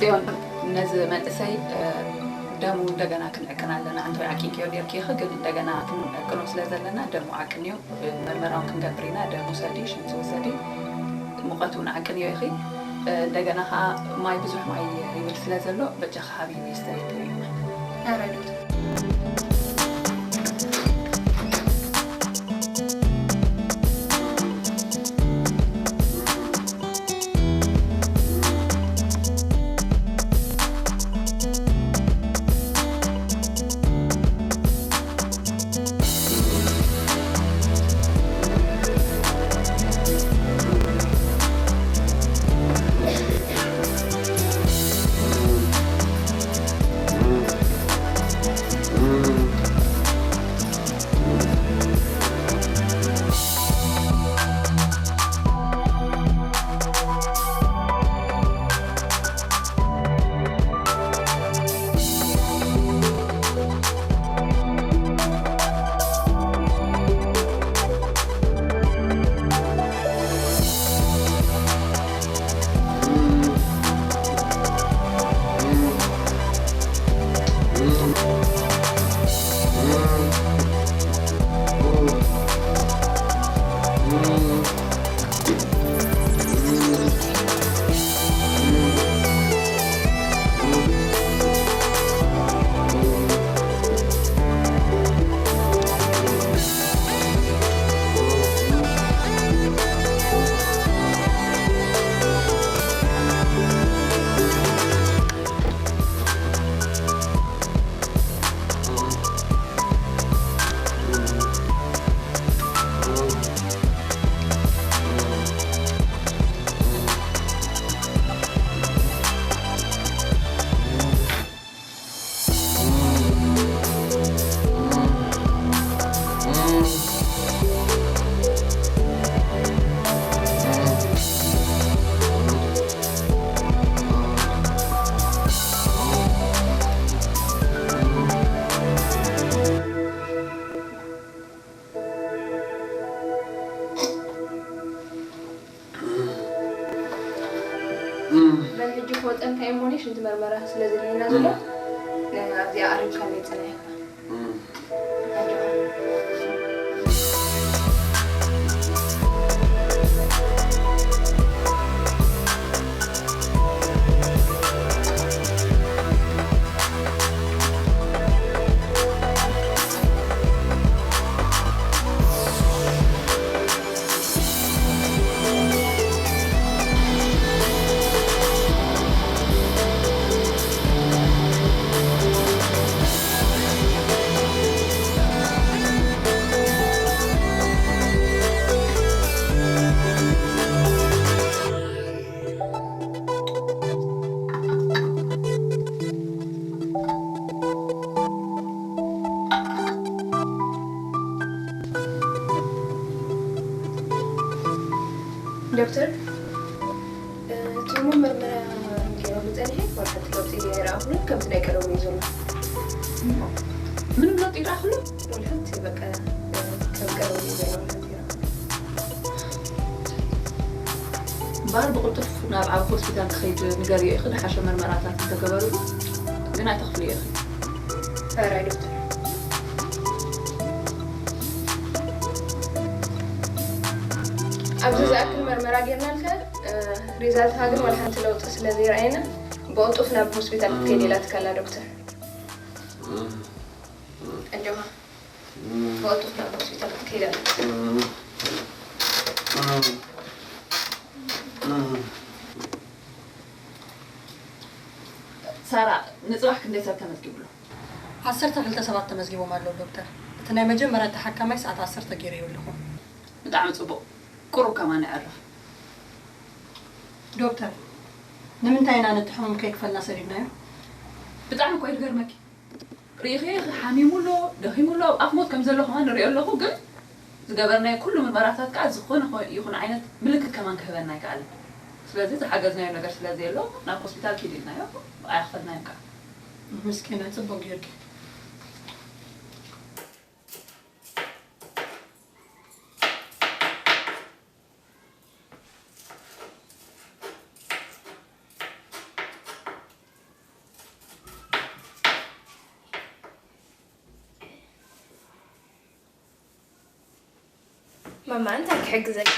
ጽዮን፣ ነዚ መንእሰይ፣ እ፣ ደሙ እንደገና ክንዕቅን ኣለና። ኣንተ ዓቂንክዮ ኔርኪ ኢኺ፣ ግን እንደገና ክንዕቅኖ ስለ ዘለና ደሙ ዓቅንዮ፣ እ፣ መርመራውን ክንገብር ኢና። ደሙ ውሰዲ፣ ሽንቲ ውሰዲ፣ ሙቐት እውን ዓቅንዮ ኢኺ። እ፣ እንደገና ኸዓ ማይ፣ ብዙሕ ማይ ይብል ስለ ዘሎ በጃኻ ሃብዮ ይስተይ። ኣረ ዶክተር። በል ሕጂ ክወፀልካ እየ እሞ፣ ሽንቲ መርመራ ስለ ዘድልየና ዘሎ፣ ኣብዚኣ ኣሪምካ ነይ ፅናሕ ኢኻ። ዶክተር፣ እቲ እሞ መርመራ ገይሮም ጸኒሐ፣ ዋላ ሓንቲ ለውጢ ኣይረኣኹሉን። ከምቲ ናይ ቀደሙ እዩ ዘሎ። ምንም ለውጢ ይረኣኹሉ? ዋላ ሓንቲ፣ በቃ፣ ከም ቀደሙ እዩ ዘሎ፣ ዋላ ሓንቲ ይረኣኹሉ። እምበኣር ብቕልጡፍ ናብ ዓቢ ሆስፒታል ክኸይድ ንገርዮ ኢኺ፣ ዝሓሸ መርመራታት እንተገበሩሉ ግን ኣይተኽፍልዮ ኢኺ። ሕራይ ዶክተር። ኣብዚ ዝኣክል መርመራ ጌርናልካ፣ እ፣ ሪዛልትኻ ግን ዋላ ሓንቲ ለውጢ ስለ ዘይረኣየና፣ ብቕልጡፍ ናብ ሆስፒታል ክትከይድ ኢላትካ ኣላ ዶክተር። ኣጆኻ። ብቕልጡፍ ናብ ሆስፒታል ክትከይድ ኣለካ። ሳራ፣ ንጽባሕ ክንደይ ሰብ ተመዝጊቡ ኣሎ? ዓሰርተ ክልተ ሰባት ተመዝጊቦም ኣለዉ ዶክተር። እቲ ናይ መጀመርያ ተሓካማይ ሰዓት ዓሰርተ ገይረዮ ኣለኹ። ብጣዕሚ ጽቡቕ። ቁሩብ ከማን የዕርፍ። ዶክተር፣ ንምንታይ ኢና ነቲ ሕሙም ከይክፈልና ሰዲድናዮ? ብጣዕሚ እኮ እዩ ዝገርመኪ። ርኢኺ፣ ሓሚሙ ኣሎ፣ ደኺሙ ኣሎ፣ ኣብ ኣፍ ሞት ከም ዘሎ ከማን ንሪኦ ኣለኹ፣ ግን ዝገበርናዮ ኩሉ ምርመራታት ከኣ ዝኾነ ኾ-፣ ይኹን ዓይነት ምልክት ከማን ክህበና ኣይከኣለን። ስለዚ ዝሓገዝናዮ ነገር ስለ ዘየሎ ናብ ሆስፒታል ኪድ ኢልናዮ፣ ኣይኣኽፈልናዮን ከኣ። ምስኪና፣ ጽቡቕ ጌርኪ። ማማ፣ እንታይ ክሕግዘኪ?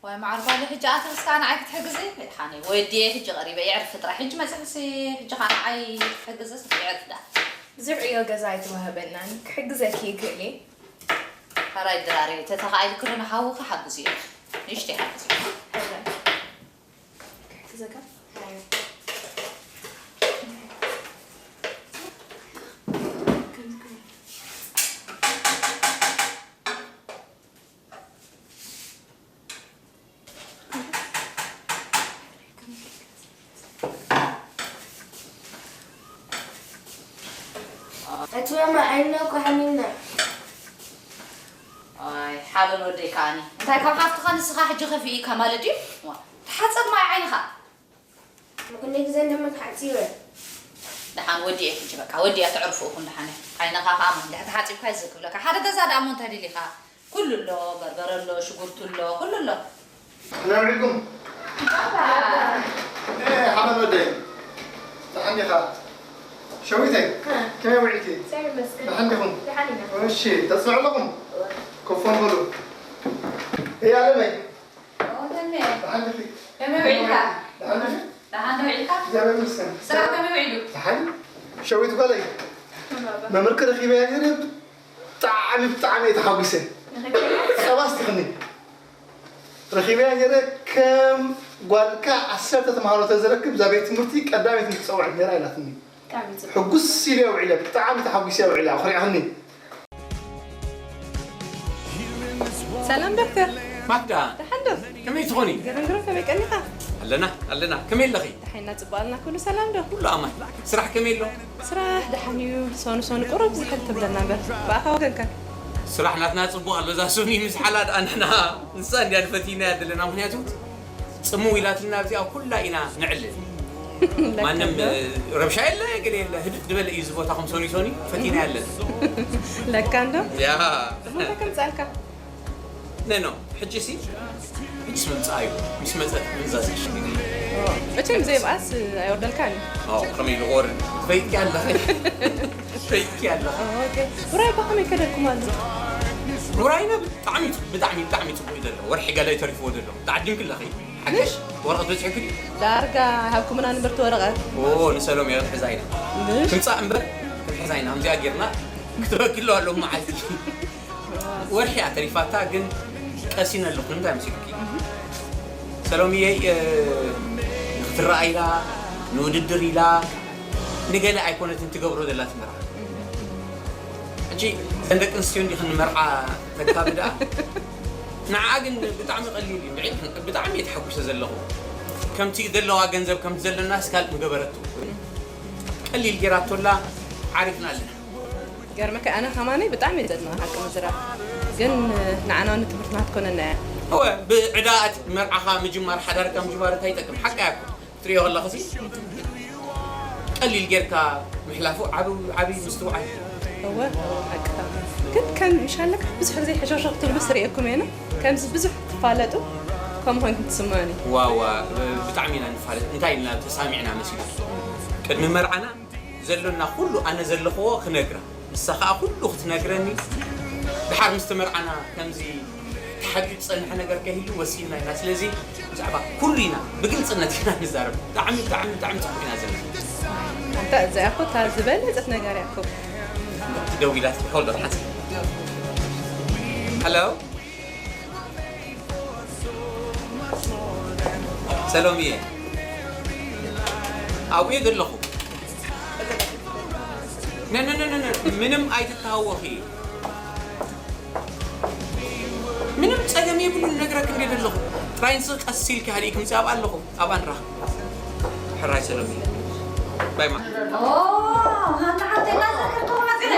ወይ መዓር ጓለይ፣ ሕጂ ኣተኺስ ከኣ ንዓይ ክትሕግዚ? ሓኒ፣ ወዲየ ሕጂ ቀሪበ፣ የዕርፍ ጥራሕ። ሕጂ መጺኽሲ፣ ሕጂ ከኣ ንዓይ ክትሕግዝስ የዕርፍ ደኣ። ብዙሕ ዕዮ ገዛ ኣይተዋህበናን። ክሕግዘኪ ይክእል እየ። ሕራይ ድራር፣ ተተኻኢልክሉ ንሓውኺ ሓግዝዮ። ንእሽተይ ሓግዝዮ። ሕራይ። ክሕግዘካ? ኣቲ ማማ፣ ዓይንና እኮ ሓሚምና። ኣይ፣ ሓበን ወደይ ከኣኒ። እንታይ ካብ ሓፍትኻ ንስኻ ሕጂ ከፊኡ ኢካ ማለት ድዩ? ዋ፣ ተሓጸብ ማይ ዓይንኻ። ክንደይ ግዜ እንደመ ተሓጺበ? ደሓን ወዲኤ ሕጂ በቃ፣ ወዲኣ ተዕርፉ እኹም ደሓን። ዓይንኻ ከኣ እሞ እንድሕር ተሓጺብካ እዩ ዝክብለካ። ሓደ ገዛ ደኣ እሞ እንታይ ደሊኻ? ኩሉ ኣሎ፣ በርበረ ኣሎ፣ ሽጉርቲ ኣሎ፣ ኩሉ ኣሎ። ከመይ ውዒልኩም? እ፣ ሓመድ ወደይ። ደሓን ዲኻ? ሸዊተይ፣ እ። ከመይ ውዒልኪ? እግዚኣብሔር ይመስገን። ደሓን ዲኹም? ደሓን ኢና። እሺ፣ ተጽንዑ ኣለኹም? እወ። ኮፍ በሉ። እያ ኣለመይ? ኦ፣ ተሜ። ደሓን ዲኺ? ከመይ ውዒልካ? ደሓን ዲኺ? ደሓን ዶ ውዒልካ? እግዚኣብሔር ይመስገን። ስራሕ ከመይ ውዒሉ? ደሓን። ሸዊት ጓለይ፣ መምህርኪ ረኺበያ ነይረ፣ ብጣዕሚ፣ ብጣዕሚ እየ ተሓጒሰ። ጸባ ኣስቲኽኒ። ረኺበያ ነይረ፣ ከም ጓልካ ዓሰርተ ተምሃሮ ተዝረክብ፣ እዛ ቤት ትምህርቲ ቀዳመይቲ ምትጸውዐት ነይራ ኢላትኒ። ብጣዕሚ ጽቡቕ። ሕጉስ ኢለ ውዒለ፣ ብጣዕሚ ተሓጒሰ ውዒለ፣ ኣኹሪዕኽኒ። ሰላም ዶክተር። ማክዳ። ደሓን ዶ? ከመይ ትኾኒ? ገረን ገረን ከመይ ቀኒኻ? ኣለና፣ ኣለና። ከመይ ኣለኺ? ደሓን ኢና፣ ጽቡቕ ኣለና። ኩሉ ሰላም ዶ? ኩሉ ኣማን። ስራሕ ከመይ ኣሎ? ስራሕ ደሓን እዩ። ሶኑ ሶኑ ቁሩብ ዝሕል ትብለና እምበር። ብኣኻ ወገንካ? ስራሕ ናትና ጽቡቕ ኣሎ። እዛ ሶኒ ምስ ሓላ ደኣ ንሕና ንሳ እንድያ ንፈትይና እያ ዘለና። ምኽንያቱ ጽምው ኢላትልና ኣብዚኣ ኩላ ኢና ንዕልል። ለካ ማንም፣ ዶ? እ፣ ረብሻ የለ፣ ገለ የለ፣ ህድእ ዝበለ እዩ እዚ ቦታ፣ ከም ሶኒ ሶኒ ፈቲና ያለን። ለካ እንዶ? ያ። እሞ እንታይ ከምጻልካ? ነ፣ ኖ፣ ሕጂ ሲ፣ ሕጂስ ምምጻእ እዩ። ምስ መጸት ምንዛዝ። ኦ፣ መቸም ዘይብኣስ ኣይወርደልካን እዩ። ኦ፣ ከመይ ኢሉ ክወርድ? ትፈይጥኪ ኣለኺ። ትፈይጥኪ ኣለኺ። ኦ፣ ኦኬ። ውራይ እባ ከመይ ከደልኩም ኣሎ? ውራይና ብጣዕሚ፣ ብጣዕሚ፣ ብጣዕሚ ጽቡቕ እዩ ዘሎ። ወርሒ ገለ ተሪፍዎ ዘሎ። ተዓዲምኪ ኣለኺ። ሓድሽ ወረቐት በጺሑኪ ድዩ? ዳርጋ ሃብኩምና ንብርቲ ወረቐት። ኦ፣ ንሰሎሜ ክንሕዛ ኢና። ምሽ? ትምጻእ እምበር ክንሕዛ ኢና። ከምዚኣ ጌርና ክትበኪ ኣለዋ ሎም መዓልቲ። ወርሒ እያ ተሪፋታ፣ ግን ቀሲነ ኣለኹ። ንምንታይ መሲሉኪ? ሰሎምየይ፣ እ፣ ንክትረኣ ኢላ፣ ንውድድር ኢላ፣ ንገለ ኣይኮነትን ትገብሮ ዘላ ትምርዓ። ሕጂ እዘን ደቂ ኣንስትዮ እንዲኽን ንመርዓ ተካብ ደኣ፣ ንዓ ግን ብጣዕሚ ቀሊል እዩ። ብዒ-፣ ብጣዕሚ እየ ተሓጒሰ ዘለኹ። ከምቲ ዘለዋ ገንዘብ ከምቲ ዘለናስ ካልእ ምገበረቶ። ቀሊል ጌራቶላ ዓሪፍና ኣለና። ገርመካ ኣነ ከማነይ ብጣዕሚ እየ ዘድንቕ ሓቂ ምዝራብ። ግን ንዓና እውን ትምህርትና ክትኮነና እያ። እወ፣ ብዕዳ እቲ መርዓኻ ምጅማር፣ ሓዳርካ ምጅማር እንታይ ይጠቅም? ሓቂ እያ እኮ። ትሪኦ ከለኽሲ ቀሊል ጌርካ ምሕላፉ ዓብ-፣ ዓብዪ ምስትውዓል። እወ፣ ሓቅኻ። ግን ከም ምሻለካ ብዙሕ ግዜ ሕሸውሸው ክትብሉ ስርኤኩም እየ። ከምዚ ብዙሕ ትፋለጡ ከምኡ ኮይንኩም ትስምዑኒ። ዋዋ፣ ብጣዕሚ ኢና ንፋለጥ። እንታይ ኢልና ተሳሚዕና መሲሉ? ቅድሚ መርዓና ዘሎና ኩሉ ኣነ ዘለኽዎ ክነግራ። ንሳ ኸኣ ኩሉ ክትነግረኒ፣ ድሓር ምስ ተመርዓና ከምዚ ተሓቢኡ ዝጸንሐ ነገር ከይህሉ ወሲንና ኢና። ስለዚ ብዛዕባ ኩሉ ኢና ብግልጽነት ኢና ንዛረብ። ብጣዕሚ፣ ብጣዕሚ፣ ብጣዕሚ ጽቡቕ ኢና ዘለና። ኣንታ እዚኣ እኮ እታ ዝበለጸት ነገር እያ እኮ። ደዊላ ትብል፣ hold on፣ ሓንቲ። ሃሎ? ሰሎምየ፣ ኣብኡ እየ ዘለኹ። ነ፣ ነ፣ ነ፣ ነ፣ ነ፣ ምንም ኣይትተሃወኺ። ምንም ጸገም የብሉን፣ ነግረክ እንደ ዘለኹ። ጥራይ ንስኺ ቀስ ኢልኪ ሃዲእኪ ምጽእ፣ ኣብኣ ኣለኹ፣ ኣብኣ ንራኸብ። ሕራይ ሰሎምየ። ባይ ማ። ኦ፣ ሃና ሓብተይ፣ እናዘከርኩ መጺኤ።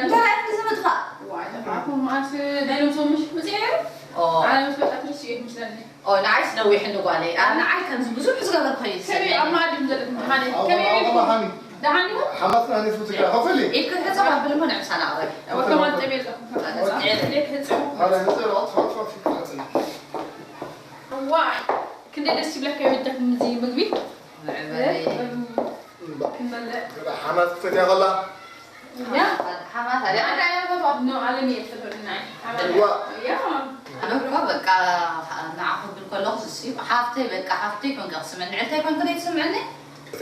እንታይ ኢልኪ ዝምጥፋእ? ዋይ፣ ተፋዕኩም መዓስ ናይ ሎምሶም ምሽ መጺኤ ነይሩ? ኦ። ኣነ ምስ በቃ ትርስኡ እዩ ምስለኒ። ኦ፣ ንዓይስ ነዊሕኒ ጓለይ። ኣ፣ ንዓይ ከምዚ ብዙሕ ዝገበርኩ እዩ ከመይ ዝስለኒ። ኣብ መኣዲ ዘለኩም ደሓን እዩ? ከመይ ኣውራ ኢልኩም? ሃኒ። ደሓን ዲኹም? ሓማትና ነፉ ትግራ፣ ኸፈሊ። ኢድ ክትሕጸብ ኣብል እሞ ንዕምሳና ኣቕረቢ። ወከማን ጠሜ ዘለኩም። ኣነ ጽዕር። ኢድ ክትሕጸቡ። ኣነ ህጸ፣ ኣጥፋ፣ ኣጥፋ፣ ፊት ሓጽና። ዋይ፣ ክንደይ ደስ ይብለካ ይወደኩም እዚ ምግቢ። ንዕበይ። እም፣ ክንበልዕ። ገለ ሓማት ክትፈትያ ከላ። ያ። ሓማት፣ ኣደ፣ ኣደ፣ ኣደ፣ ኣደ፣ No, alle niet te doen, nee. ኣነ እኮ በቃ ንዓኹ ክብል ከለኹ ዝስዩ ሓፍተይ በቃ ሓፍተይ ኮንካ ክስምዕ ንዕልታይ ኮንክ ዘይትስምዕኒ።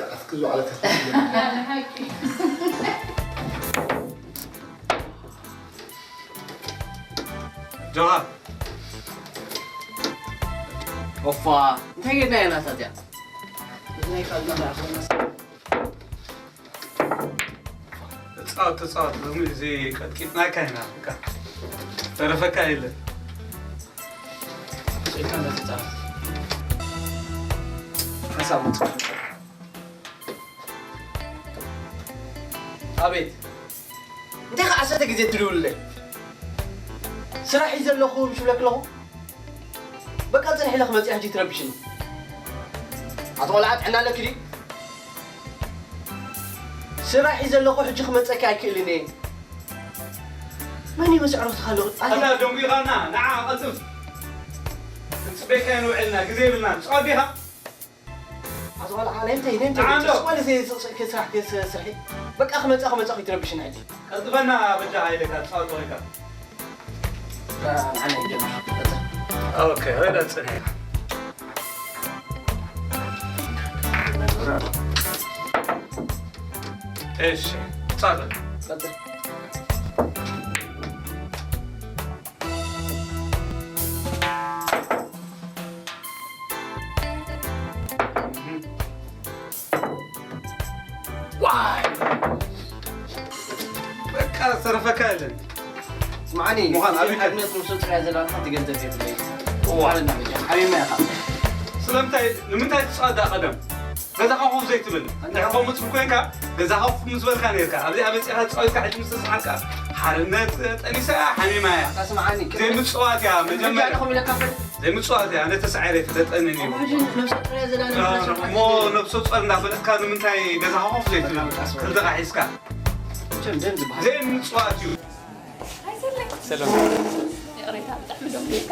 ኣትክዙ ዓለታት Ja, dan heb je. ጆሃር ኦፋ እንታይ ጌርና ኢና ታዲያ? እዚ ናይ ካልእ ደኣ ኮይና ተፃወት ተፃወት ሎሚ እዚ ቀጥቂጥናካ ኢና በቃ ተረፈካ የለን ስእልካ እንዳተፃወት ሓሳብ ምፅእ ኣቤት እንታይ ከዓ ዓሰርተ ግዜ ትድውልለይ ስራሕ እዩ ዘለኹ ምሽ ብለክ ኣለኹ በቃ ፅንሕ ኢለ ክመፅእ ሕጂ ትረብሽኒ ኣቶ ቆልዓ ጥዕና ኣለኪ ድዩ ስራሕ እዩ ዘለኹ ሕጂ ክመፀኪ ኣይክእልን እየ መን እዩ መስዕሮትካ ኣለኹ ኣታ ደንጒኻና ንዓ ቀልጥፍ ክንፅበየካ ንውዕልና ግዜ የብልና ንፅዖ ዲኻ ኣቶ ቆልዓ ናይ ምንታይ ናይ ምንታይ ንዓንዶ። ስራሕ ስራሕ ስራሕ በቃ ክመፃ ክመፃ ከይትረብሽኒ ሕጂ ቀልጥፈና በጃኻ ኢለካ ትፃወት ኮይንካ ንዓና ይጀምር ኦኬ ሆይዳ ፅንሕ እሺ ፃለ ቀጥል ዋይ በቃ ዝተረፈካ የለን ስምዓኒ ምዃን እዚ ኣበይ ከ- ሓድነት ንሱ ጥራይ ዘለካ ትገንዘብ የብለይ እዋ። ማለት ናብ መጀመርያ ሓቢርና ኢኻ ስለምንታይ ንምንታይ ትፃወት ዳ ቀደም ገዛኻ ኮፍ ዘይትብል እንድሕር ከምኡ ትብል ኮይንካ ገዛኻ ኮፍ ምስ በልካ ነርካ ኣብዚኣ መፂኻ ፃዊትካ ሕጂ ምስ ተስዓልካ ሓርነት ጠኒሳ እያ ሓሚማ እያ ኣታ ስምዓኒ ዘይምፅዋት እያ መጀመርያ ኹም ኢለካ ፈል ዘይምፅዋት እያ ነተሳዒረ ተጠንን እዩ ሕጂ ነብሰ ጥራይ ዘለና እሞ ነብሰ ፆር እንዳፈለጥካ ንምንታይ ገዛኻ ኮፍ ዘይትብል ክልተኻ ሒዝካ ቸም ደም ዝበሃል ዘይምፅዋት እዩ ሰላም ይቕሬታ ብጣዕሚ ደንጉየካ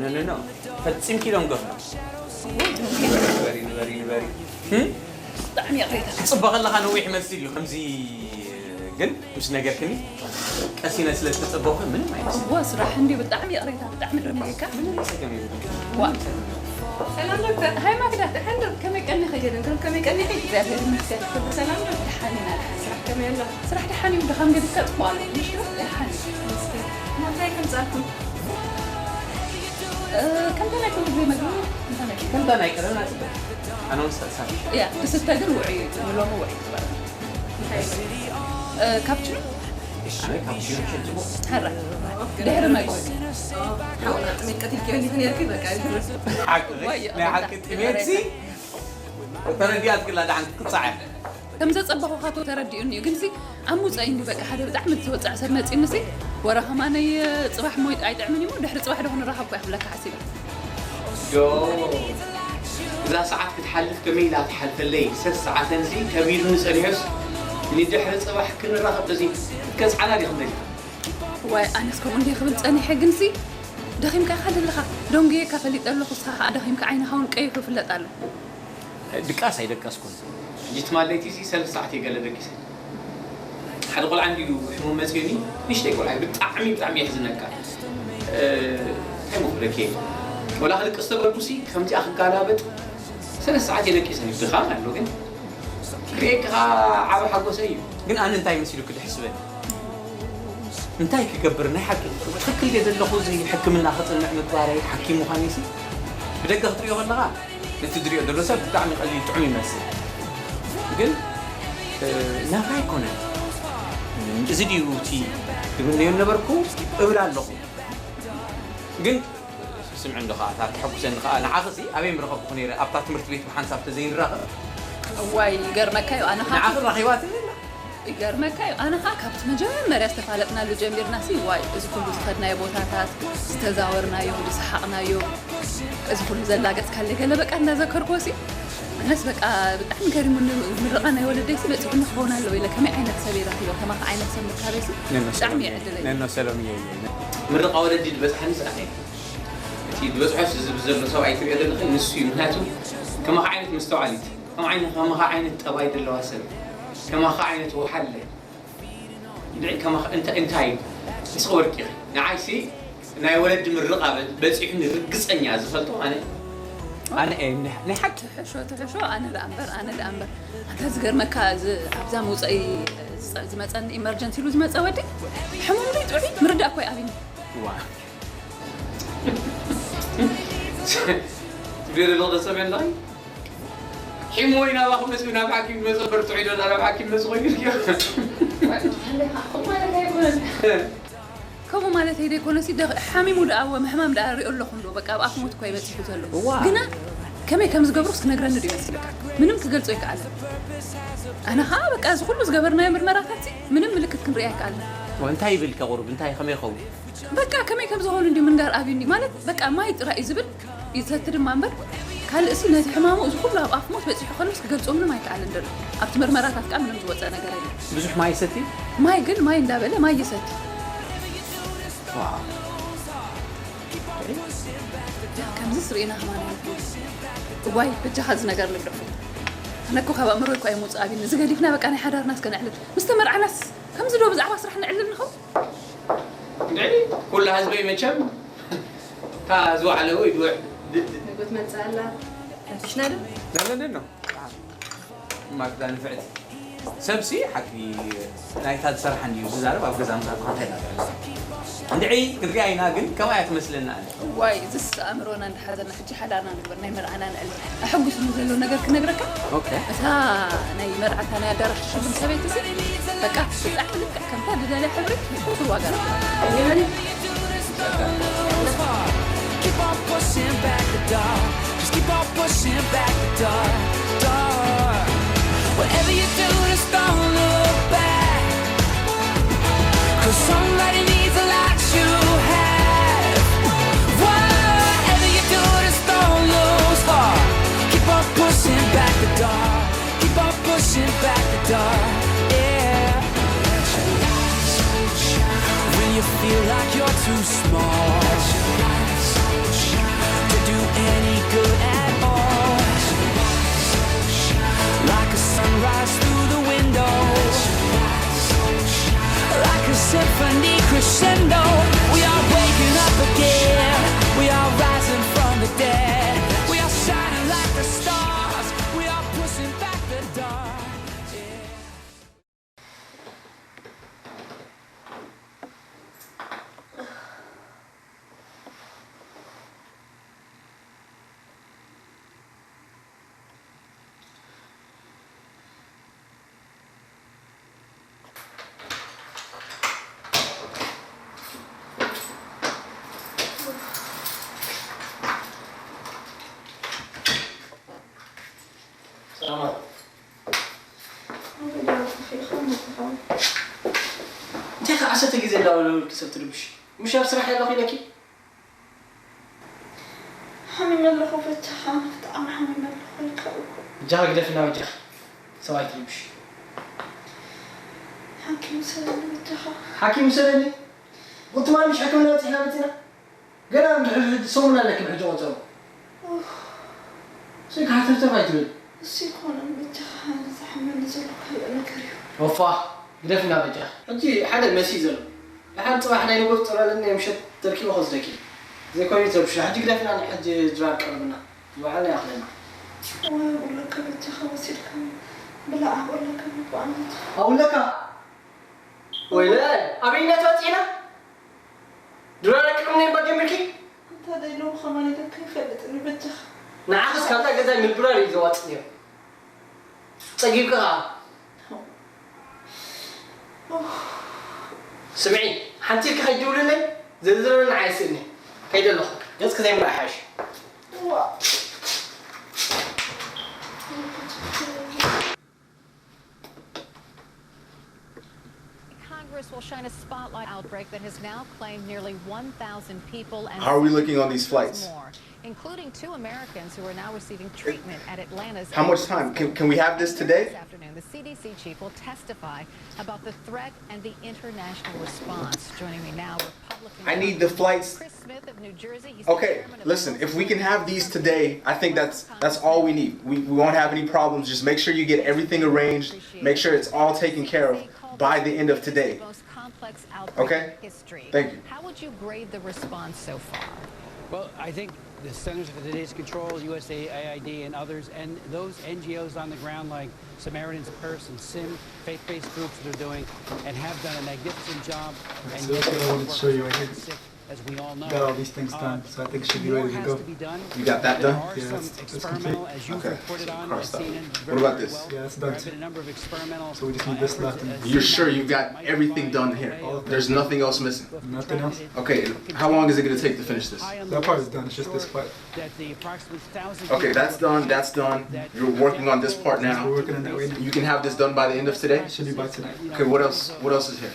ኖ ኖ ኖ ፈጺምኪ ደንጎ ንበሪ ንበሪ ንበሪ ብጣዕሚ ይቕሬታ ክጽበ ከለኻ ነዊሕ ይመስል እዩ ከምዚ ግን ምስ ነገርክኒ ቀሲነ ስለ ዝተጸበኹ ምንም ኣይመስል እዋ ስራሕ እንዲ ብጣዕሚ ይቕሬታ ብጣዕሚ ደንጉየካ ጸገም የብልኪ ዋ ሰላም ዶክተር ሃይ ማግዳ ደሓን ዶ ከመይ ቀኒኺ ገለን ከም ከመይ ቀኒኺ እግዚኣብሔር ይመስገን ኩሉ ሰላም ዶ ደሓን ኢና ደሓን ስራሕ ከመይ ኣሎ ስራሕ ደሓን እዩ ድኻም ገዲፍካ ጽቡቕ ኣሎ ምሽ ዶ ደሓን እዩ ይመስገን ናብታይ ከምጻልኩም ከምታ ናይ ኩሉ ግዜ መግቢ ከምታ ናይ ከምታ ናይ ቀደም ናጽበ ኣነ ወንስ ተሳፊ እያ ዝስተ ግን ውዑይ እዩ ሎሚ ውዑይ ትበል እንታይ እዩ? እ፣ ካፕችኖ ኣነ ካፕችኖ ሸጭቦ ሕራ ድሕሪ መግቢ ሓውና ጥሜት ቀቲልክዮ እንዲኺ ነርኪ በቃ ይድረስ ሓቂ ናይ ሓቂ ጥሜትሲ ተረዲኣት ክላ ደሓን ክትቅጻዕ እያ ከም ዘጸበኹኻ እኮ ተረዲኡኒ እዩ ግንሲ ኣሙፀ እዩ በቃ ሓደ ብጣዕሚ ዝወፅዕ ሰብ መፂኡኒሲ ወረ ከማነይ ፅባሕ ሞይ ኣይጥዕምን እሞ ድሕሪ ፅባሕ ዶ ክንራኸብ እኮ ክብለካ ሓሲበ ዶ እዛ ሰዓት ክትሓልፍ ከመይ ኢላ ትሓልፈለይ ሰስ ሰዓተንሲ ከቢዱኒ ፀኒሑስ ንድሕሪ ፅባሕ ክንራኸብ እዚ ከፅዓና ዲኹም ደሊኹም ዋይ ኣነስ ከምኡ እንደ ክብል ፀኒሐ ግንሲ ደኺምካ ኢኻ ደለኻ ደንጉየካ ፈሊጠ ኣለኹ ንስኻ ከዓ ደኺምካ ዓይንኻ እውን ቀይሑ ይፍለጥ ኣሎ ድቃስ ኣይደቀስኩን ሕጂ ትማል ለይቲ እዚ ሰለስተ ሰዓት እየ ገለ ደቂሰ ሓደ ቆልዓ እንድዩ ሕሙም መፅዩኒ ንሽተይ ቆልዓ እዩ ብጣዕሚ ብጣዕሚ የሕዝነካ እንታይ ሞ ክብለኪ እየ ወላ ክልቅስ ተበልኩሲ ከምዚኣ ክጋላበጥ ሰለስተ ሰዓት እየ ደቂሰ ድኻም ኣሎ ግን ክርእየኪ ከዓ ዓብ ሓጎሰ እዩ ግን ኣነ እንታይ መሲሉኪ ድሕስበኒ እንታይ ክገብር ናይ ሓቂ ትኽክል ድየ ዘለኹ እዚ ሕክምና ክፅንዕ ምግባረይ ሓኪም ምዃነይሲ ብደገ ክትሪኦ ከለኻ እቲ ዝሪኦ ዘሎ ሰብ ብጣዕሚ ቀሊል ጥዑም ይመስል ግን ናብራ ኣይኮነን እዚ ድዩ እቲ ክብል ነዮ ነበርኩ እብል ኣለኹ ግን ስምዒ እንዶ ከዓ እታ ተሐጉሰኒ ከዓ ንዓኽሲ ኣበይ ምረኸብኩ ነይረ ኣብታ ትምህርቲ ቤት ብሓንሳብ ተዘይንራኸብ እዋይ ይገርመካ እዩ ኣነ ከዓ ንዓኺ ራኺባትኒ ኣላ ይገርመካ እዩ ኣነ ከዓ ካብቲ መጀመርያ ዝተፋለጥናሉ ጀሚርና ሲ ዋይ እዚ ኩሉ ዝኸድናዮ ቦታታት ዝተዛወርናዮ ዝሰሓቕናዮ እዚ ኩሉ ዘላገፅካለይ ገለ በቃ እናዘከርኩዎ ሲ ኣነስ በቃ ብጣዕሚ ገሪሙኒ ምርቓ ናይ ወለደይ ሲ በፂሑኒ ክኸውን ኣለዎ ኢለ ከመይ ዓይነት ሰብ እየ ረኺበ ከማኻ ዓይነት ሰብ ምርካበይ ሲ ብጣዕሚ እየ ዕድለኛ ነኖ ሰሎምየ እየ ምርቓ ወለዲ ዝበፅሓኒ ስራሕ እዩ እቲ ዝበፅሖ ዝዝብ ዘሎ ሰብኣይ ትሪኦ ዘለኺ ንሱ እዩ ምክንያቱ ከማኻ ዓይነት መስተውዓሊት ከም ዓይነ ከማኻ ዓይነት ጠባይ ዘለዋ ሰብ ከማኻ ዓይነት ወሓለ እንድዒ ከማኻ እንታ- እንታይ እዩ ንስኺ ወርቂ ኢኺ። ንዓይሲ ናይ ወለዲ ምርቓ በ-፣ በጺሑኒ ርግጸኛ ዝፈልጦ ኣነ። ኣነ እየ፣ ናይ፣ ናይ ሓቂ። ትሕሾ ትሕሾ ኣነ ደኣ እምበር ኣነ ደኣ እምበር ኣንታ ዝገርመካ እዚ ኣብዛ መውፀኢ ዝፀ- ዝመፀኒ ኢመርጀንሲ ኢሉ ዝመፀ ወዲ ሕሙም ዶ ጥዑይ ምርዳእ እኮ ይኣብኒ ዋ። ትብሊ ኣለኹ ሰብ ኣለኺ? ሒሙ ወይ ናባኹም መፅኡ ናብ ሓኪም ዝመፀ እምበር ጥዑይ ዶ ናብ ሓኪም መፅ ኮይኑ ኢልክዮ? ከምኡ ማለተይ ዘይኮነሲ ደ- ሓሚሙ ደኣ ወ ምሕማም ደኣ ሪኦ ኣለኹ እንዶ በቃ ኣብ ኣፍ ሞት እኳ ይበፂሑ ዘሎ እዋ። ግና ከመይ ከም ዝገብሩስ ክነግረኒ ዶ ይመስልካ ምንም ክገልጾ ይከኣለ ኣነ ኸዓ በቃ እዚ ኩሉ ዝገበርናዮ ምርመራታት ምንም ምልክት ክንርኢ ኣይከኣልና እንታይ ይብል ከቑርብ እንታይ ከመይ ይኸውን በቃ ከመይ ከም ዝኾኑ እንዲ ምንጋር ኣብዩኒ ማለት በቃ ማይ ጥራይ እዩ ዝብል ይሰቲ ድማ እምበር ካልእሲ ነቲ ሕማሙ እዚ ኩሉ ኣብ ኣፍ ሞት በፂሑ ከሎስ ክገልፆ ምንም ኣይከኣልን ደሎ ኣብቲ ምርመራታት ከዓ ምንም ዝወፀ ነገር የለ ብዙሕ ማይ ይሰቲ ማይ ግን ማይ እንዳበለ ማይ ይሰቲ ከምዚ ስርኢና ከማን እዋይ በጃኻ እዚ ነገር ንግደፎ ኣነ እኮ ካብ ኣእምሮ እኮ ኣይምውፅእ ኣብኒ እዚ ገዲፍና በቃ ናይ ሓዳርና እስከ ነዕልል ምስ ተመርዓናስ ከምዚ ዶ ብዛዕባ ስራሕ ነዕልል ንኸውን እንድዒ ኩላ ህዝበይ መቸም እታ ዝወዓለ ወይ ድውዕ ንጉት መፅእ ኣላ ፈትሽና ዶ ዘለንድን ነው ማግዳ ንፍዕቲ ሰብሲ ሓቂ ናይታ ዝሰርሓ እንዲዩ ዝዛረብ ኣብ ገዛ ምሳት ኻንታይ ናገር እንድዒ ክንሪኣ ኢና ግን ከምኣ እያ ትመስለና ኣነ ዋይ ዝስ ኣእምሮና እንዳሓዘና ሕጂ ሓዳርና ንግበር ናይ መርዓና ንዕሊ ኣሐጉስኒ ዘሎ ነገር ክነግረካ ኦኬ እታ ናይ መርዓታ ናይ ኣዳራሽ ትሽፍን ሰበይቲ ሲ በቃ ብጣዕሚ ልክዕ ከምታ ድደልያ ሕብሪ ብኩሉ ዋጋ Keep on pushing back the door. Just keep on pushing back the door, door. Whatever you do, just don't look back. Cause somebody needs a light you have. Whatever you do, just don't lose heart. Keep on pushing back the door. Keep on pushing back the door. Yeah. When you feel like you're too small to do any good at all. Like a sunrise through the window. Like a symphony crescendo. We are waking up again. We are rising from the dead. We are shining like the stars. We are pushing back the dark. ሰላማት እንታይ ከ ዓሰርተ ግዜ እንዳበለልኪ ሰብ ትርብሽ? ምሽ ኣብ ስራሕ ኣለኹ ኢለኪ? ሓሚመ ኣለኹ በጃኻ፣ ብጣዕሚ ሓሚመ ኣለኹ ኢልካ እኮ። በጃኻ ግደፍና በጃኺ፣ ሰብ ኣይትርብሽ። ሓኪም ውሰደኒ በጃኻ። ሓኪም ውሰደኒ? ቁልቲ ማን ምሽ ሕክምና በፂሕና መፂና? ገና እንድሕር ሰሙን ኣለኪ ብሕጂ ቆፀሩ። እሱ ከሓተፍተፍ ኣይትብል። እሱ ይኮነን በጃኻ ዝሓመኒ ዘሎ ካልእ ነገር እዩ። ኦፋ ግደፍና በጃኻ። ሕጂ ሓደ መሲ ዘሎ። ደሓን ፅባሕ ናይ ንጎት ፀብለልን ናይ ምሸት ተርኪበ ክወስደኪ። ዘይኮይኑ ትረብሽና። ሕጂ ግደፍና ንሕጂ ድራር ቀርብና። ዝበዓልና ይኣኽለና። እዋይ ኣብኡለካ በጃኻ ወሲድካኒ። ብላዕ ኣብኡለካ መባእነት። ኣብኡለካ? ወይለ ኣበይና ተወፂእና? ድራር ኣቅርብኒ እባ ጀሚርኪ? ኣንታ ደይለዉ ከማን ኢለካ ይፈልጥኒ በጃኻ። ንዓኽስ ካብዛ ገዛይ ምድራር እዩ ዘዋፅእ ነይሩ። ፀጊብካ ከዓ። ስምዒ፣ ሓንቲ ኢልካ ከይትድውልለይ፣ ዝርዝር ንዓይ ስእኒ። ከይደ ኣለኹ። ገፅኪ ዘይምርኣይ ሓይሽ። Congress will shine a spotlight outbreak that has now claimed nearly one thousand people and How are we looking on these flights? More, including two Americans who are now receiving treatment at Atlanta's How much time? Can, can we have this today? This afternoon, the C D C chief will testify about the threat and the international response. Joining me now, Republican I need the flights. Chris Smith of New Jersey. He's okay, listen, if we can have these today, I think that's that's all we need. We, we won't have any problems. Just make sure you get everything arranged. Make sure it's all taken care of by the end of today. Okay. History. Thank you. How would you grade the response so far? Well, I think the Centers for Disease Control, U S A I D, and others, and those N G Os on the ground like Samaritan's Purse and SIM, faith-based groups that are doing and have done a magnificent job. And So that's what I wanted to show you. I think sick, as we all know. Got all these things done, so I think it should be More ready to has go. to be done. You got that There done? are Yeah, some that's- that's experimental, complete. As you've Okay. reported on, Cross and that. C N N What about this? Yeah, that's There done have too. been a number of experimental So we just uh, need this efforts, left and uh, You're sure C N N you've got might everything provide done here? a way of There's nothing else missing. Nothing else? Okay, how long is it going to take to finish this? That part is done. It's just this part. That the approximate thousand Okay, people that's done. That's done. You're working on this part now. We're working on that right now. You can have this done by the end of today. Should be by tonight. Okay, what else? What else is here?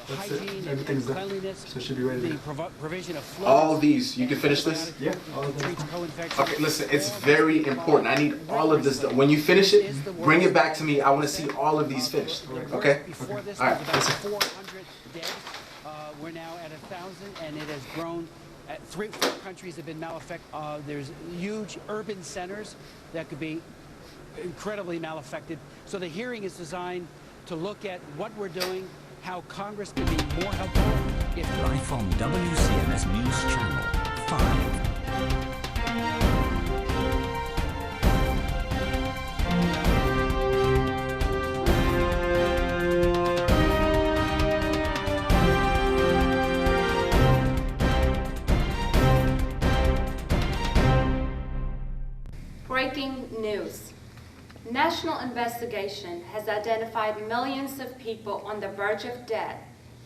That's it. Everything's done. So it should be ready to go. Provision of All these, you can finish this. Yeah, all of them. Okay, listen, it's very important. I need all of this done. When you finish it, bring it back to me. I want to see all of these finished. Okay? Before this, All right. There's about four hundred dead. Uh, we're now at a thousand, and it has grown. At three, four countries have been maleffected. Uh, there's huge urban centers that could be incredibly maleffected. So the hearing is designed to look at what we're doing, how Congress can be more helpful. If Live from W C M S News Channel five. Breaking news. National investigation has identified millions of people on the verge of death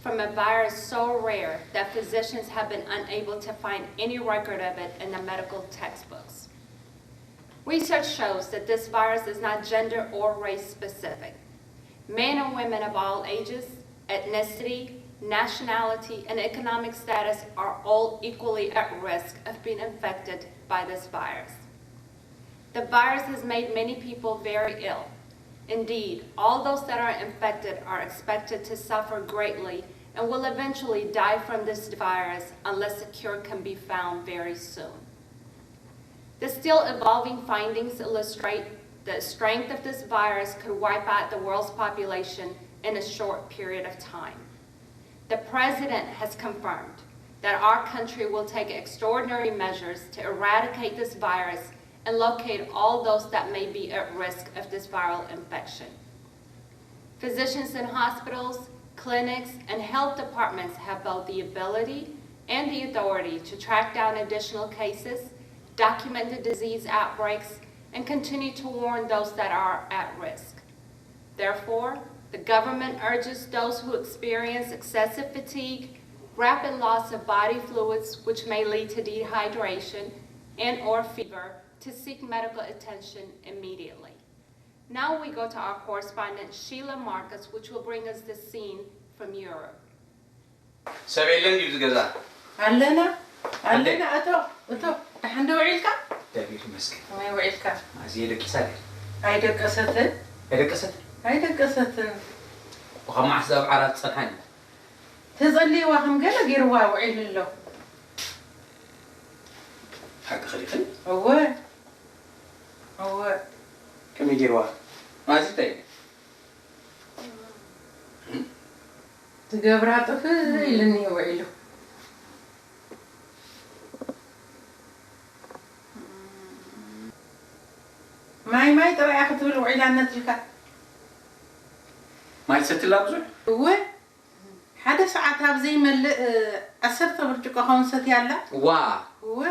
from a virus so rare that physicians have been unable to find any record of it in the medical textbooks. Research shows that this virus is not gender or race specific. Men and women of all ages, ethnicity, nationality, and economic status are all equally at risk of being infected by this virus. The virus has made many people very ill. Indeed, all those that are infected are expected to suffer greatly and will eventually die from this virus unless a cure can be found very soon. The still evolving findings illustrate the strength of this virus could wipe out the world's population in a short period of time. The president has confirmed that our country will take extraordinary measures to eradicate this virus and locate all those that may be at risk of this viral infection. Physicians in hospitals, clinics, and health departments have both the ability and the authority to track down additional cases, document the disease outbreaks, and continue to warn those that are at risk. Therefore, the government urges those who experience excessive fatigue, rapid loss of body fluids, which may lead to dehydration and or fever, to seek medical attention immediately. Now we go to our correspondent Sheila Marcus, which will bring us the scene from Europe. ሰብ የለን ድዩ ዝገዛ ኣለና ኣለና እቶ እቶ ደሓን ዶ ውዒልካ ደቢር ይመስገን ከመይ ውዒልካ ኣዝየ ደቂሳ ገር ኣይደቀሰትን ኣይደቀሰት ኣይደቀሰትን ብኸብ መዓስ ኣብ ዓራት ጸንሓ ተጸልይዋ ከም ገለ ገይርዋ ውዒሉ ኣሎ ሓቂ ኸዲኽን እወ እወ ከመይ ገይርዋ ማዚ እንታይ ትገብራ ጥፍ ኢልኒ ውዒሉ ማይ ማይ ጥራያ ክትብል ውዒላ ነትልካ ማይ ትሰትላ ብዙሕ እወ ሓደ ሰዓት ኣብ ዘይመልእ ዓሰርተ ብርጭቆ ከውን ሰትያ ኣላ ዋ እወ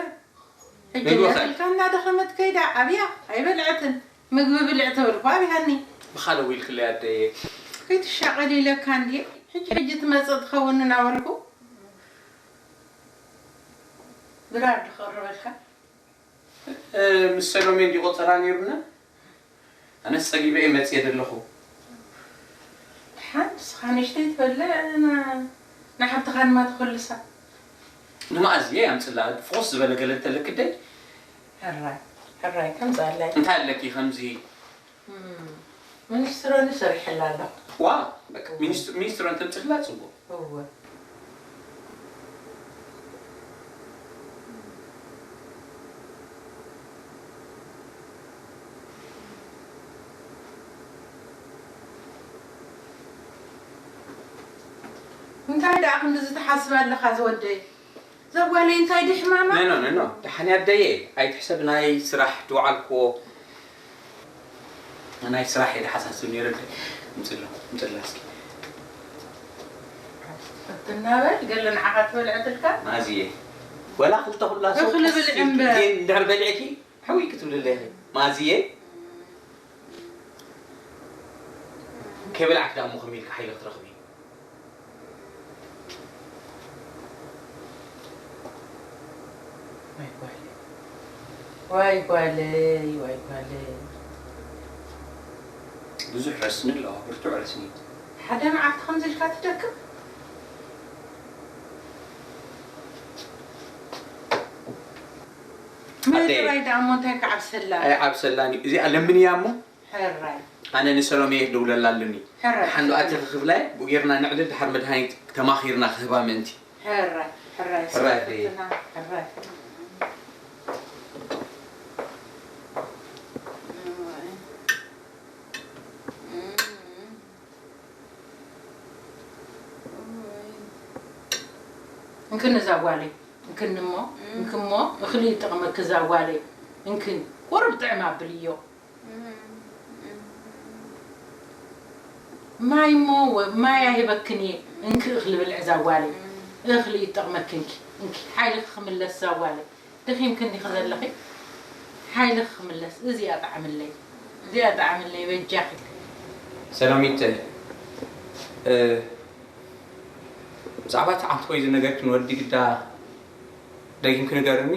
ሕጂ ምግቢ ኸ? ነትልካ እናደኸመት ከይዳ ኣብያ ኣይበልዐትን ምግቢ ብልዕ ትብል እኳ ኣብያኒ ብኻደ ዊልክለይ ኣደየ ከይትሻቐል ኢለካ እንድየ ሕጂ ሕጂ ትመፅእ ትኸውን እናበልኩ ድራር ድኸቕርበልካ ምስ ሰሎሜ እንዲ ቆፀራ ነይሩና ኣነስ ፀጊበ እየ መፅየ ዘለኹ ሓንቲ ስኻ ንእሽተይ ትበልዕ ንሓብትኻ ድማ ትኸልሳ ንመኣዝየ ኣምፅላ ፍኹስ ዝበለ ገለ እንተለክደይ ሕራይ ሕራይ ከምዝኣላይ እንታይ ኣለኪ ከምዚ ሚኒስትሮኒ ሰሪሐላ ኣለኹ ዋ በቃ ሚኒስትሮ እንተምፅላ ፅቡቅ እወ እንታይ ደኣ ክንድዚ ትሓስብ ኣለኻ ዝወደይ? ዘጓለይ እንታይ ድዩ ሕማማ? ነኖ ነኖ፣ ደሓን እያ ኣደየ፣ ኣይትሕሰብ። ናይ ስራሕ ድወዓልክዎ ናይ ስራሕ እየ ዝሓሳስብ ነይረ። ምፅሎ ምፅላ እስኪ። ትናበል ገለ ንዓኻ ትበልዐትልካ? ማዝየ፣ ወላ ክልተ ኩላ ሰው እኽሊ ብልዒ እምበር። ግን ድሕሪ በሊዕኪ ሕውይ ክትብልለይ ኢኺ። ማዝየ፣ ከይበላዕኪ ደኣ እሞ ከመይ ኢልካ ሓይሊ ክትረኽቢ? ዋይ ጓለይ፣ ዋይ ጓለይ፣ ዋይ ጓለይ። ብዙሕ ረስኒ ኣለዋ፣ ብርቱዕ ረስኒ። ሓደ መዓልቲ ከምዚ ኢልካ ትደክም? ኣደይ። ምድራይ ደኣ እሞ እንታይ ክዓብሰላ? ኣይዓብሰላን እዩ። እዚኣ ለምንያ እሞ ሕራይ። ኣነ ንሰሎሜ ክድውለላ ኣለኒ። ሕራይ። ሓንዱ ኣቲ ክፍላይ ብኡ ጌርና ንዕልል፣ ድሓር መድሃኒት ተማኺርና ክህባ ምእንቲ። ሕራይ፣ ሕራይ፣ ሕራይ። ሰበይትና፣ ሕራይ። እንክን እዛ ጓለይ፣ እንክን እሞ፣ እንክሞ፣ እኽሊ ይጠቕመኪ እዛ ጓለይ። እንክን፣ ቁሩብ ጥዕም ኣብልዮ። ማይ እሞ ወ-፣ ማይ ኣይህበክን እየ። እንኪ እኽሊ ብልዒ እዛ ጓለይ። እኽሊ ይጠቕመኪ እንኪ። እንኪ ሓይልኺ ክምለስ እዛ ጓለይ። ደኺምኪ እንዲኺ ዘለኺ። ሓይልኺ ክምለስ። እዚኣ ጣዕምለይ። እዚኣ ጣዕምለይ በጃኺ። ሰላሚት፣ እ፣ ብዛዕባ እቲ ዓንተቦይ ዝነገርክን ወዲ ግዳ ደጊምኪ ንገርኒ።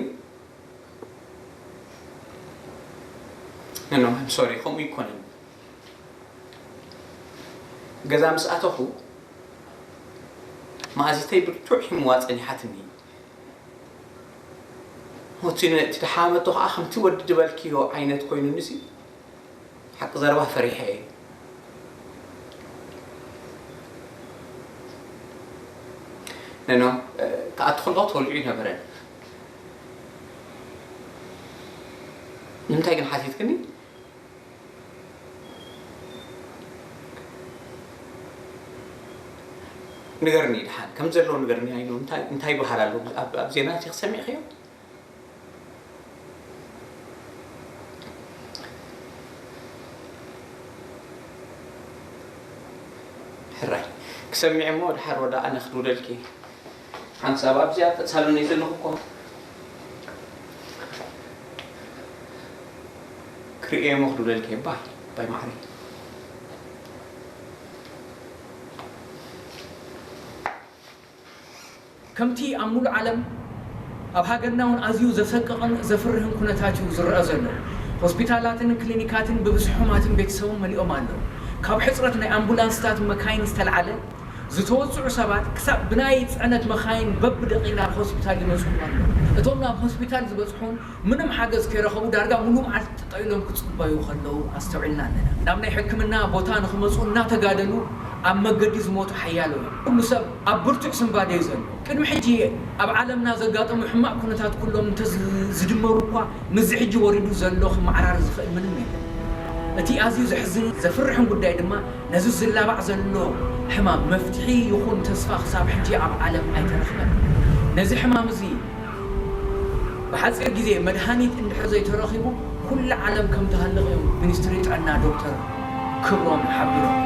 ኖ፣ ኖ፣ I'm sorry፣ ከምኡ ይኮነን። ገዛ ምስ ኣተኹ መኣዚተይ ብርቱዕ ሒምዋ ጸኒሓትኒ። እቲ ነ-፣ እቲ ደሓመቶ ኸዓ ከምቲ ወዲ ዝበልክዮ ዓይነት ኮይኑኒ ሲ፣ ሓቂ ዘረባ ፈሪሐ እየ። ኖ፣ ኖ፣ እ፣ ክኣቱ ከለኹ ተወሊዑ ኣይነበረን። ንምንታይ ግን ሓቲትክኒ? ንገርኒ ድሓን፣ ከም ዘለዎ ንገርኒ። ኣይኑ እንታይ፣ እንታይ ይበሃል ኣሎ? ኣብ፣ ኣብ ዜና እቲ ክሰሚዕክዮ? ሕራይ ክሰሚዕ እሞ ድሓር ወደ ኣነ ክድውለልኪ። ሓንሳብ ኣብዚኣ ሳሎን እየ ዘለኹ እኮ። ክርእየ እሞ ክድውለልኪ። ባይ፣ ባይ ማዕረይ። ከምቲ ኣብ ሙሉእ ዓለም፣ ኣብ ሃገርና እውን ኣዝዩ ዘሰቅቕን ዘፍርህን ኩነታት እዩ ዝረኣ ዘሎ። ሆስፒታላትን ክሊኒካትን ብብዝሒ ሕሙማትን ቤተሰቦም መሊኦም ኣለዉ። ካብ ሕጽረት ናይ ኣምቡላንስታት መካይን ዝተልዓለ፣ ዝተወጽዑ ሰባት ክሳብ ብናይ ጽዕነት መኻይን በብደቂቕ ናብ ሆስፒታል ይመጽኡ ኣለዉ። እቶም ናብ ሆስፒታል ዝበጽሑን ምንም ሓገዝ ከይረኸቡ ዳርጋ ሙሉእ መዓልቲ ጠጠው ኢሎም ክጽበዩ ከለዉ ኣስተውዒልና ኣለና። ናብ ናይ ሕክምና ቦታ ንኽመጹ እናተጋደሉ ኣብ መገዲ ዝሞቱ ሓያሎ እዮም። ኩሉ ሰብ ኣብ ብርቱዕ ስንባደ እዩ ዘሎ። ቅድሚ ሕጂ ኣብ ዓለምና ዘጋጠሙ ሕማቕ ኩነታት ኩሎም እንተ ዝ-፣ ዝድመሩ እኳ ምስዚ ሕጂ ወሪዱ ዘሎ ክመዓራር ዝኽእል ምንም የለን። እቲ ኣዝዩ ዘሕዝንን ዘፍርሕን ጉዳይ ድማ ነዚ ዝላባዕ ዘሎ ሕማም መፍትሒ ይኹን ተስፋ ክሳብ ሕጂ ኣብ ዓለም ኣይተረኽበን። ነዚ ሕማም እዚ ብሓጺር ግዜ መድሃኒት እንድሕር ዘይተረኺቡ፣ ኩላ ዓለም ከም ትሃልቕ እዮም ሚኒስትሪ ጥዕና ዶክተር ክብሮም ሓቢሮም።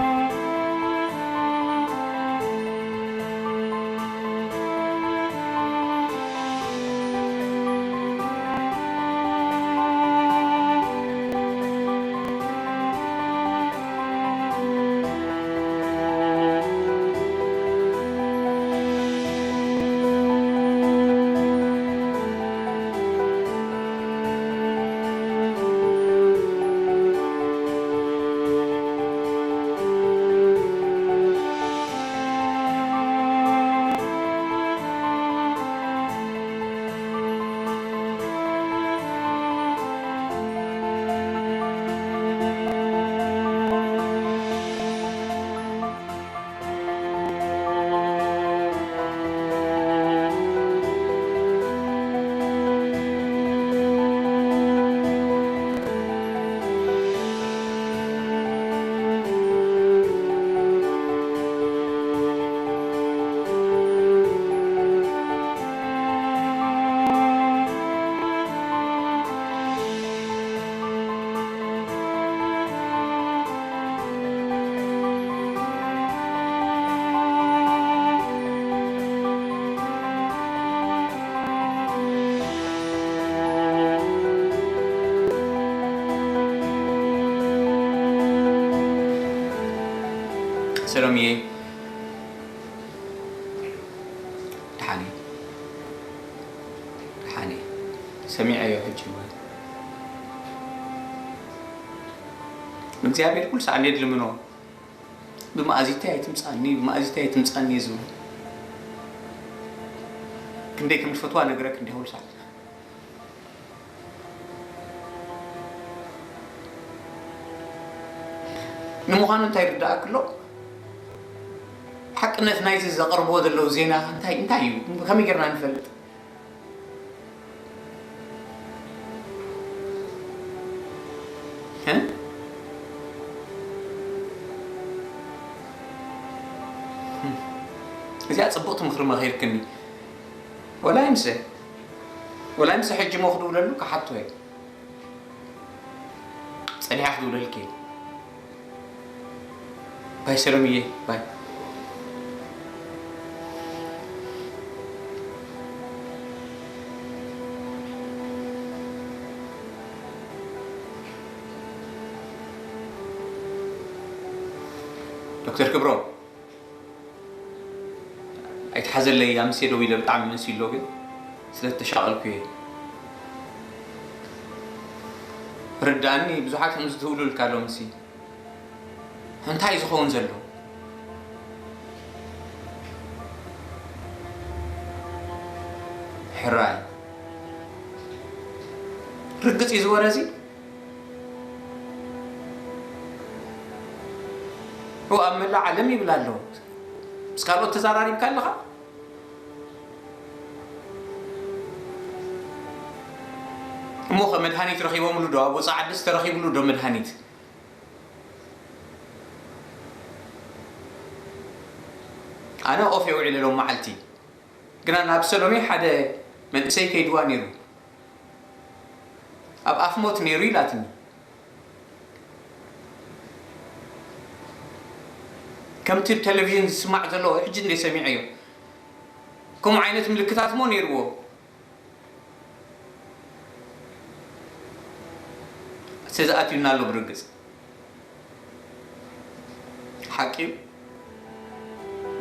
ሰሎምየ፣ ደሓን እየ። ደሓን እየ። ሰሚዐዮ ሕጂ እወ። ንእግዚኣብሔር ኩሉ ሰዓት እንድየ ዝልምኖ፣ "ብመኣዚተይ ኣይትምጻኒ፣ ብመኣዚተይ ኣይትምጻኒ" እየ ዝብሎ። ክንደይ ከም ዝፈትዋ ነግረክ እንዲያ ኩሉ ሰዓት። ንምዃኑ እንታይ ይርዳእክ ኣሎ? ሓቅነት ናይዚ ዘቕርብዎ ዘለዉ ዜና እንታይ፣ እንታይ እዩ? ከመይ ጌርና ንፈልጥ? እ? እዚኣ ጽቡቕቲ ምኽሪ መኺርክኒ። ወላ ይምሰ፣ ወላ ይምሰ ሕጂ እሞ ክድውለሉ ክሓቶ እየ። ጸኒሓ ክድውለልኪ እየ። ባይ ሰሎምየ፣ ባይ። ዶክተር ክብሮም፣ ኣይትሓዘለይ፣ ኣምስየ ደው ኢለ ብጣዕሚ መሲሉ ኣሎ፣ ግን ስለ እተሻቐልኩ እየ። ርድኣኒ፣ ብዙሓት ከምዚ ትብሉ ኢልካ ኣሎ፣ ምሲ እንታይ እዩ ዝኸውን ዘሎ? ሕራይ ርግጽ እዩ ዝወረ እዚ። እው፣ ኣብ መላእ ዓለም ይብል ኣሎ። ምስ ካልኦት ተዛራሪብካ ኣለኻ? እሞ ኸ መድሃኒት ረኺቦምሉ ዶ? ኣብ ወፃኢ ዓድስ ተረኺብሉ ዶ መድሃኒት? ኣነ ኦፍ እየ ውዒለ ሎም መዓልቲ። ግና ናብ ሰሎሜ ሓደ መንእሰይ ከይድዋ ነይሩ። ኣብ ኣፍ ሞት ነይሩ ኢላትኒ። ከምቲ ብ ቴሌቪዥን ዝስማዕ ዘሎ ሕጂ እንደ ሰሚዐዮ። ከምኡ ዓይነት ምልክታት እሞ ነይርዎ። ሰዚ ኣትዩና ኣሎ ብርግጽ። ሓቂ እዩ።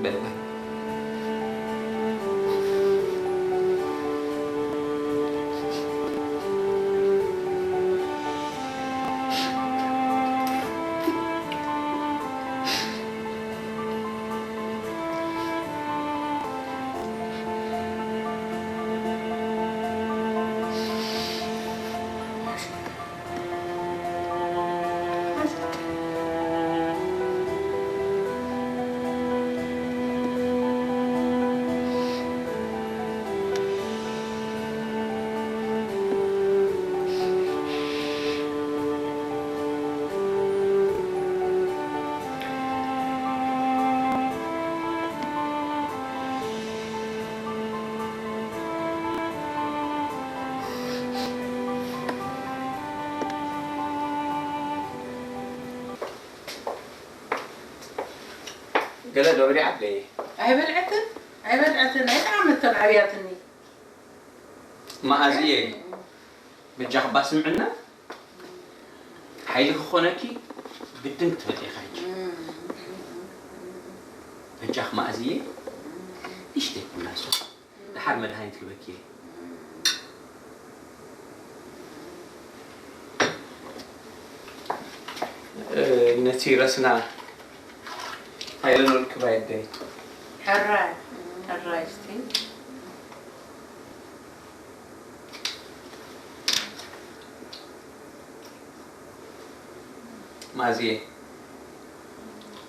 በል በል። ገለ ዶ በሊዓ ኣደይ? ኣይበልዐትን፣ ኣይበልዐትን፣ ኣይጠዓመቶን ኣብያትኒ። መኣዝየ፣ በጃኺ እባ ስምዕና፣ ሓይሊ ክኾነኪ ግድን ክትበልዒ ኢኻ ሕጂ። በጃኺ መኣዝየ፣ ንእሽተይ ኩላሶ። ደሓር መድሃኒት ክበኪ እየ። እ፣ ነቲ ረስና ታይለኖል ክባይ ኣደይ። ሕራይ፣ ሕራይ እስቲ። ማዝየ፣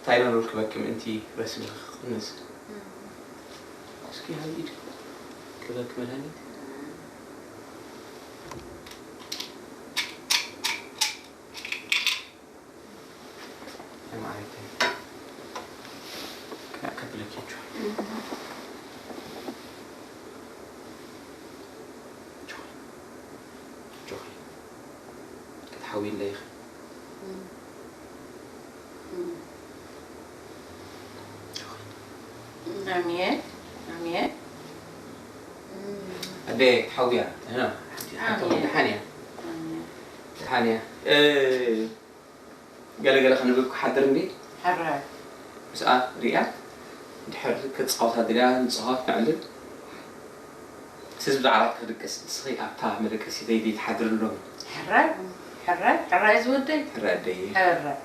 ታይለኖል ክበኪ ምእንቲ ረስንኺ ክቕንስ። እስኪ ሃይድ ክበኪ መድሃኒት። ማዓረይ፣ ከብለኪ ጆይ። ጆይ። ጆይ። ክትሓውይለይ ኢኺ። ኣሜን፣ ኣሜን። ኣደ ክትሓውያ፣ ሕና፣ ሓንቲ፣ ሓንቲ ኣሜን። ደሓን እያ። ኣሜን። ደሓን እያ። እ፣ ገለ ገለ ከንብብ ክሓድር እንዴ? ሕራይ። ምስኣ ሪኣ ድሕር ክትፃወታ ድልያ ንፃወት ነዕልል። ስዝ ብዛዕባ ክድቅስ ንስኺ ኣብታ መደቀሲተይ ዘይትሓድሪ ሎሚ። ሕራይ ሕራይ ሕራይ ዝወደይ ሕራይ ኣደይ። ሕራይ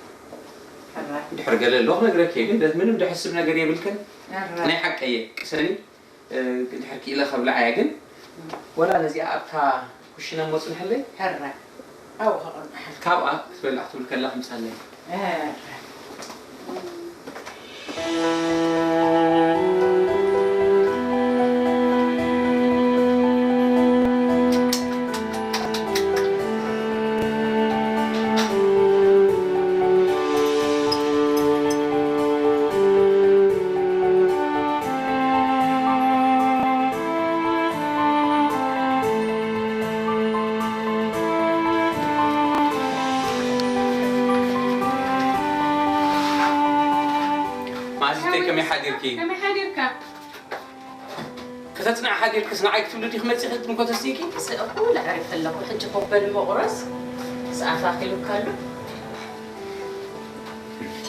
ሕራይ ድሕር ገለ ኣሎ ክነግረኪ እየ ግን ምንም ድሕስብ ነገር የብልክን። ሕራይ ናይ ሓቀየ ቅሰኒ። ድሕር ክኢለ ከብልዓ እየ ግን ወላ ነዚኣ ኣብታ ኩሽና ሞፅንሕለይ። ሕራይ ኣብኡ ከቕርብሓል ካብኣ ክትበልዕ ክትብል ከላ ክምፃለይ። ሕራይ ማዚተይ ከመይ ሓዲርኪ? ከመይ ሓዲርካ? ከተፅንዕ ሓዲርክስ ንዓይ ክትብሊ ዲኺ መፂኺ ትምኮተስቲኪ? ስእኹ ለዕሪፍ ኣለኹ ሕጂ ኮበል መቑረስ ሰዓት ኣኺሉካ ኣሎ።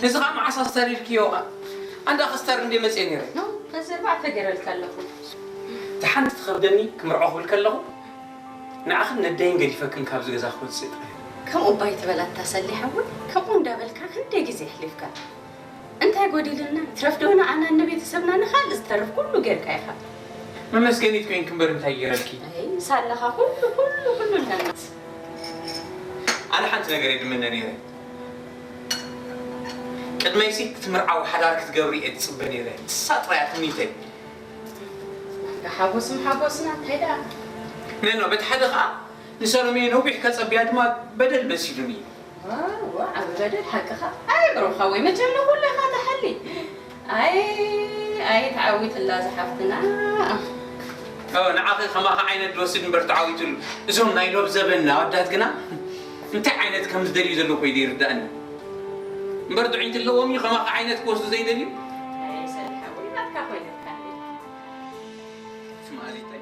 እዚ ኸዓ መዓስ ኣስተሪርክዮ ኸዓ? ኣንዳ ከስተር እንደ መፅአ ነይረ። ኖ ተዘርባዕ ተገረልካ ኣለኹ። እቲ ሓንቲ ትኸብደኒ ክምርዖ ክብል ከለኹ ንዓኽን ነደይን ገዲፈክን ካብዚ ገዛ ክወፅእ ጥራይ። ከምኡ እባ ኣይትበል ኣታ ሰሊሕ ሓወይ፣ ከምኡ እንዳበልካ ክንደይ ግዜ ኣሕሊፍካ። እንታይ ጎዲሉና? ይትረፍ ዶ ንዓናን ንቤተሰብና ንኻልእ ዝተርፍ ኩሉ ጌርካ ኢኻ። መመስገኒት ኮይንኪ እምበር እንታይ ገይረልኪ? ኣይ ሳለኻ ኩሉ ኩሉ ኩሉ ኣለና። ኣነ ሓንቲ ነገር እየ ድምነ ነይረ። ቅድመይሲ ክትምርዓዊ ሓዳር ክትገብሪ እየ ዝፅበ ነይረ። ንሳ ጥራይ እያ ትምኒተይ። ሓጎስም ሓጎስና እንታይ ደኣ? ነኖ በቲ ሓደ ኸዓ ንሰሎሜ ነዊሕ ከፀብያ ድማ በደል መሲሉኒ እዩ። ዓቢ በደል ሓቅኻ። ኣይ ብሩኻ ወይ መቸም ንኹሉ ኢኻ ትሓሊ። ኣይ ኣይ ተዓዊትላ ዝሓፍትና። ንዓኺ ከማኺ ዓይነት ድወስድ እምበር ተዓዊትሉ። እዞም ናይ ሎብ ዘበን ኣወዳት ግና እንታይ ዓይነት ከም ዝደልዩ ዘለዉ ኮይደ ይርዳእኒ። እምበር ጥዑይ እንትለዎም እዩ ከማኺ ዓይነት ክወስዱ ዘይደልዩ። ኣይ ሰሊሓ ወይ ናትካ ኮይነካ። ትማሊተይ።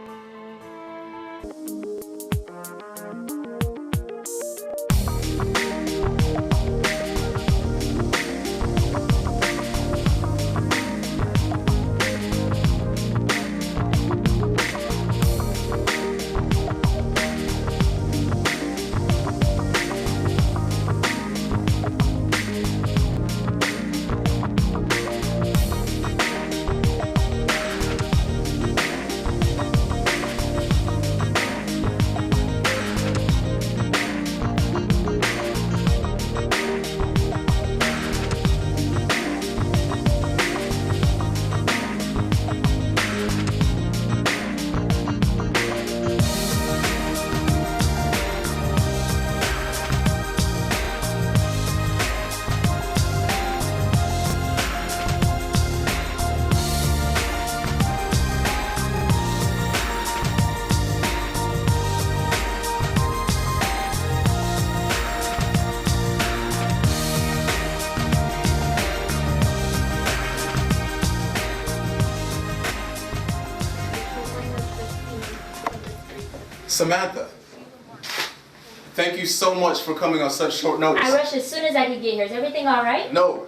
Samantha, thank you so much for coming on such short notice. I rushed as soon as I could get here. Is everything all right? No.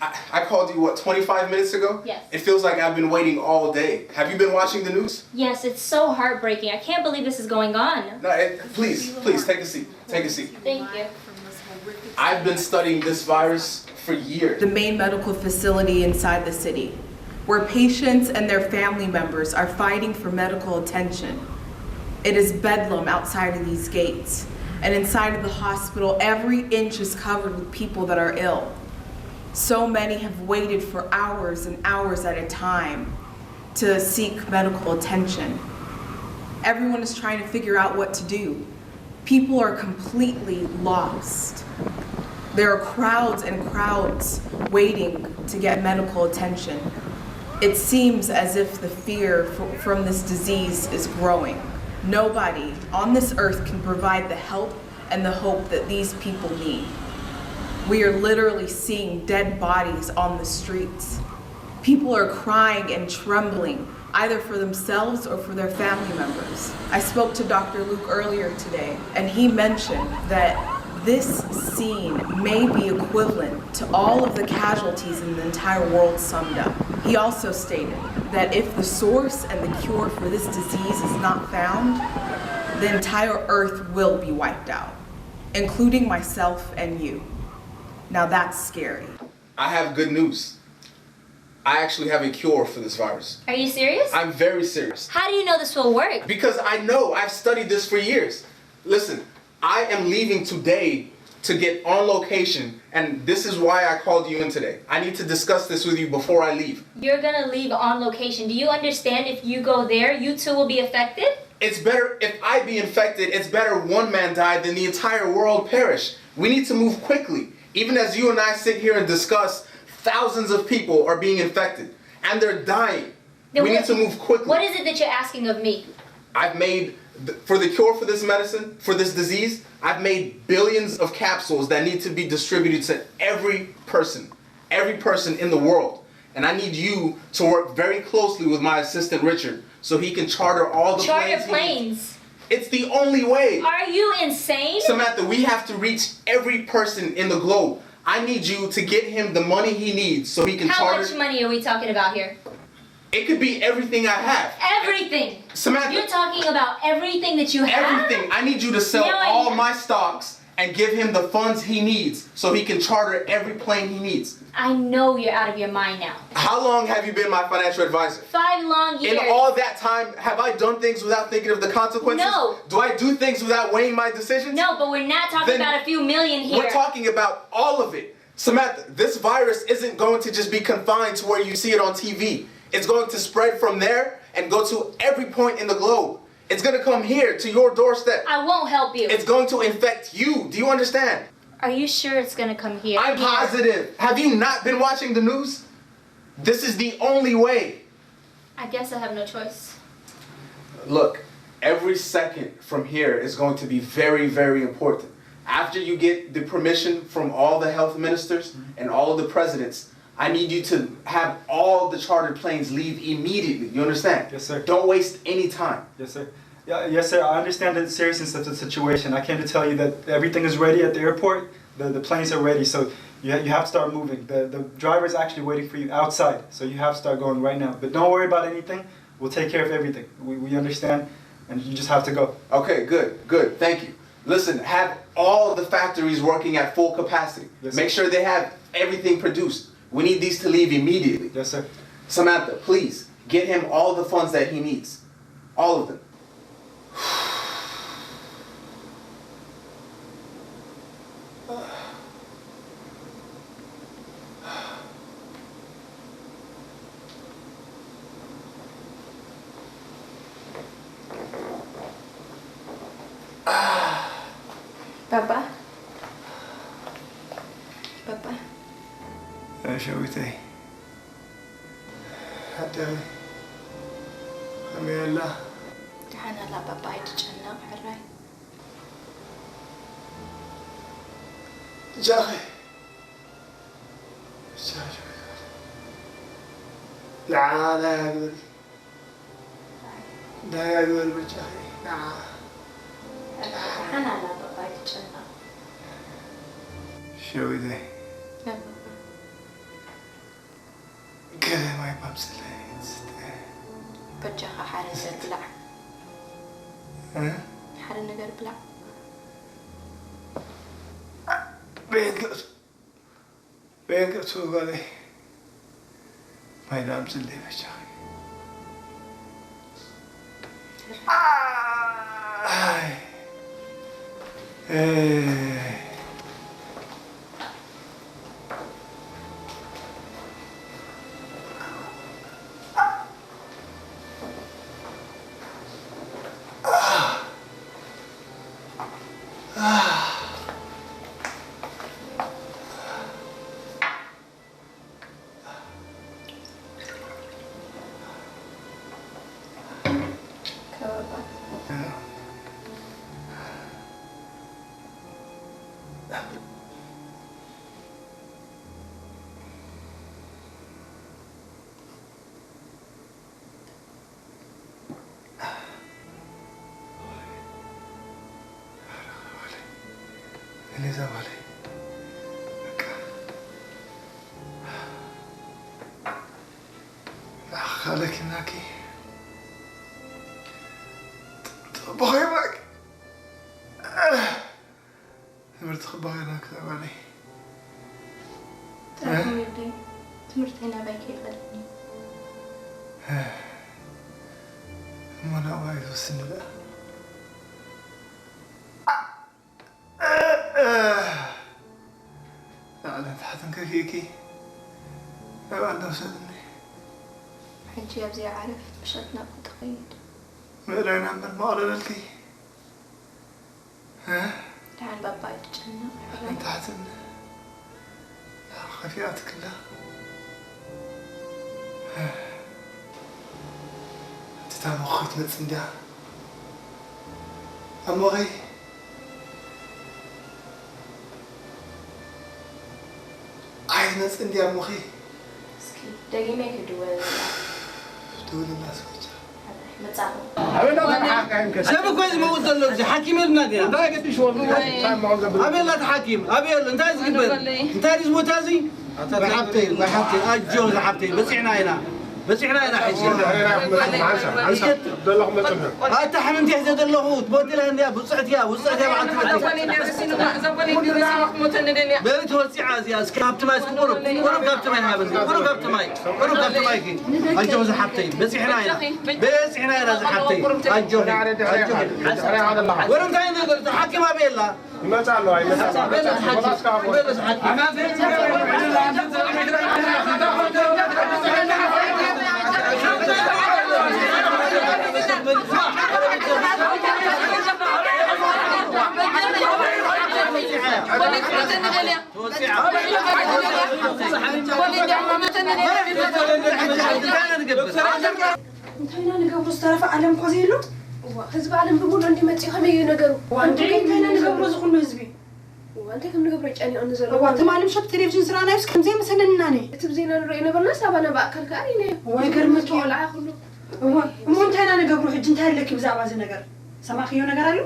I, I called you, what, twenty-five minutes ago? Yes. It feels like I've been waiting all day. Have you been watching the news? Yes, it's so heartbreaking. I can't believe this is going on. No, it, please, please take a seat. Take a seat. Thank you. I've been studying this virus for years. The main medical facility inside the city, where patients and their family members are fighting for medical attention. It is bedlam outside of these gates, and inside of the hospital, every inch is covered with people that are ill. So many have waited for hours and hours at a time to seek medical attention. Everyone is trying to figure out what to do. People are completely lost. There are crowds and crowds waiting to get medical attention. It seems as if the fear f- from this disease is growing. Nobody on this earth can provide the help and the hope that these people need. We are literally seeing dead bodies on the streets. People are crying and trembling, either for themselves or for their family members. I spoke to Doctor Luke earlier today, and he mentioned that This scene may be equivalent to all of the casualties in the entire world summed up. He also stated that if the source and the cure for this disease is not found, the entire earth will be wiped out, including myself and you. Now that's scary. I have good news. I actually have a cure for this virus. Are you serious? I'm very serious. How do you know this will work? Because I know, I've studied this for years. Listen, I am leaving today to get on location, and this is why I called you in today. I need to discuss this with you before I leave. You're gonna leave on location. Do you understand if you go there, you too will be affected? It's better if I be infected, it's better one man died than the entire world perish. We need to move quickly. Even as you and I sit here and discuss, thousands of people are being infected and they're dying. Then We what- need to move quickly. What is it that you're asking of me? I've made, th- for the cure for this medicine, for this disease, I've made billions of capsules that need to be distributed to every person, every person in the world. And I need you to work very closely with my assistant Richard so he can charter all the Charter planes. he needs. planes. It's the only way. Are you insane? Samantha, we have to reach every person in the globe. I need you to get him the money he needs so he can How charter. Much money are we talking about here? It could be everything I have. Everything. Samantha, You're talking about everything that you have. Everything. I need you to sell No, I- all my stocks and give him the funds he needs so he can charter every plane he needs. I know you're out of your mind now. How long have you been my financial advisor? Five long years. In all that time, have I done things without thinking of the consequences? No. Do I do things without weighing my decisions? No, but we're not talking Then about a few million here. We're talking about all of it. Samantha, this virus isn't going to just be confined to where you see it on T V. It's going to spread from there and go to every point in the globe. It's going to come here to your doorstep. I won't help you. It's going to infect you. Do you understand? Are you sure it's gonna come here? I'm Yeah. Positive. Have you not been watching the news? This is the only way. I guess I have no choice. Look, every second from here is going to be very, very important. After you get the permission from all the health ministers and all of the presidents, I need you to have all the chartered planes leave immediately. You understand? Yes, sir. Don't waste any time. Yes, sir. Yeah, yes, sir. I understand the seriousness of the situation. I came to tell you that everything is ready at the airport. The, the planes are ready, so you, ha- you have to start moving. The, the driver is actually waiting for you outside, so you have to start going right now. But don't worry about anything. We'll take care of everything. We, we understand, and you just have to go. Okay, good, good. Thank you. Listen, have all the factories working at full capacity. Yes, Make sir. Sure they have everything produced. We need these to leave immediately. Yes, sir. Samantha, please get him all the funds that he needs. All of them. ባባ፣ ባባ፣ ሸዊተይ፣ ኣደይ ከመይ ኣላ? ደሓን ኣላ ባባ፣ ኣይትጨነቕ ሕራይ። ጃኺ፣ ጃኺ፣ ንዓ ዳያግበሪ፣ ዳያግበሪ በጃኺ፣ ንዓ። ደሓን ኣላ ባባ፣ ኣይትጨነቕ። ሸዊተይ፣ ባባ፣ ገለ ማይ ማምፅለይ ዝስተ። በጃኻ ሓደ ነገር ብላዕ። እ? ሓደ ነገር ብላዕ። በየን ገፁ፣ በየን ገፁ ጓለይ። ማይ ዳምፅለይ በጃኺ። ኣይ። እ። እዛ ጓለይ በቃ ንዓኻ ለኪናኪ ጽቡቕ ይብላክ። ትምህርቲ ክበሃልና ክተባኒ ጥራሕ ወደይ ትምህርተይ ናባይ ከይቐደኒ እሞ ናባይ ዝወስኒ ደኣ ላዕልን ታሕትን ከፊእኪ ናብ ኣንዳ ውሰድኒ። ሕጂ ኣብዚኣ ዓረፍ፣ ዕሸትና ክትኸይድ። ምእላይና እምበር መቕረበልኪ። እ? ደሓን ባባ ኣይትጨነቕ። ላዕልን ታሕትን ከፊኣትክላ። እቲ ታሞ ክትመጽእ እንድያ። ኣሞኺ ኣይትመጽእ እንድያ ኣሞኺ። እስኪ ደጊመ ክድወለላ። ደውለላ ሰዎች። መጻኹ። ሰብ እኮ እዩ ዝመውት ዘሎ። እዚ ሓኪም የልና ድያ? እንታይ ገዲሽዎ? ኣበይ ኣላ እቲ ሓኪም? ኣበይ ኣሎ? እንታይ ዝግበር? እንታይ እዩ ዝሞታ እዚ? ወይ ሓብተይ፣ ወይ ሓብተይ፣ ኣጆ ዝሓብተይ፣ በጺሕና ኢና። በጺሕና ኢና ሕጂ። እስከ ኣታ ሕምምቲ ሒዘ ዘለኹ፣ ትቦቲ ኢላ እንድያ፣ ብጽዕቲ እያ፣ ብጽዕቲ እያ በዓልቲ ቤተይ። በል ተወጺዓ እዚኣ፣ እስከ ካብቲ ማይ እስኪ ቁሩብ፣ ቁሩብ ካብቲ ማይ ሃበኒ፣ ቁሩብ ካብቲ ማይ፣ ቁሩብ ካብቲ ማይ እስኪ። ኣጆ ዝሓብተይ፣ በጺሕና ኢና፣ በጺሕና ኢና ዝሓብተይ። ኣጆኺ፣ ኣጆኺ። ወረ እንታይ ነገር፣ ሓኪም ኣበይ ኣላ? ይመጽእ ኣሎ፣ ኣይመጽእ ኣሎ። እንታይ ኢና ንገብሮ? ዝተረፈ ዓለም እኮ ዘይብሉ። እዋ፣ ህዝቢ ዓለም ብምሉእ እንዲ መጺኡ ከመይ እዩ ነገሩ? እዋ፣ እንታይ እንታይ ኢና ንገብሮ እዚ ኩሉ ህዝቢ? እዋ፣ እንታይ ከም ንገብሮ እዩ ጨኒቑኒ ዘሎ? እዋ፣ ትማሊ ምሸት ቴሌቪዥን ዝረኣናዮስ ከምዚ መሰለንና ኔ። እቲ ብዜና ንርእዮ ነበርናስ ኣባና ብኣካል ከኣ ርኢናዮ። እዋ፣ ይገርመኪ እዩ። ቆልዓ ኩሉ። እዋ፣ እሞ እንታይ ኢና ንገብሮ ሕጂ? እንታይ ኣለኪ ብዛዕባ እዚ ነገር? ሰማዕክዮ ነገር ኣሎ?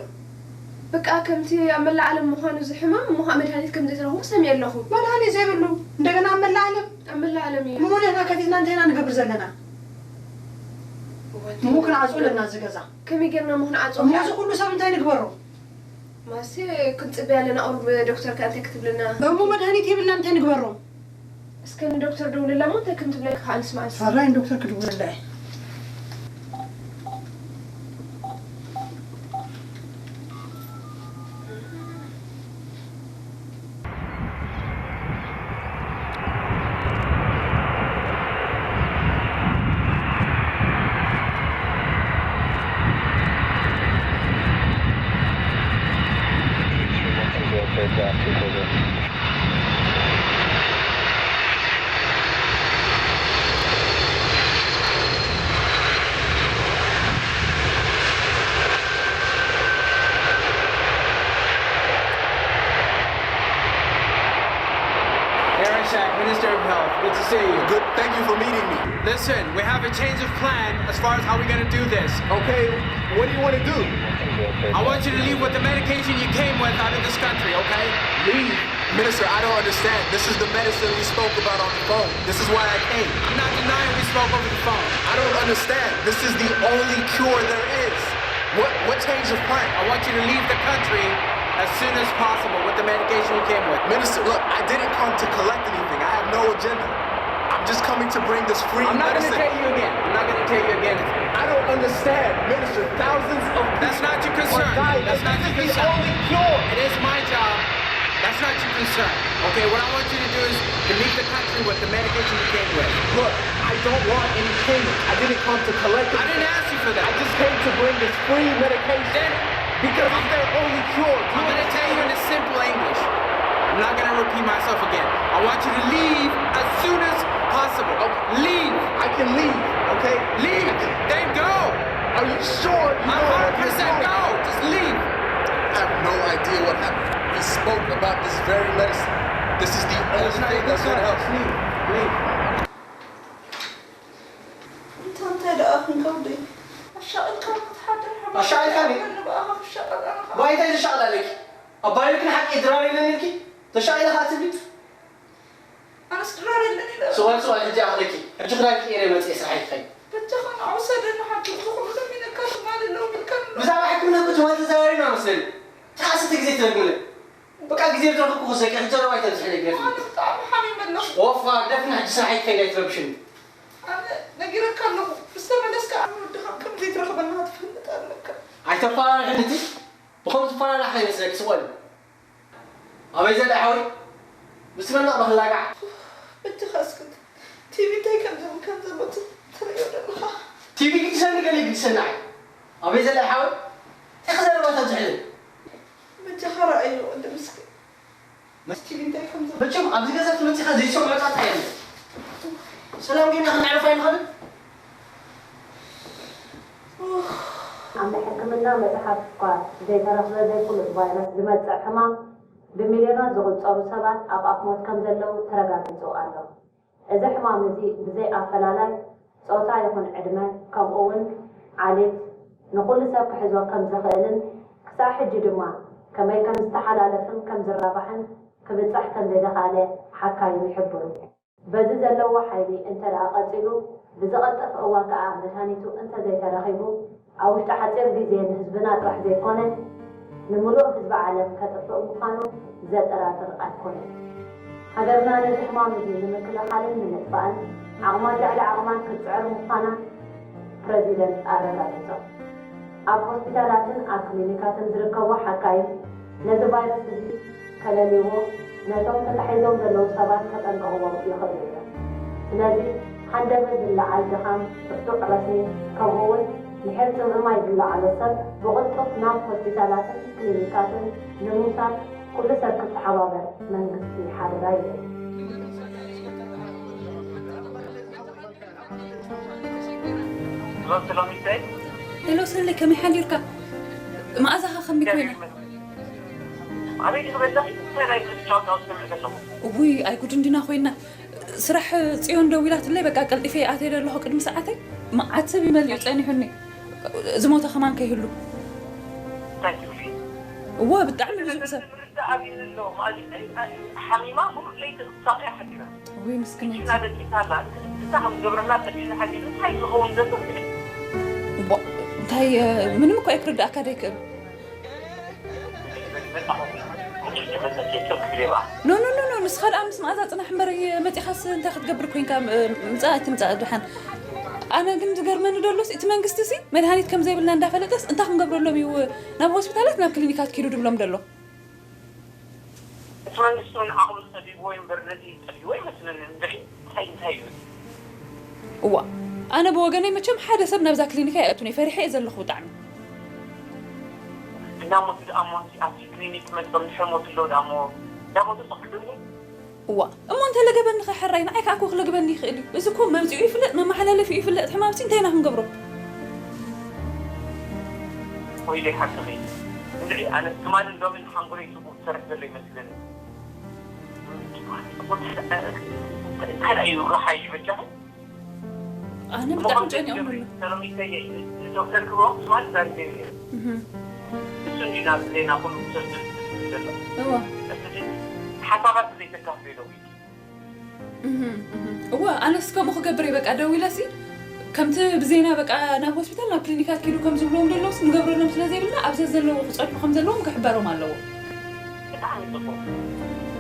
በቃ ከምቲ ኣብ መላእ ዓለም ምዃኑ እዚ ሕማም እሞ ኸኣ መድሃኒት ከም ዘይተረኽቡ ሰሚዐ ኣለኹ። መድሃኒት ዘይብሉ? እንደገና ኣብ መላእ ዓለም? ኣብ መላእ ዓለም እዩ። እሞ ንሕና ከፊትና እንታይ ኢና ንገብር ዘለና? እሞ ክንዓጽዎ ኣለና እዚ ገዛ። ከመይ ጌርና እሞ ክንዓጽዎ? እሞ እዚ ኩሉ ሰብ እንታይ ንግበሮ? ማለትሲ ክንጽበያ ኣለና ቁሩብ ዶክተር ከ እንታይ ክትብለና? እሞ መድሃኒት የብልና እንታይ ንግበሮ? እስከ ንዶክተር ደውለላ እሞ እንታይ ከም ትብለካ ከኣ ንስማዕ እስኪ። ፈራይ ንዶክተር ክድውለላ እየ። Aaron Shack, Minister of Health, good to see you. Good, thank you for meeting me. Listen, we have a change of plan as far as how we're gonna do this. Okay, what do you wanna do? I want you to leave with the medication you came with out of this country, okay? Leave? Minister, I don't understand. This is the medicine we spoke about on the phone. This is why I came. I'm not denying we spoke over the phone. I don't understand. This is the only cure there is. What, what change of plan? I want you to leave the country as soon as possible with the medication you came with. Minister, look, I didn't come to collect anything. I have no agenda. I'm just coming to bring this free medicine. I'm not gonna tell you again. I'm not gonna tell you again. I don't understand, Minister. Thousands of people are dying. That's not your concern. That's not your concern. This is the only cure. It is my job. That's not your concern. Okay, what I want you to do is to leave the country with the medication you came with. Look, I don't want any payment. I didn't come to collect anything. I didn't ask you for that. I just came to bring this free medication. Then because it's their only cure. I'm gonna tell you in a simple English. I'm not gonna repeat myself again. I want you to leave as soon as possible. Okay. Leave. I can leave, okay? Leave. Then go. Are you sure you know what you're doing? One hundred percent go. Just leave. I have no idea what happened. We spoke about this very medicine. This is the only thing that's gonna help. Leave. Leave. እንታ እንታይ ደኣ ክንገብር? ኣሻቒልካ ክትሓድር ኣሻቒልካ ድዩ? ሓማም ብኣኻ ክሻቐል ኣነ ኸኣ። ዋይ እንታይ ዘሻቕል ኣለኪ? ኣባይ ግን ሓቂ ድራር የለን ኢልኪ ተሻቒለ ኸኣ ትብሊ? ኣነስ ድራር የለን ኢለ። ስዋል ስዋል ሕጂ ኣኽለኪ። ሕጂ ክዳን ቀይረ መጽእ ስራሐይ ክኸይድ። በጃኻ ንዓ ውሰደኒ ሓኪም ዝኹሉ ለሚነካ ትማሊ ኣለዉ ኢልካ ኣሎ። ብዛዕባ ሕክምና እኮ ትማሊ ተዘራሪብና መስለኒ። ተሓሰተ ግዜ ትደግምለ። በቃ ግዜ ዝረኽብኩ ክሰኪ ሕጂ ዘረባ ኣይተብዝሕለይ ግደፊ። ኣነ ብጣዕሚ ሓሚመ ኣለኹ። ወፋ ግደፍና ሕጂ ስራሐይ ክኸይድ ኣይትረብሽኒ። ኣነ ነጊረካ ኣለኹ። ምስ ተመለስካ ኣነ ወድኻ ከም ዘይትረኽበና ክትፈልጥ ኣለካ። ኣይተፋራርሕኒ እቲ ብኸምኡ ዝፈራራሕ ከይመስለኪ ስቕ በሊ። ኣበይ ዘላ ሓወይ? ምስቲ መንደቕ ዶ ክላጋዕ? በጃኻ እስክት። ቲቪ እንታይ ከም ዝብል ከም ዘሎ ት-፣ ትርእዮ ዘለኻ። ቲቪ ግድሰኒ ገለ ይግድሰኒ ኣይ። ኣበይ ዘላ ሓወይ? እንታይ ከ ዘረባ ተብዝሕለይ? በጃኻ ረኣዮ ወዲ ምስኪን። መስ-፣ ቲቪ እንታይ ከም ዝብል። መቸም ኣብዚ ገዛ ተመጺኻ ዘይሰምዖ ጣጣ የለን። ሰላም ጌና ክነዕርፍ ኣይንኽእልን? ኣብ ናይ ሕክምና መጽሓፍ እኳ ዘይተረኽበ ዘይፍሉጥ ቫይረስ ዝመጽእ ሕማም ብሚልዮናት ዝቑጸሩ ሰባት ኣብ ኣፍ ሞት ከም ዘለዉ ተረጋጊጹ ኣሎ። እዚ ሕማም እዚ ብዘይ ኣፈላላይ ጾታ ይኹን ዕድመ፣ ከምኡ እውን ዓሌት ንኹሉ ሰብ ክሕዞ ከም ዝኽእልን ክሳዕ ሕጂ ድማ ከመይ ከም ዝተሓላለፍን ከም ዝራባሕን ክብጻሕ ከም ዘይተኻእለ ሓካይም ይሕብሩ። በዚ ዘለዎ ሓይሊ እንተ ደኣ ቀጺሉ፣ ብዝቐልጠፈ እዋን ከኣ መድሃኒቱ እንተ ዘይተረኺቡ፣ ኣብ ውሽጢ ሓጺር ግዜ ንህዝብና ጥራሕ ዘይኮነ፣ ንምሉእ ህዝቢ ዓለም ከጥፍእ ምዃኑ ዘጠራጥር ኣይኮነን። ሃገርና ነዚ ሕማም እዚ ንምክልኻልን ንምጥፋእን ዓቕማን ልዕሊ ዓቕማን ክትጽዕር ምዃና ፕረዚደንት ኣረጋጊጾም። ኣብ ሆስፒታላትን ኣብ ክሊኒካትን ዝርከቡ ሓካይም ነዚ ቫይረስ እዚ ከለልይዎ ነቶም ተታሒዞም ዘለዉ ሰባት ከጠንቅቕዎም ይኽእሉ እዮም። ስለዚ ሃንደበት ዝለዓል ድኻም፣ ብርቱዕ ረስኒ፣ ከምኡ'ውን ምሒር ጽምኢ ማይ ዝለዓሎ ሰብ ብቕልጡፍ ናብ ሆስፒታላትን ክሊኒካትን ንምውሳድ ኩሉ ሰብ ክተሓባበር መንግስቲ ሓደራ ይብል። ሄሎ ሰሌ፣ ከመይ ሓዲርካ? መኣዛኻ ከመይ ኮይና? እውይ፣ ኣይ ጉድ እንዲና ኮይና። ስራሕ ጽዮን ደዊላትለይ፣ በቃ ቀልጢፈ ይኣትየ ዶ ኣለኹ ቅድሚ ሰዓተይ። መዓት ሰብ እዩ መሊኡ ጸኒሑኒ። ዝሞተ ከማን ከይህሉ። እዋ፣ ብጣዕሚ ብዙሕ ሰብ። ዝርዳእ ኣብዩ ዘሎ ማለት እዩ። ሓሚማ ሙሉእ ለይቲ ክትሳቐ ሓዲራ። ውይ ምስክነይቲ። ሽና ደቂሳ ኣላ። እንስሳ ከም ዝገብረላ ጠፊኡ ሓዲሩ እንታይ ዝኸውን ዘሎ ትብል። እቧ፣ እንታይ ምንም እኮ ኣይክርዳእካ ደይክእል። መጣኹ። ሕጂ ሕጂ መጠኪ ሰብ ክብል እባ። ኖ ኖ ኖ ኖ፣ ንስኻ ደኣ ምስ መኣዛ ጽናሕ እምበር መጺኻስ እንታይ ክትገብር ኮንካ? ምጻእ ኣይትምጻእ ድሓን። ኣነ ግን ዝገርመኒ ደሎስ እቲ መንግስቲ ሲ መድሃኒት ከም ዘይብልና እንዳፈለጠስ እንታይ ክንገብረሎም እዩ ናብ ሆስፒታላት ናብ ክሊኒካት ኪዱ ድብሎም ደሎ? እቲ መንግስቲ እውን ዓቕሚ ጸቢብዎ እዩ እምበር ነዚ ጸቢብዎ ኣይመስለንን። እንድዒ እንታይ እንታይ እዩ? እዋ ኣነ ብወገነይ መቸም ሓደ ሰብ ናብዛ ክሊኒካ ኣይኣቱን እየ ፈሪሐ እየ ዘለኹ ብጣዕሚ። እንዳሞቱ ደኣ እሞ ኣብቲ ክሊኒክ መፅኦም ድሕሪ ሞት ኣለዉ ደኣ እሞ እንዳሞቱ ሶሕ ኣለዉ። እዋ እሞ እንተ ለገበኒ ኸ ሕራይ ንዓይ ከዓ እኮ ክለግበኒ ይኽእል እዩ። እዚ እኮ መምፅኡ ይፍለጥ መመሓላለፊኡ ይፍለጥ ሕማምሲ እንታይ ኢና ክንገብሮ? ኮይደ ሓቅኺ እንድዒ ኣነስ ትማልን ሎምን ሓንጎለይ ፅቡቕ ዝሰርሕ ዘሎ ይመስለኒ። እንታይ እዩ ረሓይ በጃኺ? ኣነ ብጣዕሚ ጨኒቑ ኣሎ። ዶክተር ክብሮም ትማል ዛሪበ ነይረ። እሱ እንዲ ናብ ዜና ኩሉ ሰብ ዝብል ዘሎ። እዋ። ሓሳባት ዘይተካፍለ ዶ ኢልኪ? እዋ ኣነስ ከምኡ ክገብር እየ በቃ ደዊለሲ ከምቲ ብዜና በቃ ናብ ሆስፒታል ናብ ክሊኒካት ኪዱ ከም ዝብልዎም ዘለውስ ንገብረሎም ስለ ዘይብልና ኣብዘ ዘለዉ ክፀድሑ ከም ዘለዎም ክሕበሮም ኣለዎ። ብጣዕሚ ፅቡቅ።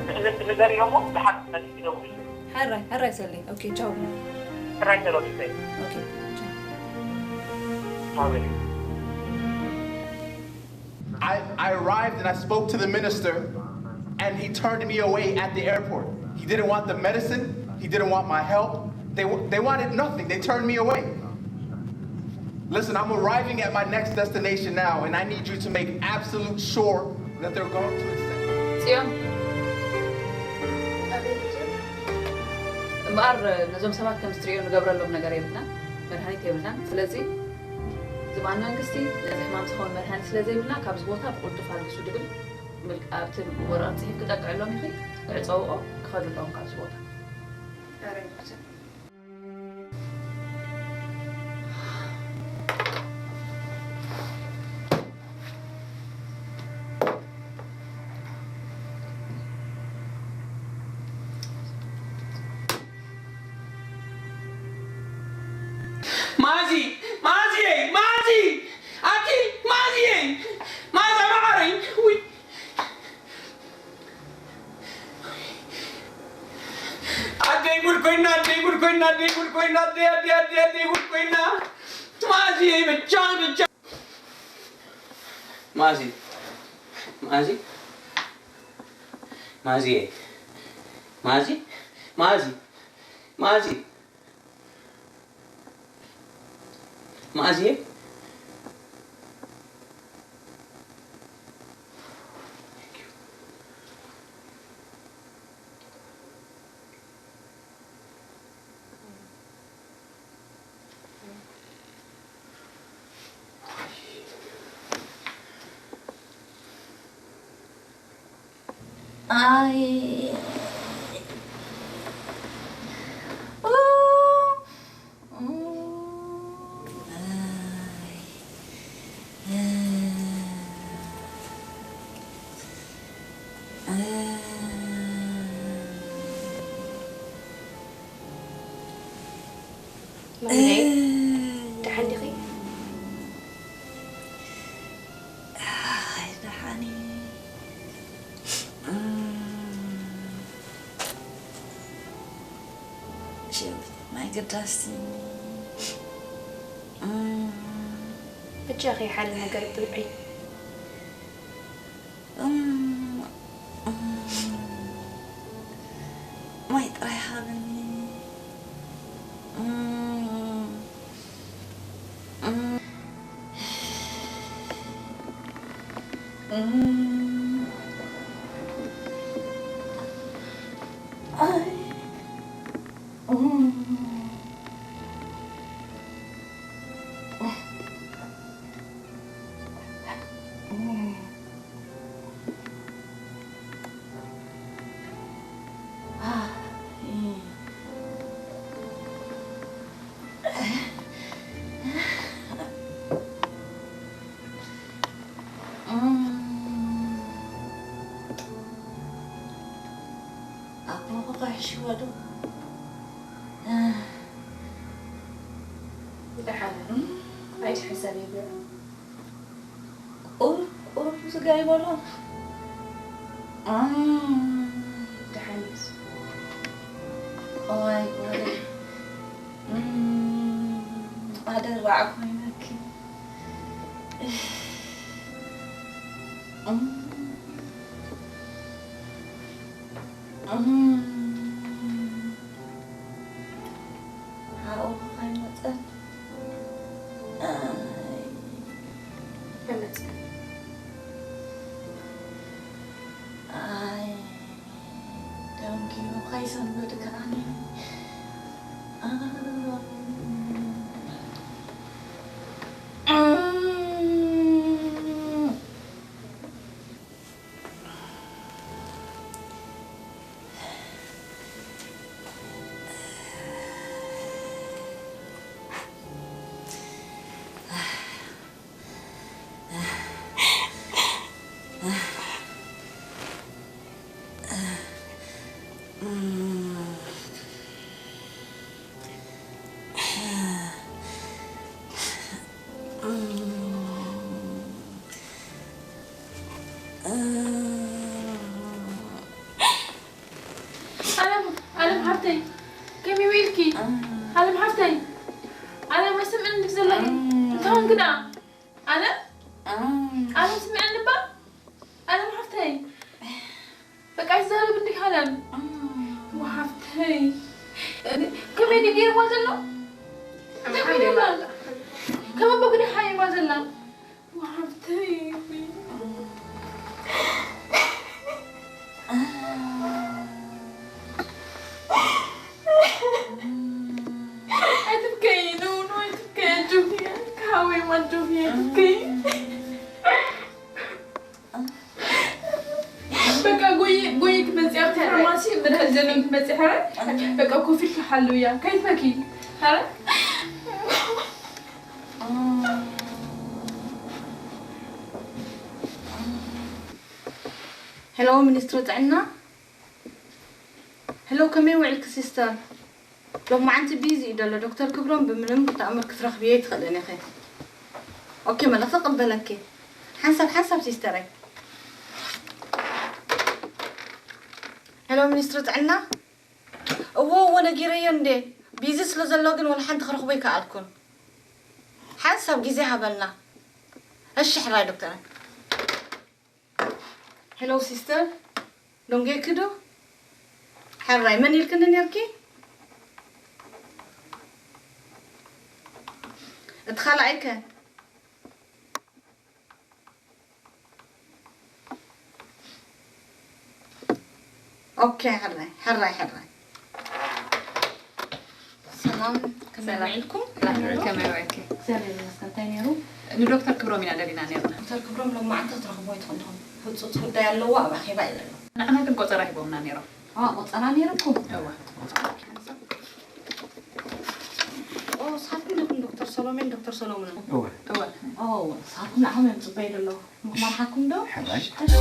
ንእዝንቲ ንገሪኦሞ ብሓቂ መሊስ ይደውል። ሕራይ ሕራይ ሰለይ ኦኬ ቻው። ሕራይ ሰሎሚተይ። ኦኬ ቻው። ቻው በሊ። I, I arrived and I spoke to the minister, and he turned me away at the airport. He didn't want the medicine, he didn't want my help. They, they wanted nothing, they turned me away. Listen, I'm arriving at my next destination now, and I need you to make absolute sure that they're going to accept. ጽዮን እምበኣር ነዞም ሰባት ከምዚ ትርእዮ ንገብረሎም ነገር የብልናን፣ መድሃኒት የብልናን። ስለዚ ዝማን መንግስቲ ነዚ ሕማም ዝኸውን መድሃኒት ስለ ዘይብልና ካብዚ ቦታ ብቕልጡፍ ኣልግሱ ድብል ኣብቲ ወረቐት ፅሒፍ ክጠቅዕሎም ኢኺ፣ ዕፀውኦ ክኸዱ ኣለዎም ካብዚ ቦታ። ኮይና ኣደይ፣ ጉድ ኮይና ኣደይ፣ ጉድ ኮይና ኣደይ፣ ኣደይ፣ ኣደይ፣ ኣደይ፣ ጉድ ኮይና። ማዚ ብቻ፣ ብቻ። ማዚ፣ ማዚ፣ ማዚ፣ ማዚ፣ ማዚ፣ ማዚ፣ ማዚየ። ኣይ። ኡ። ኡ። ኣይ። ኣይ። ማሚነይ፣ ደሓን ዲኺ? ኣይ፣ ደሓን እየ። እም፣ ሽው፣ ማይ ግዳስኒ። እም። በጃኺ ሓደ ነገር ብልዒ። እም፣ እም፣ ማይ ጥራይ ሃብኒ። እም፣ እም፣ እም፣ ኣይ፣ እም። ኣቦ ክሕሽዎ ዶ? ደሓን። ኣይትሕሰብ ይብል። ቁሩብ፣ ቁሩብ ስጋ ይበሎ። እም። ደሓን እዩ። እዋይ፣ እዋይ። እም። ኣደራዕ ኮይነኪ። እም። እም። ሓውኺ ከይመጸን። ኣይ። ከመጽእ። ኣይ፣ ደንጊዩ ከይሰንብድ ከኣኒ። ኣለም፣ ኣለም ሓፍተይ፣ ከመይ ውዒልኪ? ኣለም ሓፍተይ፣ ኣለም ኣይሰምዕን ድዩ ዘለኺ? እንታይ ኾንኪ ደኣ? ኣለም? ኣለም ስምዕኒ እባ? ኣለም ሓፍተይ። በቃ ይዛረብ እንዲህ ኣለም። ወሓፍተይ። ከመይ ድዩ ገይርዋ ዘሎ? እንታይ ኾይኑ ኣሎ? ከም ኣቦ ግዲ ሓይዋ ዘላ። ወሓፍተይ። ኣይትብከይ፣ ኖ፣ ኖ፣ ኣይትብከይ፣ ኣጆኺ፣ ክሃወይ፣ ኣጆኺ፣ ኣይትብከይ። በቃ፣ ጎይ፣ ጎይ ክመጽእ ኣብቲ ፋርማሲ፣ መድሃኒት ዘለኒ ክመጽእ፣ ሕረ። በቃ፣ ኮፍ ኢልኪ ሓልውያ፣ ከይትበኪ፣ ሕረ። ሄሎ፣ ሚኒስትሪ ጥዕና። ሄሎ፣ ከመይ ውዒልኪ ሲስተር? ሎማዓንቲ ቢዚ እዩ ዘሎ ዶክተር ክብሮም፣ ብምንም ተኣምር ክትረኽብዮ ኣይትኽእልን ኢኺ። ኦኬ፣ መልእኽቲ ክቕበለኪ። ሓንሳብ ሓንሳብ ሲስተረይ። ሄሎ፣ ሚኒስትሪ ጥዕና። እዎ እዎ ነጊረዮ እንዴ። ቢዚ ስለ ዘሎ ግን ወላ ሓንቲ ክረኽቦ ኣይከኣልኩን። ሓንሳብ ግዜ ሃበልና። እሺ ሕራይ ዶክተር። ሄሎ ሲስተር፣ ደንጌኪ ዶ? ሕራይ መን ኢልክኒ ነርኪ? እቲ ካልኣይ ከ? ኦኬ፣ ሕራይ ሕራይ ሕራይ። ሰላም፣ ከመይ ሰላም። ውዒልኩም? ከመይ ውዒልኪ? እግዚኣብሔር ይመስገን። እንታይ ነይሩ? ንዶክተር ክብሮም ኢና ደሊና ነይርና። ዶክተር ክብሮም ሎማዓንቲ ክትረኽብዎ ኣይትኽእሉ ኢኹም። ህጹጽ ጉዳይ ኣለዎ፣ ኣብ ኣኼባ እዩ ዘሎ። ንዓና ግን ቆጸራ ሂቦምና ነይሮም። አ፣ ቆጸራ ነይርኩም? እወ። ኦ፣ ንስኻትኩም ዲኹም ዶክተር ሰሎሜን ዶክተር ሰሎሞንን? እወ። እወ። ኦ፣ ንስኻትኩም ንዓኹም እዮም ዝጽበዩ ዘለዉ። ንኽመርሓኩም ዶ? ሕራይ። እሺ።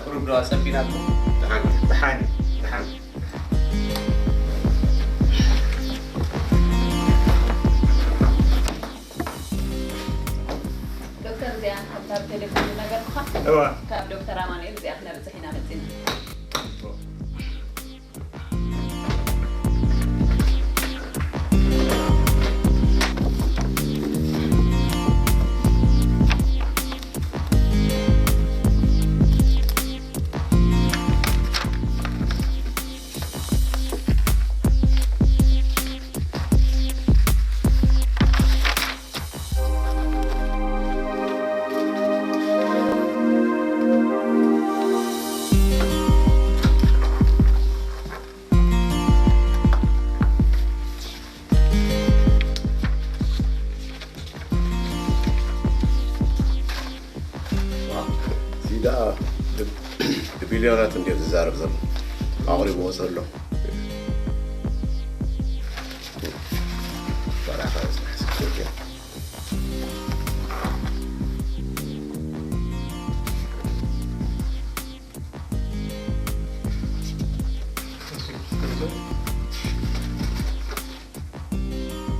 ቁሩብ ዶ ኣጸቢናኩም? ደሓን፣ ደሓን፣ ደሓን። ዶክተር፣ እዚኣ ካብታ ብቴሌፎን ዝነገርኩኻ፣ እዋ። ካብ ዶክተር ኣማኑኤል እዚኣ ክነብጽሕ ኢና መጺና። እዚ ደኣ ብ-፣ ብቢልዮናት እንድዩ ዝዛረብ ዘሎ። ኣቕሪብዎ ዘሎ። ባዕልኻ ጽናሕ እስኪ።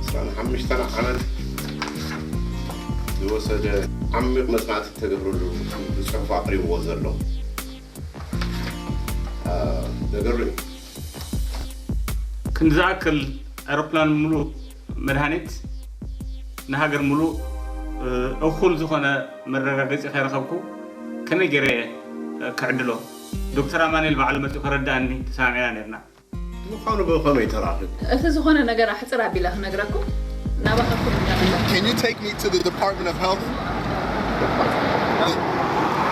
ዕስራን ሓሙሽተን ዓመት ዝወሰደ ዓሚቕ መጽናዕቲ ተገብረሉ ብጽሑፍ ኣቕሪብዎ ዘሎ፣ አ፣ ዘገርም እዩ። ክንዲ ዝኣክል፣ ኣውሮፕላን ምሉእ መድሃኒት ንሃገር ምሉእ፣ እ፣ እኹል ዝኾነ መረጋገጺ ከይረኸብኩ ከመይ ገይረ፣ እ፣ ክዕድሎ? ዶክተር ኣማኑኤል ባዕሉ መጺኡ ከረድኣኒ ተሰማሚዕና ነይርና። ንምዃኑ ብኸመይ ተራኺቡ? እቲ ዝኾነ ነገር ኣሕጽር ኣቢለ ክነግረኩም ናባኻትኩም እንዳመለስኩ። Can you take me to the Department of Health? The,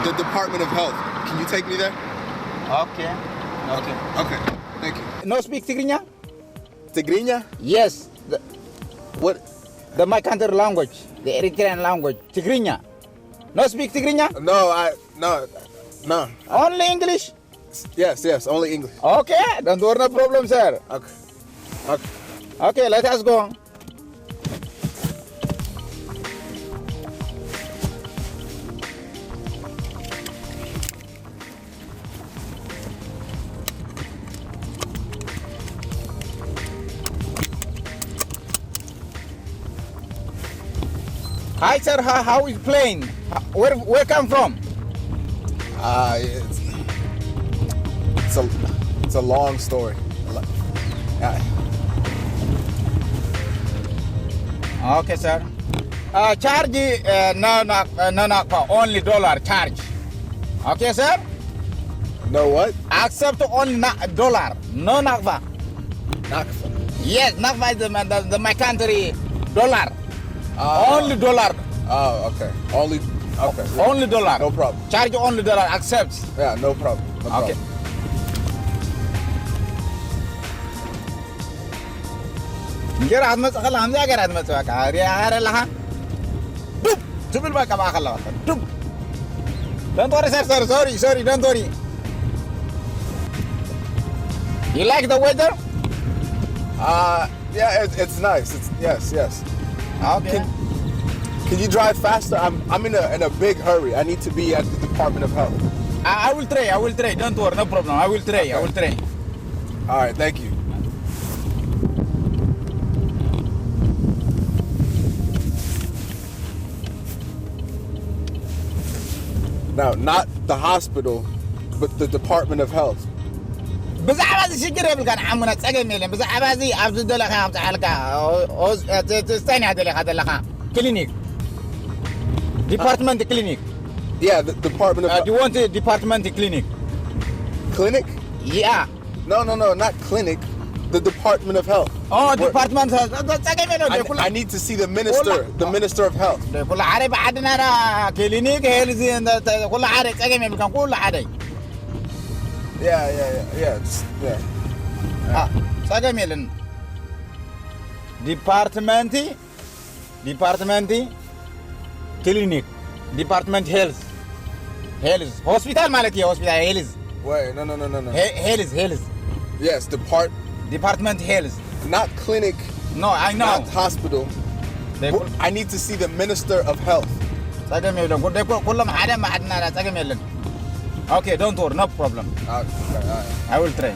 the Department of Health. Can you take me there? Okay. Okay. Okay. Thank you. No speak Tigrinya? Tigrinya? Yes. The, what? The my country language, the Eritrean language, Tigrinya. No speak Tigrinya? No, I, no, no. Only English? Yes, yes, only English. Okay, don't worry, no problem, sir. Okay. Okay. Okay, let us go. Hi, sir. How, how is plane? Where, where come from? Uh, it's, it's a, it's a long story. A lo-, yeah. Okay, sir. Uh, charge, uh, no, no, uh, no, no, only dollar charge. Okay, sir? No what? Accept only na-, dollar, no nakfa. Nakfa? Yes, nakfa is the, the, the my country dollar. Ah. Only dollar. Oh, okay. Only, okay. Only dollar. No problem. Charge only dollar. Accept. Yeah, no problem. No okay. Problem. እንጀራ ክትመጽእ ከላ ከምዚኣ ገይራ ትመጽእ በቃ። ሪኣ ኣለኻ? ዱብ ትብል በቃ ብኣኻ ኣለኻ። ዱብ። Don't worry, sir, sir. Sorry, sorry. Don't worry. You like the weather? Uh, yeah, it, it's nice. It's, yes, yes. Okay. Can, can you drive faster? I'm, I'm in a, in a big hurry. I need to be at the Department of Health. I, I will try, I will try. Don't worry, no problem. I will try, I will try. All right, thank you. Now, not the hospital, but the Department of Health. ብዛዕባ እዚ ሽግር የብልካን ዓሙና፣ ጸገም የለን። ብዛዕባ እዚ ኣብዚ ደለኻ ከምፅሓልካ ስታይን እያ ደለኻ ዘለኻ ክሊኒክ፣ ዲፓርትመንት ክሊኒክ። Yeah, the Department of Uh, do you want the department clinic? Clinic? Yeah. No, no, no, not clinic. The Department of Health. Oh, Where- department. ጸገም የለው። I, I need to see the minister, the minister of health. ኩሉ ሓደ ብዓድና ዳ ክሊኒክ ሄልዚ ኩሉ ሓደ ጸገም የብልካን። ኩሉ ሓደ Yeah, yeah, yeah, yeah. It's, yeah. ጸገም የለን። ዲፓርትመንት ዲፓርትመንት ክሊኒክ፣ ዲፓርትመንት ሄልዝ፣ ሄልዝ ሆስፒታል ማለት እዩ። ሆስፒታል ሄልዝ፣ Wait, no, no, no, no, no. ሄልዝ፣ ሄልዝ፣ Yes, depart, ዲፓርትመንት ሄልዝ። Not clinic, No, I know. Not hospital. I need to see the minister of health. ጸገም የለን። ጉዳይ ኩሎም ሓደ ማዕድና ጸገም የለን። Okay, don't worry, no problem. All right, all right. I will try.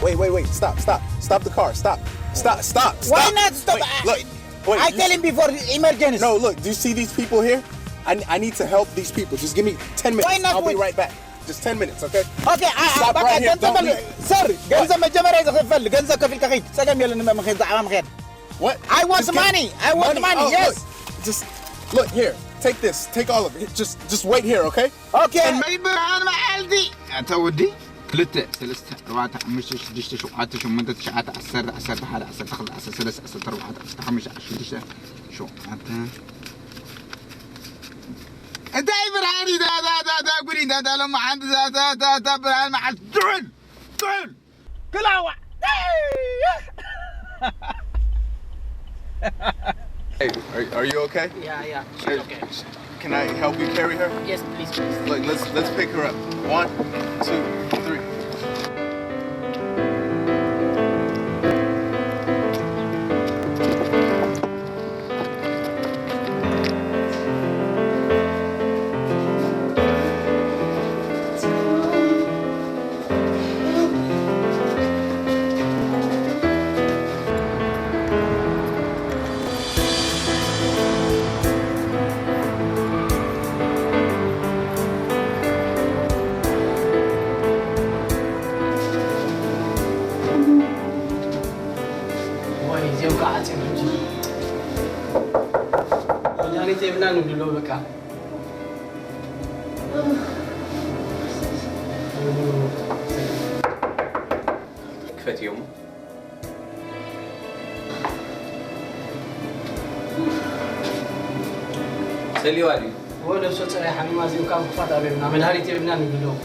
Wait, wait, wait. Stop, stop. Stop the car. Stop. Stop, stop. Why stop. Not stop? Wait, look. Wait. I tell him before emergency. No, look. Do you see these people here? I, I need to help these people. Just give me ten minutes. Why not I'll wait? Be right back. Just ten minutes, okay? Okay, I, Stop right here. Don't leave. Sir, ገንዘብ መጀመሪያ ዝኽፈል ገንዘብ ከፊልካ ኺድ። ጸገም የለን። መምኸድ ዛዕባ መኸድ። What? I want money. I want money. Oh, yes. Look, just look here. Take this. Take all of it. Just, just wait here, okay? Okay. ናይ ብርሃን መዓልቲ ኣታ ወዲ ክልተ ሰለስተ ኣርባዕተ ሓሙሽተ ሽዱሽተ ሸውዓተ ሸሞንተ ትሽዓተ ዓሰርተ ዓሰርተ ሓደ ዓሰርተ ክልተ ዓሰርተ ሰለስተ ዓሰርተ ኣርባዕተ ዓሰርተ ሓሙሽተ ዓሰርተ ሽዱሽተ ሸውዓተ እንታይ ብርሃን እዩ? ዳ ዳ ዳ ዳ ጉድ እዩ። ዳ ዳ ሎማ ሓንቲ ዳ ዳ ዳ ዳ ብርሃን መዓልቲ ትዑል ትዑል ክላዋ Hey, are, are you okay? Yeah, yeah, she's okay. Can I help you carry her? Yes, please, please. Look, let's let's pick her up. One, two, three. ወይ እዚኦም ከዓ ዓፅዮም ሕጂ መድሃኒት የብልናን ንብሉ ኣለዉ በቃ። ክፈትዮ እሞ ጸልዋ ድዩ? እዎ ነብሰ ጾር እያ ሓሚማ እዚኦም ከዓ ምኽፋት ኣበይ የብልና መድሃኒት የብልናን ይብሉ ኣለዉ።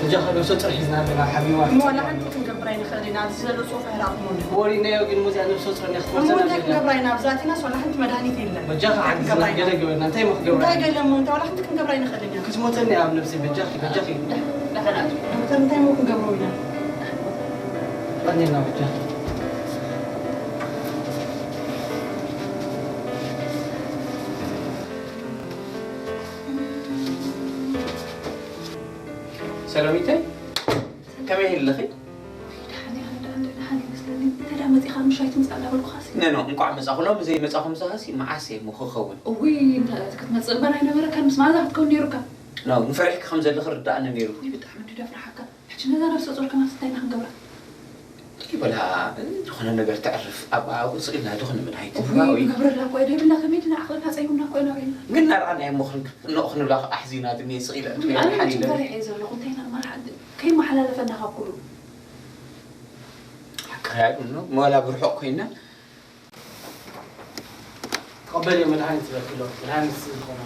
በጃኻ ነብሰ ጾር ሒዝና ኣለና ሓሚማ እሞ ዋላ ሓንቲ ክንገብር ኣይንኽእል ኢና ኣብዚ ዘሎ ሶፋ ይረኣኹሞ ወሪናዮ ግን ሙዚያ ነብሰ ጾር እያ እሞ ክትወስደና እንታይ ዘላ ክንገብር ኢና ኣብዚ ኣቲና ዋላ ሓንቲ መድሃኒት የለን በጃኻ ሓግዝና ገለ ግበርና እንታይ እሞ ክገብር እንታይ ገለ እሞ እንታይ ዋላ ሓንቲ ክንገብር ኣይንኽእል ኢና ክትሞተኒ ኣብ ነብሲ በጃኺ በጃኺ ዶክተር እንታይ እሞ ክንገብሮ ኢና ቀኒልና በጃኺ ሰሎሚተይ ከመይ ኣለኺ? ደሓን እየ፣ ኣነ ደኣ እንደ ደሓን ይመስለኒ። እንታይ ደኣ መጺኻ ምሻይ ትምጻእ እንዳበልኩኻሲ? ነ ኖ እንቋዕ መጻኹ። ሎሚ ዘይመጻኹ ምሳኻሲ መዓስ እየ እሞ ክኸውን? እውይ፣ እንተ ክትመጽእ እምበር ኣይነበረካን፣ ምስ መኣዛ ክትከውን ነይሩካ። ኖ ንፈሪሕኪ ከም ዘለኺ ርዳእኒ ነይሩ። ውይ፣ ብጣዕሚ እንዲ ደፍርሓካ። ሕጂ ነዛ ነብሰ ጾር ከማንስ እንታይ ኢና ክንገብራ? ይበላ ዝኾነ ነገር ተዕርፍ ኣብኣ ኣብኡ ስቕ ኢልና ዶ ክንብል እውይ፣ ኣይትፍራዊ። ንገብረላ እኮ እየ ደይብልና፣ ከመይ ድና ዓቕልና ጸይሙና እኮ ኢና ርኢና። ግን ናርኣና እሞ ክንክፍኖ ክንብላ ኣሕዚናትኒ እየ ስቕ ኢለ ውይ፣ ኣነ መቸም ፈሪሐ እየ ዘለኹ፣ እንታይ ኢና ንመርሓ? ከይመሓላለፈና ካብ ኩሉ። ሓቅኻ እያ ኖ መላ ብርሑቕ ኮይና ተቐበልዮ መድሃኒት ዝበልክሎ መድሃኒት ዝኾነ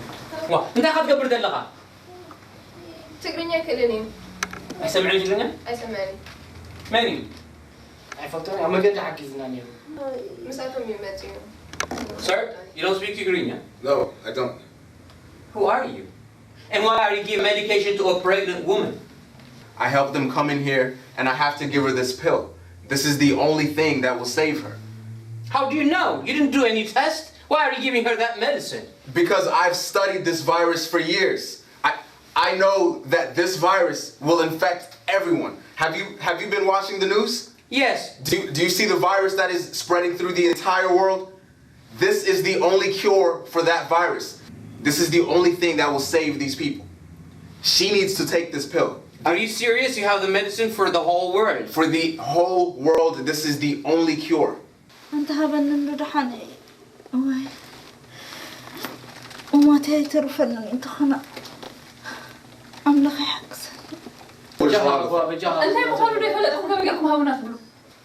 ዋ እንታይ ኢኻ ትገብር ዘለኻ? ትግርኛ ኣይክእልን እዩ። ኣይሰምዕን ትግርኛ? ኣይሰምዕን እዩ። መን እዩ? ኣይፈልጦን ኣብ መገዲ ሓጊዝና ነይሩ ምስኣቶም እዩ መፅኡ። Sir, you don't speak Tigrinya? No, I don't. Who are you? And why are you giving medication to a pregnant woman? I helped them come in here, and I have to give her this pill. This is the only thing that will save her. How do you know? You didn't do any test. Why are you giving her that medicine? Because I've studied this virus for years. I, I know that this virus will infect everyone. Have you, have you been watching the news? Yes. Do, do you see the virus that is spreading through the entire world? This is the only cure for that virus. This is the only thing that will save these people. She needs to take this pill. Are you serious? You have the medicine for the whole world. For the whole world, this is the only cure. ኣንተ ሃበኒ እንዶ ደሓን እየ። እዋይ እሞተይ ኣይተርፈንን እንተኾነ ኣምላኽ ይሓግዘኒ። በጃኻ ኣቦ በጃኻ እንታይ ምዃኑ ዶ ይፈለጥኩም ከመይ ጌርኩም ሃቡና ትብሉ?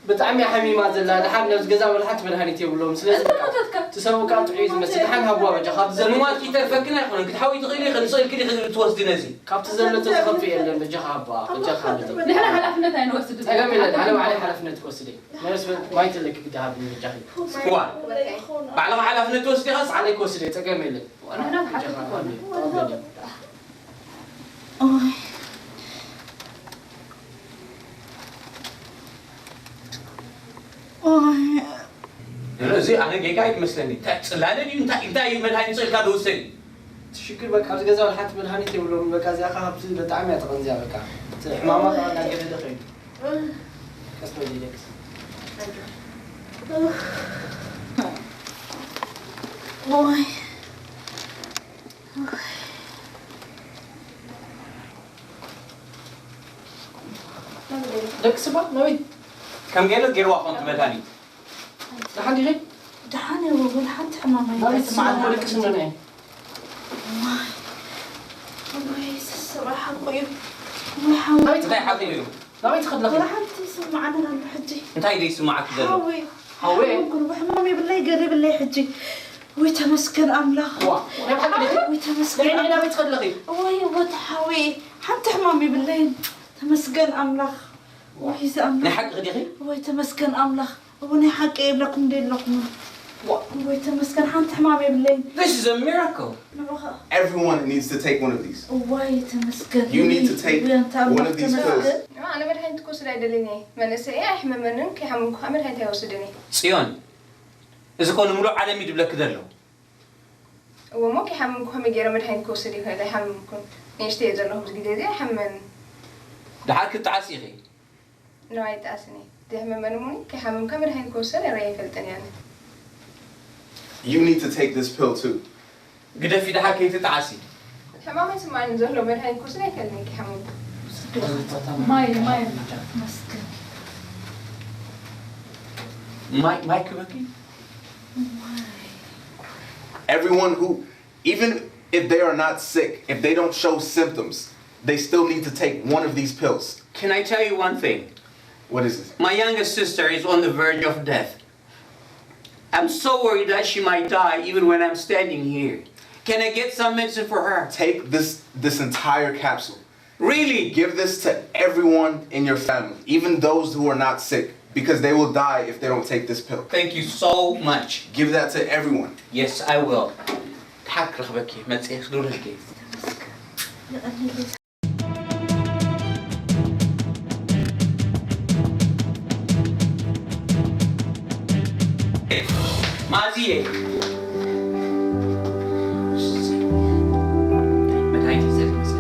ብጣዕሚ እያ ሓሚማ ዘላ። ደሓር ነብዚ ገዛ መድሓት መድሃኒት የብሎም። ስለዚ እንታይ ሞተትካ? ትሰቡ ከዓ ጥዑይ ዝመስል። ደሓን ሃብዋ በጃኻ። ካብቲ ዘሎ ምሟት ይተርፈክን ኣይኮነን ክትሓዊ ትኽእሊ ኢኺ ንስእልኪ ዲኺ ትወስዲ ነዚ። ካብቲ ዘሎ ተዝኸፍእ የለን። በጃኻ ኣባ በጃኻ። ንሕና ሓላፍነት ኣይንወስድን። ጸገም የለን። ኣነ ባዕለይ ሓላፍነት ክወስድ እየ። ነብስ ማይ ተለኪ ግዲ ሃብኒ በጃኺ። ዋ ባዕልኻ ሓላፍነት ትወስድ ኢኻስ? ባዕለይ ክወስድ እየ። ጸገም የለን። ንሕና ክሓትት ይኮና። ተቐበል። ኦይ ኦይ እዚ ኣነ ጌጋ ኣይመስለኒ። እንታይ ጽላለ ድዩ? እንታይ እንታይ እዩ መድሃኒት ጽልካ ዝወስድ? እቲ ሽግር በቃ ኣብዚ ገዛ ወልሓት መድሃኒት የብሎም። በቃ እዚኣ ካብ ብጣዕሚ እያ ተቐንዚያ። በቃ እቲ ሕማማ ከዓ እናገደደ ከይዱ። ቀስ በል ደቂ ኦይ ደቂ ስባ ናበይ ከም ገለ ገይርዋ ኮንት መድሃኒት ደሓን ዲኺ? ደሓን እየ ወላ ሓንቲ ሕማም ናበይ ትስማዕ ኣይተስማዕና ደቂ ስምነ ወይ ስስራ ሓቁ እዩ ወይ ሓው ናበይ እንታይ ሓቂ እዩ? ናበይ ትኸድለኺ? ወላ ሓንቲ ይስማዕና ኣሎ ሕጂ እንታይ ደይ ስማዓክ ዘሎ? ሓወይ ሓወይ? ቁርብ ሕማም የብለይ ገለ የብለይ ሕጂ ወይ ተመስገን ኣምላኽ ዋ ናይ ሓቂ ዲኺ? ወይ ተመስገን ናይ ናይ ናበይ ትኸድለኺ? ወይ ወት ሓወይ ሓንቲ ሕማም የብለይን ተመስገን ኣምላኽ ወይ እዚ ናይ ኣምላኽ ሓቂ ዲኺ? ወይ ተመስገን ኣምላኽ እወ ናይ ሓቂ የብለኩም እንደ ኣለኹም ወይ ተመስገን ሓንቲ ሕማም የብለይን This is a miracle. ንዑኻ Everyone needs to take one of these. እዋይ ተመስገን You need to take ወይ ኣንታ ኣምላኽ one of these ተመስገን pills. ኣነ መድሃኒት ክወስድ ኣይደልን እየ መንእሰይ እየ ኣይሕመመንን ከይሓመምኩ ከዓ መድሃኒት ኣይወስድን እየ ጽዮን እዚ ኮ ንምሉእ ዓለም እዩ ድብለኪ ዘሎ። እወ እሞ ከይሓመምኩ ከመይ ገይረ መድሃኒት ክወስድ ይኽእል ኣይሓመምኩን ንእሽተይ እየ ዘለኹ ኣብዚ ግዜ እዚ ኣይሓመመንን ደሓር ክትዓሲ ኢኺ። ነው ኣይጣስን እየ ዘሕመመኒ እሞኒ ከይሓመምካ መድሃኒት ክወስድ ርእ ኣይፈልጥን እየ ኣነ You need to take this pill too. ግደፊ ደሓር ከይትጣዓሲ። ሕማም ኣይስማዕን ዘሎ መድሃኒት ክወስድ ኣይክእልን እየ ከይሓመምኩ ማይ ማይ ተመስገን ማይ ማይ ክበኪ Everyone who, even if they are not sick, if they don't show symptoms, they still need to take one of these pills. Can I tell you one thing? What is it? My youngest sister is on the verge of death. I'm so worried that she might die even when I'm standing here. Can I get some medicine for her? Take this this entire capsule. Really? Give this to everyone in your family, even those who are not sick, because they will die if they don't take this pill. Thank you so much. Give that to everyone. Yes, I will. ሓቅ ክረኽበኪ መፅእ ክድውለልኪ ማዝየ መድሃኒት ይዘል ይመስል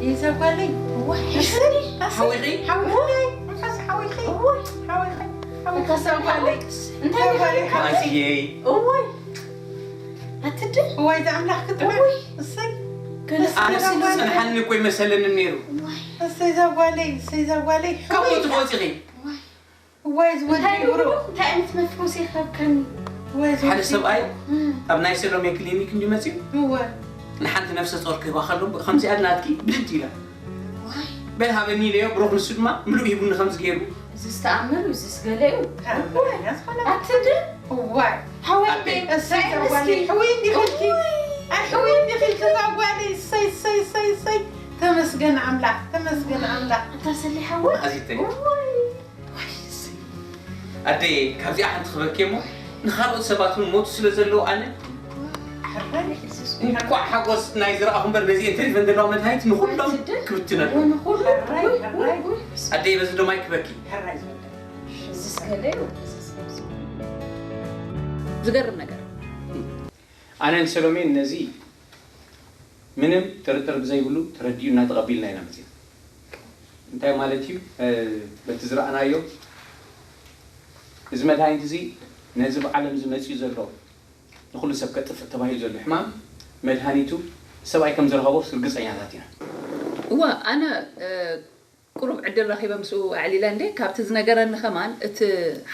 ይሰጓለይ ሓዊኺ ሓዊኺ ሓዊኺ ሓዊኺ እንታይ ማዝየይ እወይ ኣትድ ወይ ዝኣምላኽ ክትብል እወይ እሰይ ኣነስ ዝጸንሓኒ እኮ ይመሰለኒ ነይሩ። እሰይ ዛጓለይ፣ እሰይ ዛጓለይ። ካብ ሞት ወፂኺ። ዋይ ዝወዲ እንታይ ይብሉ? እንታይ ዓይነት መፍወሲ ይኸብከኒ? ሓደ ሰብኣይ ኣብ ናይ ሰሎሜ ክሊኒክ እንዲ መፅዩ ንሓንቲ ነፍሰ ፆር ክህባ ከሎ ከምዚኣ ናትኪ ብድድ ኢላ በል ሃበኒ ኢለዮ። ብሩኽ ንሱ ድማ ምሉእ ሂቡኒ ከምዚ ገይሩ። እዚስ ተኣምር እዩ፣ እዚስ ገለ እዩ። ኣቲ ድ እዋይ ሓወይ ኣደይ፣ እሰይ እሰይ ጓለይ፣ ሕውይ እንዲኺልኪ፣ ኣይ ሕውይ እንዲኺልኪ እዛ ጓለይ፣ እሰይ እሰይ እሰይ እሰይ፣ ተመስገን ኣምላኽ፣ ተመስገን ኣምላኽ። ኣታ ሰሊ ሓወይ ኣዚተይ። እዋይ ኣደይ፣ ካብዚኣ ሓንቲ ክበኪ እሞ ንኻልኦት ሰባት እውን ሞቱ ስለ ዘለዎ ኣነ እንኳዕ ሓጎስ ናይ ዝረኣኹ እምበር ነዚኤን ተሪፈን ዘለዋ መድሃኒት ንኹሎም ክብትነሉ። ኣደይ በዚ ዶ ማይ ክበኪ። ዝገርም ነገር። ኣነን ሰሎሜን ነዚ ምንም ጥርጥር ብዘይብሉ ተረዲኡና ተቐቢልና ኢና መፂና። እንታይ ማለት እዩ? በቲ ዝረኣናዮ እዚ መድሃኒት እዚ ነዚ ብዓለም እዚ መፂኡ ዘሎ ንኹሉ ሰብ ከጥፍእ ተባሂሉ ዘሎ ሕማም መድሃኒቱ ሰብኣይ ከም ዝረኸቦስ ርግፀኛታት ኢና። እወ ኣነ ቁሩብ ዕድል ረኺበ ምስኡ ኣዕሊለ እንዴ ካብቲ ዝነገረኒ ከማን እቲ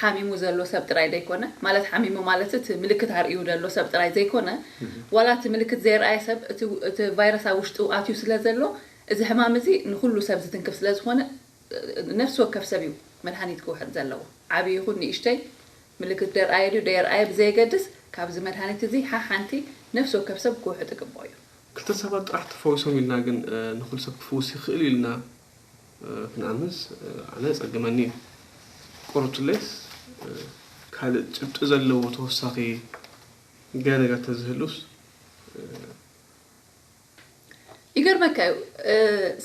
ሓሚሙ ዘሎ ሰብ ጥራይ ዘይኮነ ማለት ሓሚሙ ማለት እቲ ምልክት ኣርእዩ ዘሎ ሰብ ጥራይ ዘይኮነ ዋላ እቲ ምልክት ዘየርኣየ ሰብ እቲ ቫይረስ ኣብ ውሽጡ ኣትዩ ስለ ዘሎ እዚ ሕማም እዚ ንኹሉ ሰብ ዝትንክፍ ስለ ዝኾነ ነፍሲ ወከፍ ሰብ እዩ መድሃኒት ክውሕጥ ዘለዎ ዓብዪ ይኹን ንእሽተይ ምልክት ደርኣየ ድዩ ደየርኣየ ብዘየገድስ ካብዚ መድሃኒት እዚ ሓሓንቲ ነፍሲ ወከፍ ሰብ ክውሕጥ ይግብኦ እዩ። ክልተ ሰባት ጥራሕ ተፈዊሶም ኢልና ግን ንኹሉ ሰብ ክፍውስ ይኽእል ኢልና ክንኣምንስ ኣነ ጸግመኒ እዩ። ቁሩብ ትሌስ ካልእ ጭብጢ ዘለዎ ተወሳኺ ገለ ነገር ተዝህሉስ ይገርመካ እዩ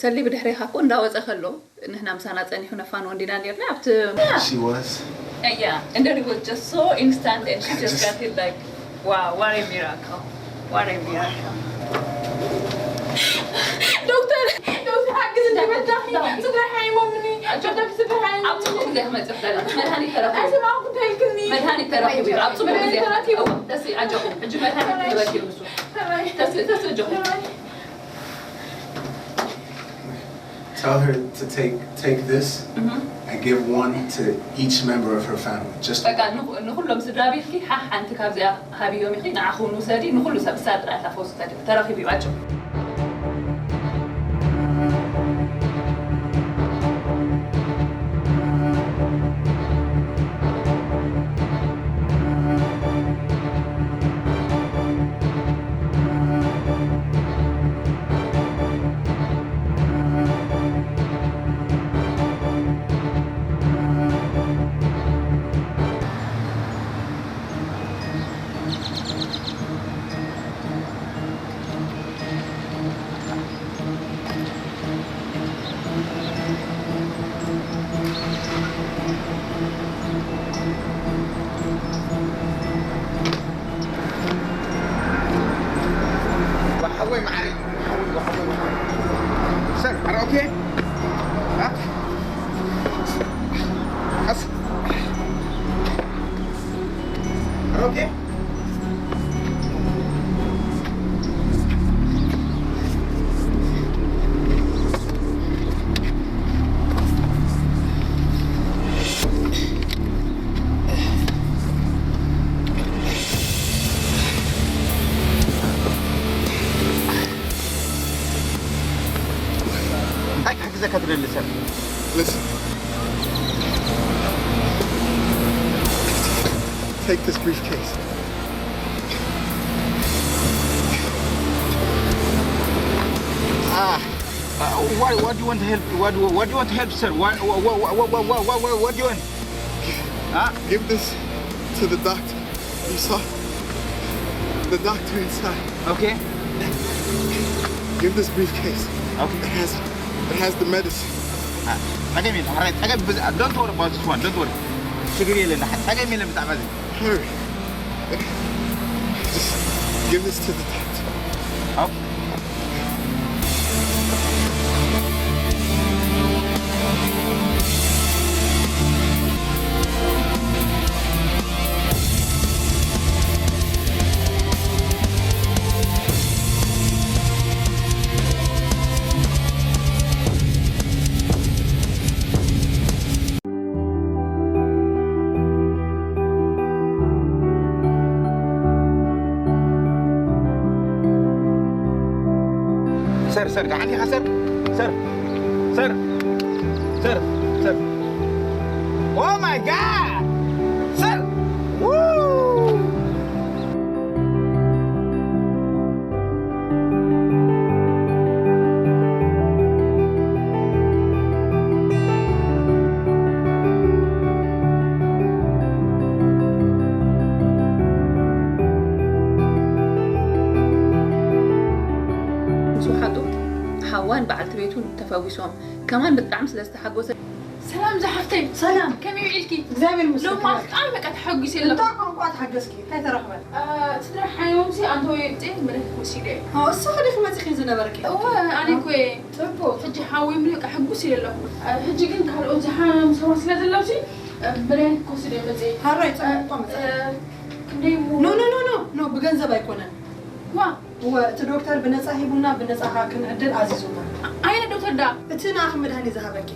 ሰሌ ብድሕሬኻ እኮ እንዳወፀ ከሎ ንሕና ምሳና ፀኒሑ ነፋን ወንዲና ነርና ኣብቲ She was. Yeah, and then it was just so instant and she just got it like, wow, what a miracle. What a miracle. ዶክተር ዶክተር ሓግዝ እንዲበጃኺ ስድራ ሓይሞምኒ ዶክተር ስድራ ሓይሞምኒ ኣብ ፅቡቅ ግዜ ክመፅእ ይኽእል መድሃኒት ተረኪቡ ኣይሰማዕኩ እንታይ ኢልክኒ መድሃኒት ተረኪቡ እዩ ኣብ ፅቡቅ ግዜ ተረኪቡ ተሲ ኣጆኹም ሕጂ መድሃኒት ተረኪቡ ንሱ ተሲ ተሲ ኣጆኹም Tell her to take take this and give one to each member of her family. Just በቃ ንኹሎም ስድራ ቤትኪ ሓሓንቲ ካብዚኣ ሃብዮም ኢኺ ንዓኹም ውሰዲ ንኹሉ ሰብ እሳ ጥራይ እታ ፈውሲ ተረኺቡ ይባቸው ሓወይ መዓረይ ሓወይ ሓወይ Sir, are you okay? Huh? As- Are you okay? Listen. Take this briefcase. Ah, uh, what, what do you want help? What, what do you want help, sir? What, what, what, what, what, what, what, what do you want? Huh? Give this to the doctor. You saw the doctor inside. Okay. Give this briefcase. Okay. It has, it has the medicine. ጸገም የለ፣ ጸገም፣ don't worry about this one, don't worry. ችግር የለ፣ ጸገም የለ ብጣዕሚ። Hurry. Just give this to the doctor. Okay. ደሓን ዲኻ ሰር? ሰር፣ ሰር፣ ሰር፣ ሰር። Oh my God! ሰር! Woo! ምስ ውሓጡ ሓዋን በዓልቲ ቤቱን ተፈዊሶም። ከማን ብጣዕሚ ስለ ዝተሓጎሰ። ሰላም ዝሓፍተይ። ሰላም። ከመይ ውዒልኪ? እግዚኣብሔር ይመስገን። ሎማ ብጣዕሚ በቃ ተሓጒሰ ኣለኹ። እንታይ ቋንቋ ተሓገዝኪ? እንታይ ተረኽበ? እ፣ እቲ ጥራሕ ሓሚመ ኣንተ ወይ ብጤ መድሃኒት ወሲደ እየ። ኦ፣ እሱ ኸዲኺ መፂኺ ዝነበርኪ? እወ፣ ኣነ እኮ እየ። ጽቡቕ። ሕጂ ሓወይ ምልእ በቃ ሕጉስ ኢለ ኣለኹ። እ፣ ሕጂ ግን ካልኦት ዝሓመሙ ሰባት ስለ ዘለውሲ፣ እ፣ መድሃኒት ክወስድ እየ መፅየ። ሃራይ፣ ጽቡቕ እኳ መፃ። እ፣ ክንደይ እሞ? ኖ፣ ኖ፣ ኖ፣ ኖ፣ ኖ፣ ብገንዘብ ኣይኮነን። ዋ። እወ፣ እቲ ዶክተር ብነጻ ሂቡና፣ ብነጻ ኸኣ ክንዕድል ኣዚዙና። ኣየነ ዶክተር ደኣ? እቲ ንኣኺ መድሃኒት ዝሃበኪ።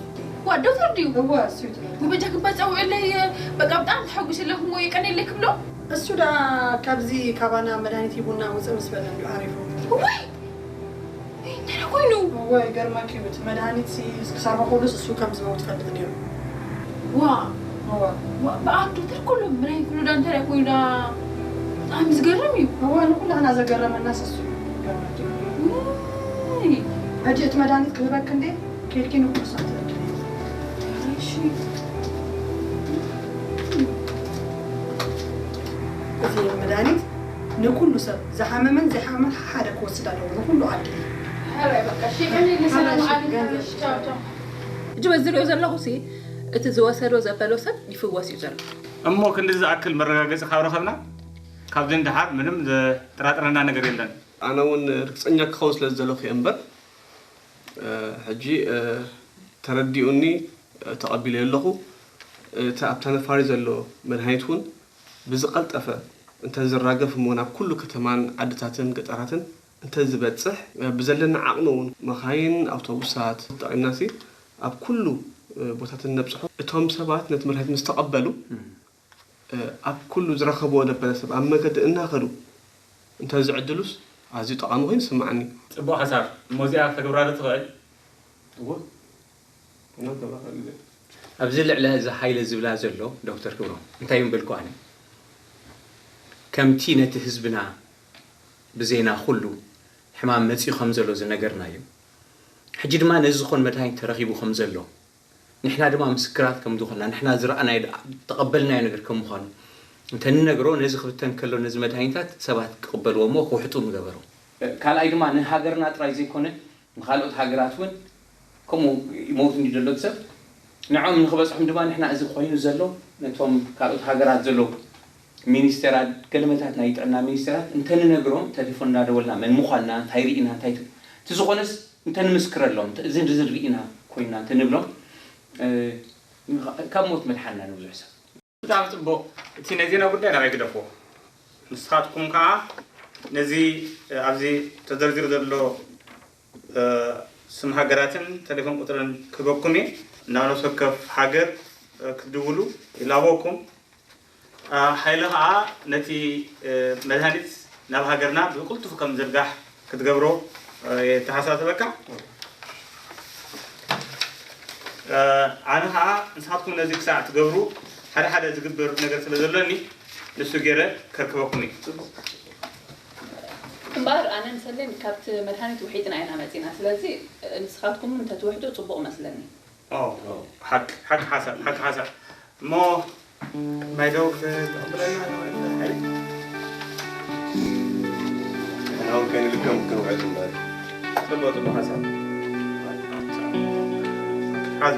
ዋ፣ ዶክተር ድዩ? እወ፣ እሱ እዩ እቲ ዶክተር። ውይ፣ በጃ ክባእ ጸውዕለይ፣ በቃ ብጣዕሚ ተሓጒሰ ኣለኹ እሞ የቀንየለይ ክብሎ? እሱ ደኣ ካብዚ ካባና መድሃኒት ሂቡና ውጽእ ምስ በለ እንድዩ ዓሪፉ። ውይ! እንታይ ደኣ ኮይኑ? እወ፣ ይገርመኪ እዩ። እቲ መድሃኒትሲ ክሰርሖ ክብሉስ እሱ ከም ዝመውት ይፈልጥ ነይሩ። ዋ! እወ። ዋ፣ ብኣብ ዶክተር ኩሉ ምናይ ኩሉ ዳ እንታይ ደኣ ኮይኑ ዳ ብጣዕሚ ዝገርም እዩ። እወ፣ ንኩላህና ዘገረመናስ እሱ እዩ። ይገርመኪ እዩ። ውይ! ሕጂ እቲ መድሃኒት ክህበኪ እንዴ? ኬድኪ ንኩሉ ሰብ ትረድእ። እሺ። እዚ መድሃኒት ንኩሉ ሰብ፣ ዝሓመመን ዘይሓመመን ሓደ ክወስድ ኣለዎ፣ ንኩሉ ዓዲ። ሕራይ በቃ፣ እሺ፣ ቀኒ ልሰላም ዓለይኩም፣ እሺ፣ ቻው፣ ቻው። ሕጂ በዚ ዝሪኦ ዘለኹ ሲ፣ እቲ ዝወሰዶ ዘበሎ ሰብ ይፍወስ እዩ ዘሎ። እሞ ክንዲ ዝኣክል መረጋገጺ ካብ ረኸብና፣ ካብዚ ንደሓር ምንም ዘጠራጥረና ነገር የለን። ኣነ እውን ርግጸኛ ክኸውን ስለ ዝደለኹ እየ እምበር፣ እ፣ ሕጂ፣ እ፣ ተረዲኡኒ፣ እ፣ ተቐቢለዮ ኣለኹ። እቲ ኣብታ ነፋሪት ዘሎ መድሃኒት እውን ብዝቐልጠፈ እንተዝራገፍ እሞ ናብ ኩሉ ከተማን ዓድታትን ገጠራትን እንተዝበጽሕ፣ እ፣ ብዘለና ዓቕሚ እውን መኻይን፣ ኣውቶቡሳት ተጠቒምናሲ ኣብ ኩሉ፣ እ፣ ቦታትን ነብጽሖ። እቶም ሰባት ነቲ መድሃኒት ምስ ተቐበሉ፣ እ፣ ኣብ ኩሉ ዝረኸብዎ ዘበለ ሰብ ኣብ መገዲ እናኸዱ እንተዝዕድሉስ ኣዝዩ ጠቓሚ ኮይኑ ይስምዓኒ። ጽቡቕ ሓሳብ። እሞ እዚኣ ከተግብራ ዶ ትኽእል? እወ። እናተባህለ። ኣብዚ ልዕሊ እዚ ሃይለ ዝብላ ዘሎ ዶክተር ክብሮም፣ እንታይ ምበልኩ ኣነ? ከምቲ ነቲ ህዝብና ብዜና ኩሉ ሕማም መጺኡ ከም ዘሎ ዝነገርናዮ፣ ሕጂ ድማ ነዚ ዝኾን መድሃኒት ተረኺቡ ከም ዘሎ፣ ንሕና ድማ ምስክራት ከም ዝኾንና፣ ንሕና ዝረኣናዮ፣ ዝተቐበልናዮ ነገር ከም ምዃኑ እንተንነግሮ፣ ነዚ ክብተን ከሎ፣ ነዚ መድሃኒታት ሰባት ክቕበልዎ እሞ ክውሕጡ ምገበሮ። ካልኣይ ድማ ንሃገርና ጥራይ ዘይኮነ፣ ንኻልኦት ሃገራት እውን ከምኡ ይመውት እንዲ ዘሎ ሰብ፣ ንዖም ንኽበጽሖም ድማ ንሕና እዚ ኮይኑ ዘሎ ነቶም ካልኦት ሃገራት ዘለዉ ሚኒስተራት፣ ገለመታት ናይ ጥዕና ሚኒስተራት እንተንነግሮም፣ ተሌፎን እናደወልና መን ምዃንና፣ እንታይ ርኢና፣ እንታይ ት-፣ እቲ ዝኾነስ እንተንምስክረሎም፣ እንተ-፣ እዚ፣ እዚ ርኢና ኮይንና እንተንብሎም፣ እ፣ ካብ ሞት መድሓንና ንብዙሕ ሰብ። ብጣዕሚ ጽቡቕ። እቲ ናይ ዜና ጉዳይ ናባይ ግደፍዎ። ንስኻትኩም ከኣ ነዚ፣ እ፣ ኣብዚ ተዘርዚሩ ዘሎ፣ እ፣ ስም ሃገራትን ተሌፎን ቁጽርን ክህበኩም እየ። ናብ ነፍሲ ወከፍ ሃገር፣ እ፣ ክትድውሉ ይላበወኩም። እ፣ ሓይለ ከኣ ነቲ፣ እ፣ መድሃኒት ናብ ሃገርና ብቕልጡፍ ከም ዝርጋሕ ክትገብሮ፣ እ፣ የተሓሳስበካ። እ፣ ኣነ ከኣ ንስኻትኩም ነዚ ክሳዕ ትገብሩ ሓደ ሓደ ዝግብር ነገር ስለ ዘሎኒ ንሱ ገይረ ከርክበኩም እየ። እምበኣር ኣነን ሰሌን ካብቲ መድሃኒት ውሒጥና ኢና መጺና። ስለዚ ንስኻትኩም እውን እንተትውሕጡ ጽቡቕ መስለኒ። ኦ፣ ሓቂ፣ ሓቂ ሓሳብ፣ ሓቂ ሓሳብ። እሞ ማይ ዶ ክተቕብለና? ንሕና እውን ከይንልከም ክንውዕል እምበር። ጽቡቕ፣ ጽቡቕ ሓሳብ። ሓዙ።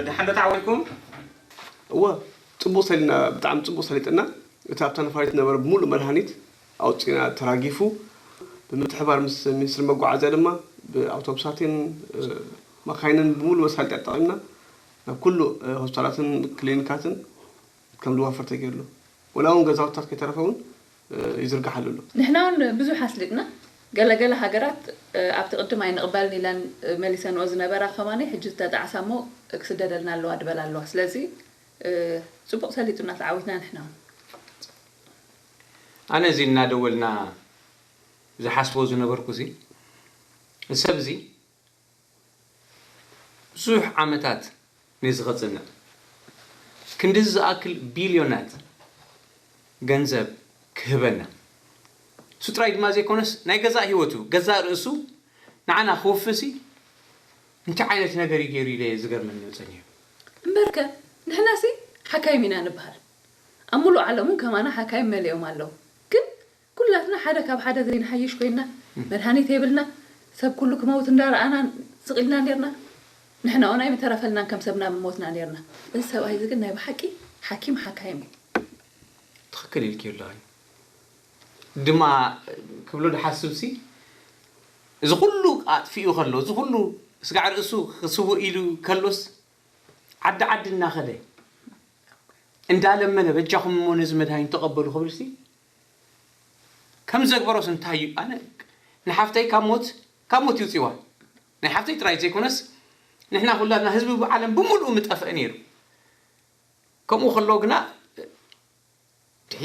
ደሓን ዶ ተዓዊትኩም? እወ፣ ጽቡቕ ሰሊና፣ ብጣዕሚ ጽቡቕ ሰሊጥና። እቲ ኣብታ ነፋሪት ዝነበረ ብምሉእ መድሃኒት ኣውጺእና፣ ተራጊፉ። ብምትሕባር ምስ ሚኒስትሪ መጓዓዝያ ድማ ብኣውቶቡሳትን መካይንን ብምሉእ መሳለጥያ ተጠቒምና ናብ ኩሉ ሆስፒታላትን ክሊኒካትን ከም ዝዋፈር ተገይርሉ። ወላ እውን ገዛውታት ከይተረፈ እውን ይዝርግሓሉ ኣሎ። ንሕና እውን ብዙሕ ኣስሊጥና። ገለገለ ሃገራት ኣብቲ ቅድም ኣይንቕበልን ኢለን መሊሰንኦ ዝነበራ ከማኒ ሕጂ ዝተጣዕሳ እሞ ክስደደልና ኣለዋ ዝበላ ኣለዋ። ስለዚ ጽቡቕ ሰሊጡና ተዓዊትና ንሕና እውን። ኣነ እዚ እናደወልና ዝሓስቦ ዝነበርኩ እዚ ሰብ እዚ ብዙሕ ዓመታት ነዚ ከጽንዕ ክንድዚ ዝኣክል ቢልዮናት ገንዘብ ክህበና እሱ ጥራይ ድማ ዘይኮነስ ናይ ገዛእ ህይወቱ ገዛእ ርእሱ ንዓና ክውፍሲ እንታይ ዓይነት ነገር እዩ ገይሩ ኢለ ዝገርመኒ ጸኒሑ። እምበርከ ንሕናሲ ሓካይም ኢና ንበሃል። ኣብ ሙሉእ ዓለም እውን ከማና ሓካይም መሊኦም ኣለዉ። ግን ኩላትና ሓደ ካብ ሓደ ዘይንሓይሽ ኮይንና መድሃኒት የብልና ሰብ ኩሉ ክመውት እንዳረኣና ስቕ ኢልና ኔርና ንሕና እውን ኣይምተረፈልናን ከም ሰብና ምሞትና ኔርና እዚ ሰብኣይ እዚ ግን ናይ ብሓቂ ሓኪም ሓካይም እዩ ትኽክል ኢልኪ ኣለኺ ድማ ክብሎ ድሓስብ ሲ እዚ ኩሉ ኣጥፊኡ ከሎ እዚ ኩሉ ስጋዕ ርእሱ ክስውእ ኢሉ ከሎስ ዓዲ ዓዲ እናኸደ እንዳለመነ በጃኹም እሞ ነዚ መድሃኒት ተቐበሉ ክብል ሲ ከም ዘግበሮስ እንታይ እዩ ኣነ ንሓፍተይ ካብ ሞት ካብ ሞት ይውፅዋ ናይ ሓፍተይ ጥራይ ዘይኮነስ ንሕና ኩላትና ህዝቢ ዓለም ብምሉኡ ምጠፍአ ነይሩ ከምኡ ከሎ ግና ድሒ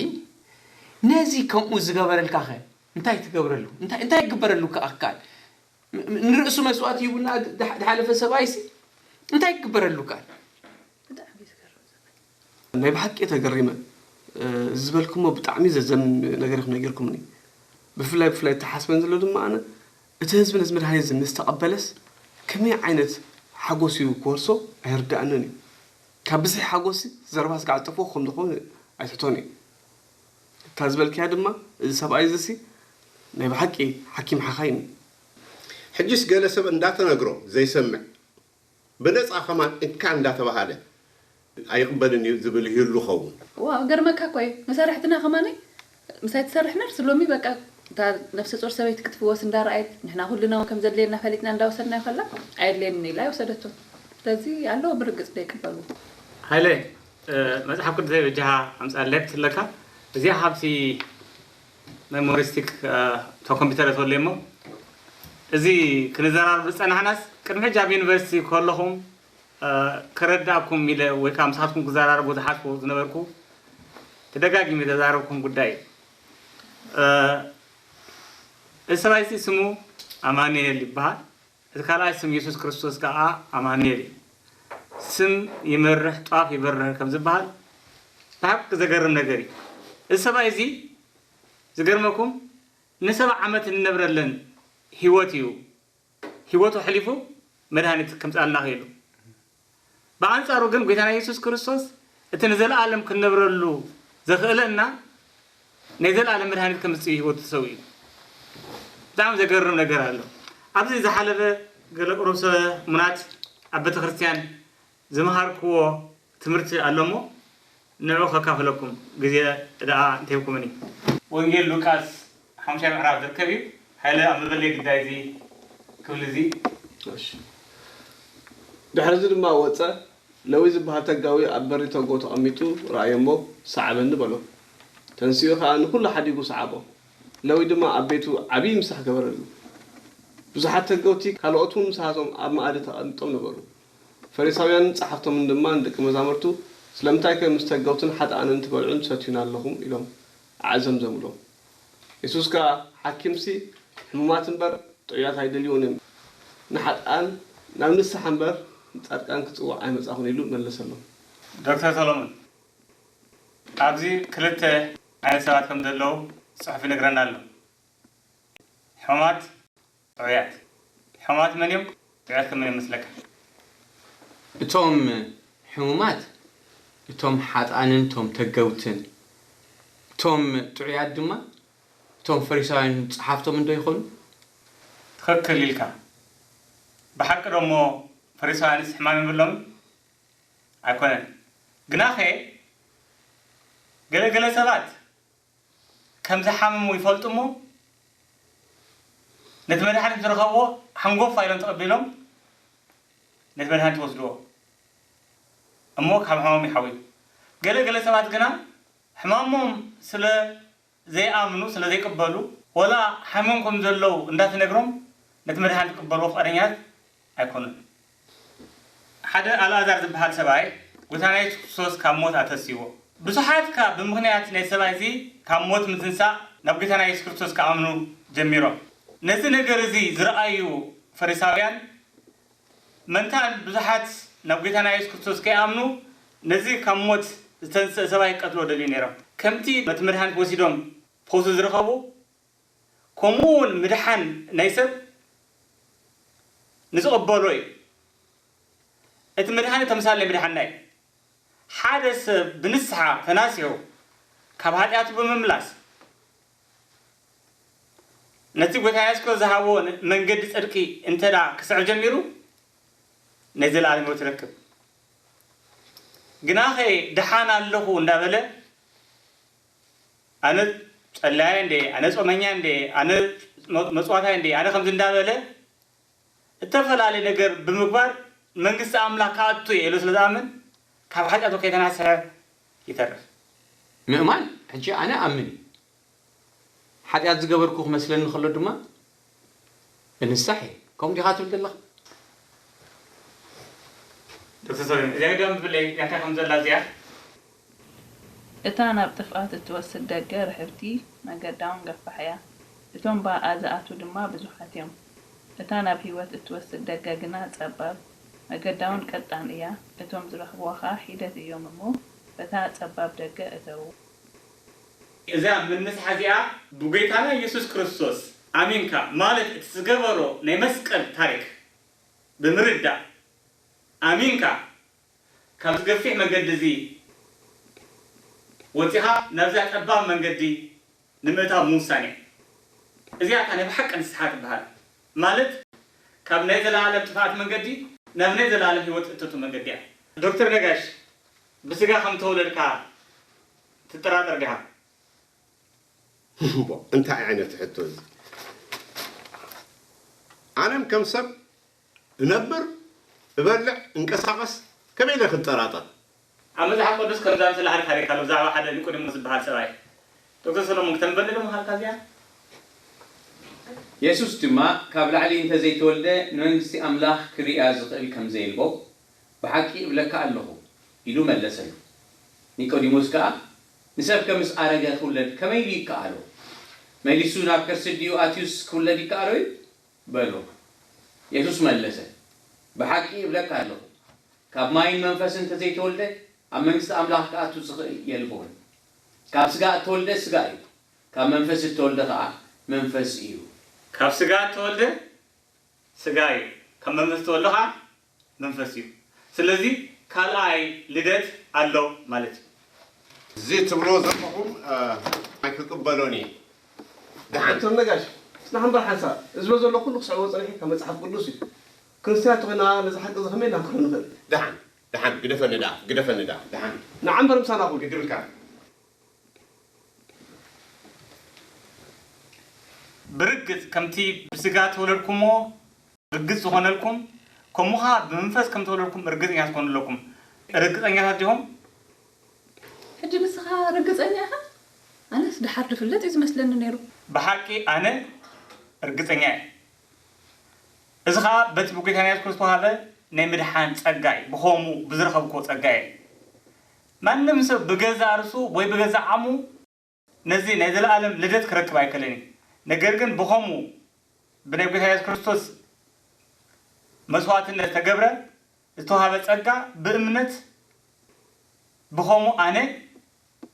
ነዚ ከምኡ ዝገበረልካ ኸ እንታይ ትገብረሉ እንታይ ይግበረሉ ከኣካል ንርእሱ መስዋእቲ ሂቡና ድሓለፈ ሰብኣይሲ እንታይ ክግበረሉ ከኣል ናይ ብሓቂ ተገሪመ እዚ ዝበልኩሞ ብጣዕሚ ዘዘም ነገር ኢኹም ነጊርኩምኒ ብፍላይ ብፍላይ ተሓስበን ዘሎ ድማ ኣነ እቲ ህዝቢ ነዚ መድሃኒት እዚ ምስ ተቐበለስ ከመይ ዓይነት ሓጎስ እዩ ክወርሶ ኣይርድኣንን እዩ ካብ ብዝሒ ሓጎስ ዘረባ ስጋዕ ዝጠፍኦ ከም ዝኸውን ኣይትሕቶን እዩ እታ ዝበልክያ ድማ እዚ ሰብኣይ እዚሲ ናይ ብሓቂ ሓኪም ሓኻይም እዩ ሕጅስ ገለ ሰብ እንዳተነግሮ ዘይሰምዕ ብነፃ ከማን እንካ እንዳተባሃለ ኣይቕበልን እዩ ዝብል ይህሉ ኸውን። ዋው ገርመካ እኮ እዩ መሳርሕትና ከማነይ ምሳይ ትሰርሕ ነርስ ሎሚ በቃ እታ ነፍሰ ጾር ሰበይቲ ክትፍወስ እንዳረኣየት ንሕና ኩልና እውን ከም ዘድልየና ፈሊጥና እንዳወሰድናዮ ከላ ኣየድልየንን ኢላ ኣይወሰደቶን ስለዚ ኣለዉ ብርግጽ ዶ ይቅበልዎ። ሃይለ መጽሓፍ ቅዱሰይ በጃኻ ኣምጽኣለይ ክትብለካ እዚኣ ካብቲ ሜሞሪስቲክ እቶ ኮምፒተር እተወለይ እሞ እዚ ክንዘራረብ ዝጸናሕናስ ቅድሚ ሕጂ ኣብ ዩኒቨርሲቲ ከለኹም ክረዳእኩም ኢለ ወይ ከዓ ምሳትኩም ክዘራረቦ ዝሓስቦ ዝነበርኩ ተደጋጊመ ተዛረብኩም ጉዳይ እዩ። እዚ ሰብኣይ እዚ ስሙ ኣማኑኤል ይበሃል። እቲ ካልኣይ ስም የሱስ ክርስቶስ ከዓ ኣማኑኤል እዩ። ስም ይመርሕ ጧፍ ይበርህ ከም ዝበሃል ብሓቂ ዘገርም ነገር እዩ። እዚ ሰብኣይ እዚ ዝገርመኩም ንሰባ ዓመት እንነብረለን ህይወት እዩ ህይወቱ ኣሕሊፉ መድሃኒት ከምፅኣልና ክኢሉ። ብኣንፃሩ ግን ጎይታና የሱስ ክርስቶስ እቲ ንዘለኣለም ክንነብረሉ ዘኽእለና ናይ ዘለኣለም መድሃኒት ከምፅእ ህይወቱ ተሰዊኡ። ብጣዕሚ ዘገርም ነገር ኣሎ። ኣብዚ ዝሓለፈ ገለ ቁሩብ ሰሙናት ኣብ ቤተ ክርስቲያን ዝመሃርክዎ ትምህርቲ ኣሎ እሞ ንዑ ከካፍለኩም ግዜ ደኣ እንተሂብኩምኒ። ወንጌል ሉቃስ ሓሙሻይ ምዕራፍ ዝርከብ እዩ። ሃይለ ኣንብበለይ ግዳይ እዚ ክፍሊ እዚ። እሺ። ድሕሪ እዚ ድማ ወጸ፣ ለዊ ዝበሃል ተጋዊ ኣብ በሪ ተጎ ተቐሚጡ ረኣዮ እሞ፣ ሰዓበኒ በሎ። ተንሲኡ ኸኣ ንኹሉ ሓዲጉ ሰዓቦ። ለዊ ድማ ኣብ ቤቱ ዓብዪ ምሳሕ ገበረሉ። ብዙሓት ተገውቲ ካልኦት እውን ምሳቶም ኣብ መኣዲ ተቐሚጦም ነበሩ። ፈሪሳውያንን ጸሓፍቶምን ድማ ንደቂ መዛሙርቱ፣ ስለምንታይከ ምስ ተገውትን ሓጥኣንን ትበልዑን ትሰትዩን ኣለኹም? ኢሎም ኣዕዘምዘሙሎም። የሱስ ከኣ፣ ሓኪምሲ ሕሙማት እምበር ጥዑያት ኣይደልይዎን እዮም። ንሓጥኣን ናብ ንስሓ እምበር ንጻድቃን ክጽውዕ ኣይመጻኹን ኢሉ መለሰሎም። ዶክተር ሰሎሞን፣ ኣብዚ ክልተ ዓይነት ሰባት ከም ዘለዉ ጽሑፍ ይነግረና ኣሎ። ሕሙማት፣ ጥዑያት። ሕሙማት መን እዮም? ጥዑያት ከ መን እዮም መስለካ? እቶም ሕሙማት እቶም ሓጥኣንን እቶም ተገውትን፣ እቶም ጥዑያት ድማ እቶም ፈሪሳውያንን ጸሓፍቶምን ዶ ይኾኑ? ትኽክል ኢልካ። ብሓቂ ዶ እሞ ፈሪሳውያንስ ሕማም የብሎምን ኣይኮነን። ግናኸ ገለ ገለ ሰባት ከም ዝሓመሙ ይፈልጡ እሞ፣ ነቲ መድሓኒት ዝረኸብዎ ሓንጎፋ ኢሎም ተቐቢሎም ነቲ መድሓኒት ይወስድዎ እሞ ካብ ሕማሞም ይሓውዩ። ገለ ገለ ሰባት ግና ሕማሞም ስለ ዘይኣምኑ፣ ስለ ዘይቅበሉ፣ ወላ ሓሚሞም ከም ዘለዉ እንዳተነግሮም ነቲ መድሓኒት ክቅበልዎ ፍቓደኛታት ኣይኮኑን። ሓደ ኣልኣዛር ዝበሃል ሰብኣይ ጎይታና የሱስ ክርስቶስ ካብ ሞት ኣተስይዎ። ብዙሓት ከኣ ብምኽንያት ናይ ሰብኣይ እዚ ካብ ሞት ምትንሳእ ናብ ጎይታና የሱስ ክርስቶስ ክኣምኑ ጀሚሮም። ነዚ ነገር እዚ ዝረኣዩ ፈሪሳውያን መንታ ብዙሓት ናብ ጎይታና የሱስ ክርስቶስ ከይኣምኑ ነዚ ካብ ሞት ዝተንስአ ሰብኣይ ክቀትልዎ ደልዩ ነይሮም። ከምቲ ነቲ መድሓኒት ወሲዶም ፈውሲ ዝረኸቡ፣ ከምኡ እውን ምድሓን ናይ ሰብ ንዝቕበሎ እዩ። እቲ መድሓኒ ተምሳል ናይ ምድሓንና እዩ። ሓደ ሰብ ብንስሓ ተናሲሑ ካብ ሓጢኣቱ ብምምላስ ነቲ ጎይታ የሱስ ክርስቶስ ዝሃቦ መንገዲ ጽድቂ እንተ ደኣ ክስዕብ ጀሚሩ ናይ ዘለኣለም ህይወት ይረክብ። ግናኸ ደሓን ኣለኹ እንዳበለ ኣነ ጸላያይ እንዴ፣ ኣነ ጾመኛ እንዴ፣ ኣነ መ- መጽዋታይ እንዴ፣ ኣነ ከምዚ እንዳበለ እተፈላለየ ነገር ብምግባር መንግስቲ ኣምላኽ ክኣቱ እየ ኢሉ ስለ ዝኣምን ካብ ሓጢኣቱ ከይተናስሐ ይተርፍ። ምእማን ሕጂ ኣነ ኣምን ሓጢኣት ዝገበርኩ ክመስለኒ ከሎ ድማ እንሳሕ እየ። ከምኡ ዲኻ ትብል ዘለኻ? ዶክተር ሰሎሞን እዚኣ ግዳ ምብለይ እንታይ ከም ዘላ እዚኣ እታ ናብ ጥፍኣት እትወስድ ደገ ርሕብቲ፣ መገዳ እውን ገፋሕ እያ፣ እቶም ብኣኣ ዝኣትዉ ድማ ብዙሓት እዮም። እታ ናብ ህይወት እትወስድ ደገ ግና ጸባብ፣ መገዳ እውን ቀጣን እያ፣ እቶም ዝረኽብዋ ኸኣ ሒደት እዮም እሞ፣ በታ ጸባብ ደገ እተዉ። እዛ ምንስሓ እዚኣ ብጎይታና ኢየሱስ ክርስቶስ ኣሚንካ ማለት እቲ ዝገበሮ ናይ መስቀል ታሪክ ብምርዳእ ኣሚንካ ካብዚ ገፊሕ መገዲ እዚ ወፂኻ ናብዛ ጠባብ መንገዲ ንምእታው ምውሳን እያ። እዚኣ እታ ናይ ብሓቂ ንስሓ ትበሃል። ማለት ካብ ናይ ዘለኣለም ጥፍኣት መንገዲ ናብ ናይ ዘለኣለም ህይወት እተቱ መንገዲ እያ። ዶክተር ነጋሽ ብስጋ ከም ተወለድካ ትጠራጠር ዲኻ? እምቦ እንታይ ዓይነት ሕቶ እዚ ኣነም ከም ሰብ እነብር እበልዕ እንቀሳቐስ ከመይ ኢለ ክጠራጠር ኣብ መጽሓፍ ቅዱስ ከምዛ ምስላ ሓደ ታሪክ ኣሎ ብዛዕባ ሓደ ኒቆዲሞስ ዝበሃል ሰብኣይ ዶክተር ሰሎሞን ክተንበኒ ዶ ምኻልካ እዚኣ የሱስ ድማ ካብ ላዕሊ እንተ ዘይተወልደ ንመንግስቲ ኣምላኽ ክርእያ ዝኽእል ከም ዘየልቦ ብሓቂ እብለካ ኣለኹ ኢሉ መለሰሉ። ኒቆዲሞስ ከኣ ንሰብከ ምስ ኣረገ ክውለድ ከመይ ኢሉ ይከኣሎ? መሊሱ ናብ ከርሲ ኣዲኡ ኣትዩስ ክውለድ ይከኣሎ እዩ? በሎ። የሱስ መለሰ፣ ብሓቂ እብለካ ኣለኹ፣ ካብ ማይን መንፈስን እንተ ዘይተወልደ፣ ኣብ መንግስቲ ኣምላኽ ክኣቱ ዝኽእል የልቦን። ካብ ስጋ እተወልደ ስጋ እዩ፣ ካብ መንፈስ እተወልደ ኸኣ መንፈስ እዩ። ካብ ስጋ እተወልደ ስጋ እዩ፣ ካብ መንፈስ እተወልደ ኸኣ መንፈስ እዩ። ስለዚ ካልኣይ ልደት ኣሎ ማለት እዩ። እዚ ትብሎ ዘለኹም ኣይክቅበሎን እየ። ደሓን ዶክተር ነጋሽ፣ ንዓምበር ሓንሳብ፣ እዚ ዝበሎ ዘሎ ኩሉ ክስዕቦ ጸኒሐ ካብ መጽሓፍ ቅዱስ እዩ። ክርስትያን ተኾይና ነዚ ሓቂ እዚ ከመይ ኢልና ክንክሕዶ ንኽእል? ደሓን ደሓን ግደፈኒ ደኣ ግደፈኒ ደኣ ደሓን ንዓምበር ምሳና ኩን። ግድብልካ ብርግጽ ከምቲ ብስጋ ተወለድኩሞ ርግጽ ዝኾነልኩም፣ ከምኡ ኸኣ ብመንፈስ ከም ተወለድኩም ርግጸኛታት ትኾኑ ኣለኩም። ርግጸኛታት ዲኹም? ሕጂ ንስኻ ርግጸኛ ኢኻ? ኣነስ ደሓር ዝፍለጥ እዩ ዝመስለኒ ነይሩ። ብሓቂ ኣነ ርግጸኛ እየ። እዚ ኸኣ በቲ ብጎይታና የሱስ ክርስቶስ ዝተዋህበ ናይ ምድሓን ጸጋ እዩ። ብኸምኡ ብዝረኸብክዎ ጸጋ እየ። ማንም ሰብ ብገዛእ ርእሱ ወይ ብገዛእ ዓቕሙ ነዚ ናይ ዘለኣለም ልደት ክረክብ ኣይክእልን እዩ። ነገር ግን ብኸምኡ ብናይ ጐይታ የሱስ ክርስቶስ መስዋእትነት ዝተገብረ ዝተዋህበ ጸጋ ብእምነት ብኸምኡ ኣነ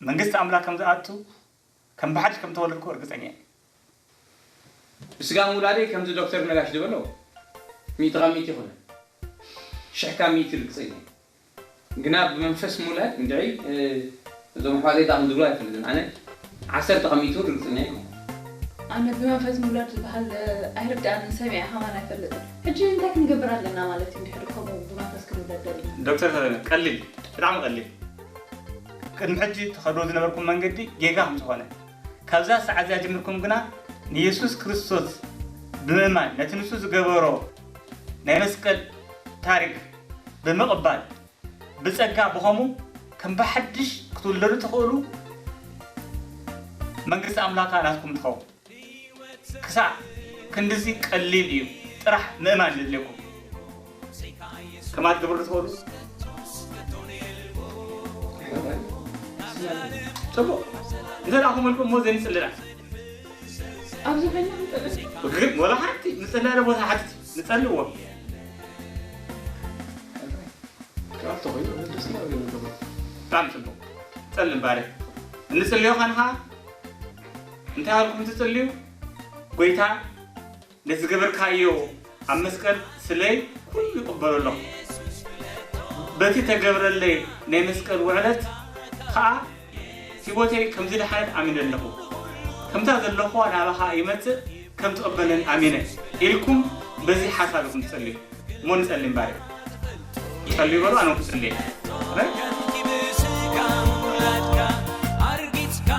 መንግስቲ ኣምላኽ ከም ዝኣቱ ከም ብሓድሽ ከም ተወለድኩ ርግጸኛ እየ። ብስጋ ምውላደይ ከምዚ ዶክተር ነጋሽ ዝበሎ ሚእቲ ካብ ሚእቲ ይኹነ ሽሕ ካብ ሚእቲ ርግጸኛ እየ። ግና ብመንፈስ ምውላድ እንድዒ እዞም ኣሕዋተይ እንታይ ከም ዝብሉ ኣይፈልጥን። ኣነ ዓሰርተ ካብ ሚእቲ እውን ርግጸኛ ኣይኮንኩን። ኣነ ብመንፈስ ምውላድ ዝበሃል ኣይርድኣንን፣ ሰሚዐ ከማን ኣይፈልጥን። ሕጂ እንታይ ክንገብር ኣለና ማለት እዩ? እንድሕር ከምኡ ብመንፈስ ክንውለድ ደሊና። ዶክተር ሰለመ፣ ቀሊል፣ ብጣዕሚ ቀሊል። ቅድሚ ሕጂ ትኸድዎ ዝነበርኩም መንገዲ ጌጋ ከም ዝኾነ፣ ካብዛ ሰዓት እዚኣ ጀሚርኩም ግና ንየሱስ ክርስቶስ ብምእማን፣ ነቲ ንሱ ዝገበሮ ናይ መስቀል ታሪክ ብምቕባል፣ ብጸጋ ብኸሙ ከም ብሓድሽ ክትውለዱ ትኽእሉ፣ መንግስቲ ኣምላኽ ከኣ ናትኩም ትኸውን። ክሳዕ ክንድዚ ቀሊል እዩ። ጥራሕ ምእማን ዘድልየኩም። ከማት ግብር ትኸዱ። ጽቡቕ። እንተ ደኣ ኮመልኩም እሞ ዘይንጽልላ። ኣብዚ ኮይና ክንጽልል። ግን ወላ ሓንቲ ንጽልላ ቦታ ሓንቲ ንጸልዎ። ክኣቶ ኮይኑ ደስ ናብ ገለ ገበሩ። ብጣዕሚ ጽቡቕ። ጸልም ባርያ። እንጽልዮ ኸንኻ እንታይ ኣልኩም ትጽልዩ? ጎይታ፣ ነዚ ዝገበርካዮ ኣብ መስቀል ስለይ ኩሉ ይቕበሎ ኣለኹ። በቲ ተገብረለይ ናይ መስቀል ውዕለት ኸኣ ህይወተይ ከም ዝደሓነት ኣሚነ ኣለኹ። ከምታ ዘለኹዋ ናባኻ ይመጽእ፣ ከም ትቕበለኒ ኣሚነ ኢልኩም በዚ ሓሳብ ኢኹም ትጸልዩ። እሞ ንጸሊ እምባር። ጸልዩ በሉ፣ ኣነ ክጽልየ። ረ? ኣርጊጽካ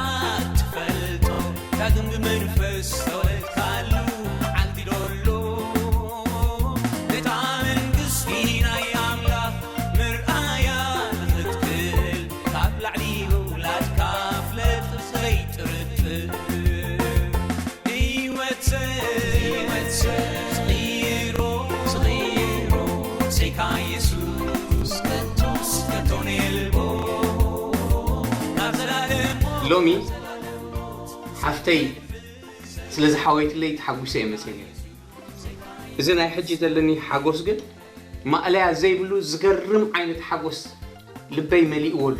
ትፈልጦ ዳግም ብመንፈስ ተወልካሉ ዓንዲ ዶሎ ነታ መንግስቲ ናይ ኣምላኽ ምርኣያ ንኽትክእል ካብ ላዕሊ ምውላድካ ፍለጥ ዘይጥርጥር። ህይወት፣ ህይወት ዝቕይሮ፣ ዝቕይሮ፣ ብዘይካ የሱስ ከቶስ ከቶን የልቦ። ናብ ዘላለም ሎሚ ሓፍተይ ስለ ዝሓወይትለይ ተሓጒሰ እየ መፅእ ነይረ። እዚ ናይ ሕጂ ዘለኒ ሓጎስ ግን ማእለያ ዘይብሉ ዝገርም ዓይነት ሓጎስ ልበይ መሊእዎ ኣሎ።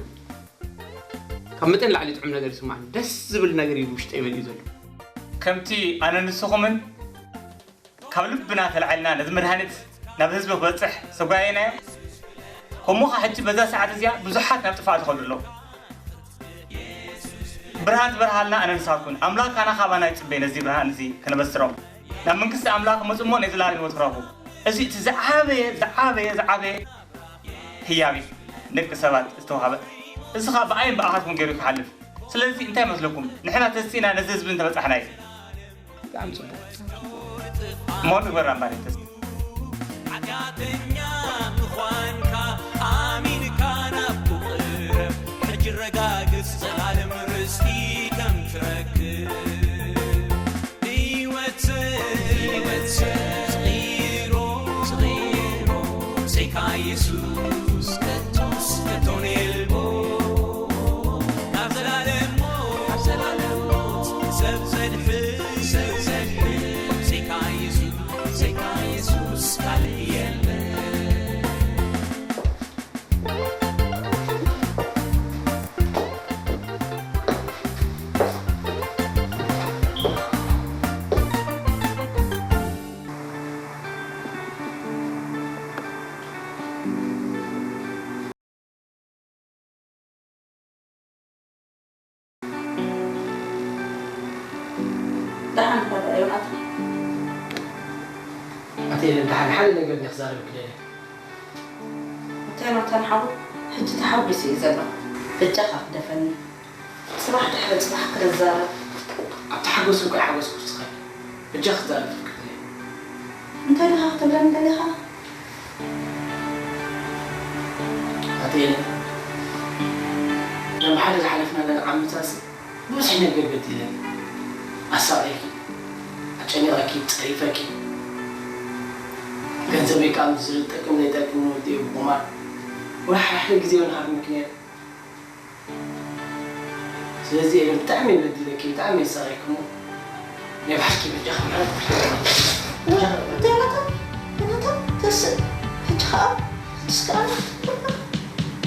ካብ መጠን ላዕሊ ጥዑም ነገር ይስማዓኒ። ደስ ዝብል ነገር እዩ ውሽጠይ መሊኡ ዘሎ። ከምቲ ኣነ ንስኹምን ካብ ልብና ተላዒልና ነዚ መድሃኒት ናብ ህዝቢ ክበጽሕ ዝተጓየናዮ፣ ከምኡ ኸዓ ሕጂ በዛ ሰዓት እዚኣ ብዙሓት ናብ ጥፍኣት ይኸዱ ኣለዉ። ብርሃን ዝበርሃልና ኣነ ንስኻ ንኩን። ኣምላኽ ካና ካባና ይጽበይ ነዚ ብርሃን እዚ ከነበስሮም። ናብ መንግስቲ ኣምላኽ ክመጹ እሞ ናይ ዘላለም ህይወት ክረኽቡ። እዚ እቲ ዝዓበየ፣ ዝዓበየ፣ ዝዓበየ ህያብ እዩ ንደቂ ሰባት ዝተዋህበ። እዚ ኸኣ ብኣይን ብኣኻትኩም ገይሩ ክሓልፍ። ስለዚ እንታይ መስለኩም? ንሕና ተስኢና ነዚ ህዝቢ እንተበጻሕናዮ። ብጣዕሚ ጽቡቕ። እሞ ንግበራ እምበር ተስ- ሓጢኣተኛ ምዃንካ ኣሚንካ ናብኡ ቅረብ። ሕጂ ረጋግጽ ዘላለም ርስቲ ከም ትረክብ። ህይወት፣ ህይወት ዝቕይሮ፣ ዝቕይሮ፣ ብዘይካ የሱስ ከቶስ ከቶን የልቦ። ካብ ዘላለም ሞት፣ ካብ ዘላለም ሞት፣ ሰብ ዘድሕን፣ ሰብ ዘድሕን፣ ብዘይካ የሱስ፣ ብዘይካ የሱስ ካልእ የለን። ደሓን ኢኻ ደኣ ዮናታን? ኣቲ ኤለን፣ ደሓን ሓደ ነገር እንድየ ክዛረበኪ ደልየ። ኣታ ዮናታን ሓወይ፣ ሕጂ ተሓጒሰ እየ ዘለኹ። በጃኻ ግደፈኒ። ጽባሕ ድሕሪ ጽባሕ ክንዛረብ። ኣብቲ ሓጎስ እኮ ኣይሓጎስኩ እስኻ። በጃኻ ክዛረብ ተፍቅድለይ። እንታይ ዲኻ ክትብለኒ ደሊኻ? ኣቲ ኤለን፣ ሎሚ ሓደ ዝሓለፍናለን ዓመታትሲ ብዙሕ ነገር በዲለኪ፣ ኣሳቒየኪ፣ ኣጨኒቐኪ፣ ጸሪፈኪ። ገንዘበይ ከኣ ምስ ዝጠቅም ዘይጠቅም ወዲኤ ብቁማር ወርሓ ሓደ ግዜ እውን ሃርምኪ ነይረ። ስለዚ ኤለን ብጣዕሚ እየ በዲለኪ፣ ብጣዕሚ እየ ኣሳቒየኪ እሞ ናይ ብሓቂ በጃኺ ምሕረት ግበርለይ። በጃኺ። ዮናታን፣ ዮናታን፣ ተስእ፣ ሕጂ ኸኣ፣ ሕጂስ ከኣ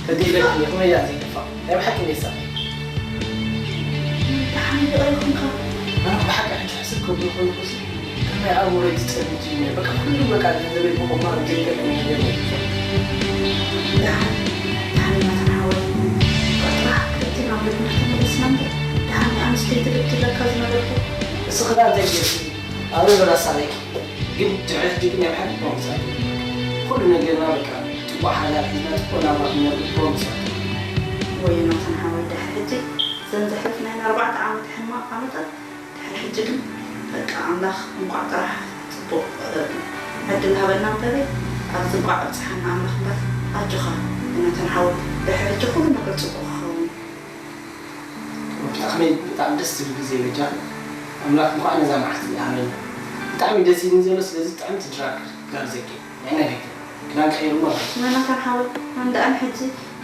ተዲለኪ እየ፣ ከመይ እያ ዘይከፋ? ናይ ብሓቂ እየ ኣሳቒየኪ። ደሓን ይቕረ ይኹንካ። ኣነ ብሓቂ ሕጂ ሕስብ ክብል ከለኹ ከመይ ኣእምሮይ ትጸልም ጀሚረ። በቃ ኩሉ በቃ ገንዘበይ ብቑማር ዘይጠቅም ነገር እዩ። ደሓን፣ ደሓን ናትና ሓወይ። ጥራሕ ክልቴና ኣብ ልብና ተመለስና እምበር፣ ደሓን ንኣንስተይቲ ልብ ትብለካ ዝነበርኩ። ንስኺ ደኣ እንታይ ጌርኪ? ኣበይ በላ ሳለኪ? ግን ድሕሪ ሕጂ ግን ናይ ብሓቂ እኮ ምሳሌ። ኩሉ ነገርና በቃ ጽቡቕ ሓዳር ሒዝና ጽቡቕ ናብራ ክንነብር እኮ ምሳሌ። ወይ ዮናታን ሓወይ፣ ድሕሪ ሕጂ ዘን ዘሕለፍናየን ኣርባዕተ ዓመት ሕማቕ ዓመታት፣ ድሕሪ ሕጂ ግን በቃ ኣምላኽ እንቋዕ ጥራሕ ጽቡቕ፣ እ፣ ዕድል ሃበና እምበሪ፣ ኣብዚ እንቋዕ ኣብጽሓና ኣምላኽ እምበር። ኣጆኻ ዮናታን ሓወይ፣ ድሕሪ ሕጂ ኩሉ ነገር ጽቡቕ ክኸውን እዩ። ብጣዕሚ፣ ብጣዕሚ ደስ ዝብል ግዜ በጃ። ኣምላኽ እንኳዕ ነዛ መዓልቲ እዚኣ ሃበና። ብጣዕሚ ደስ ኢሉኒ ዘሎ፣ ስለዚ ጥዕምቲ ድራር ክጋብዘኪ። ንዕና ደቂ ክዳን ቀይሩ እሞ። ዮናታን ሓወይ፣ ኣነ ደኣ ንሕጂ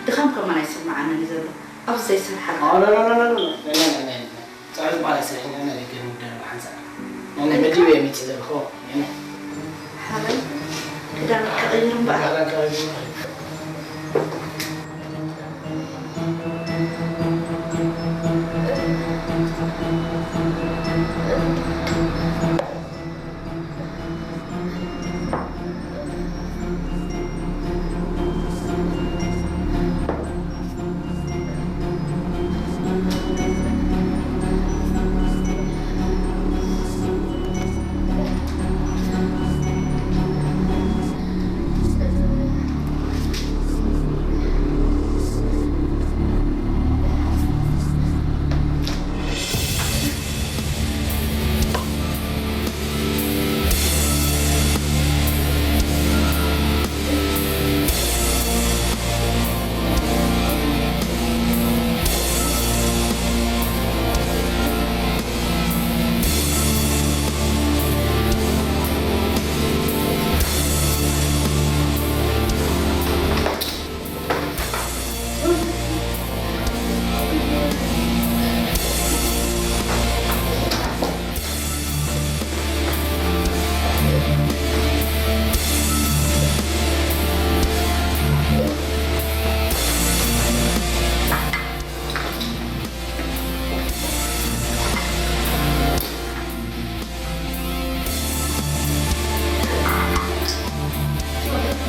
ድኻም ከማን ኣይስምዓንን እዩ ዘሎ። ኣብዚ ዘይሰርሓልካ። ኖ፣ ኖ፣ ኖ፣ ኖ፣ ኖ። ንዕና፣ ንዕና፣ ንዕና። ጻዕሪ በዓል ኣይሰርሕን፣ ንዕና ደቂ ንውደር ብሓንሳብ። ንዕና በዲበ እየ መጺእ ዘለኹ። ንዕና። ሓበን ክዳን ክቕይር እምበኣር። ክዳን ክቕይር እምበኣር።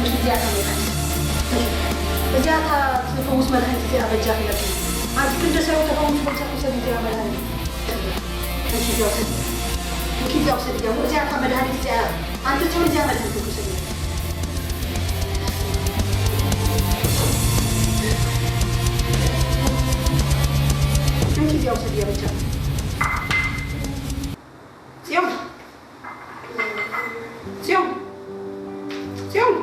እዚኣ እታ መድሃኒት። እዚኣ እታ ትፈውስ መድሃኒት እዚኣ በጃኺ ለኪ። ኣንቲ ክንደ ሰብ ተፈውስ በጃኺ ሰብ እዚኣ መድሃኒት። እንኪ እዚኣ ውሰዲ። እንኪ እዚኣ ውሰዲ። እዚኣ እታ መድሃኒት እዚኣ። ኣንቲ ጽዮን እዚኣ መድሃኒት ውሰዲ። እንኪ እዚኣ ውሰዲ በጃኺ። ጽዮን። ጽዮን። ጽዮን።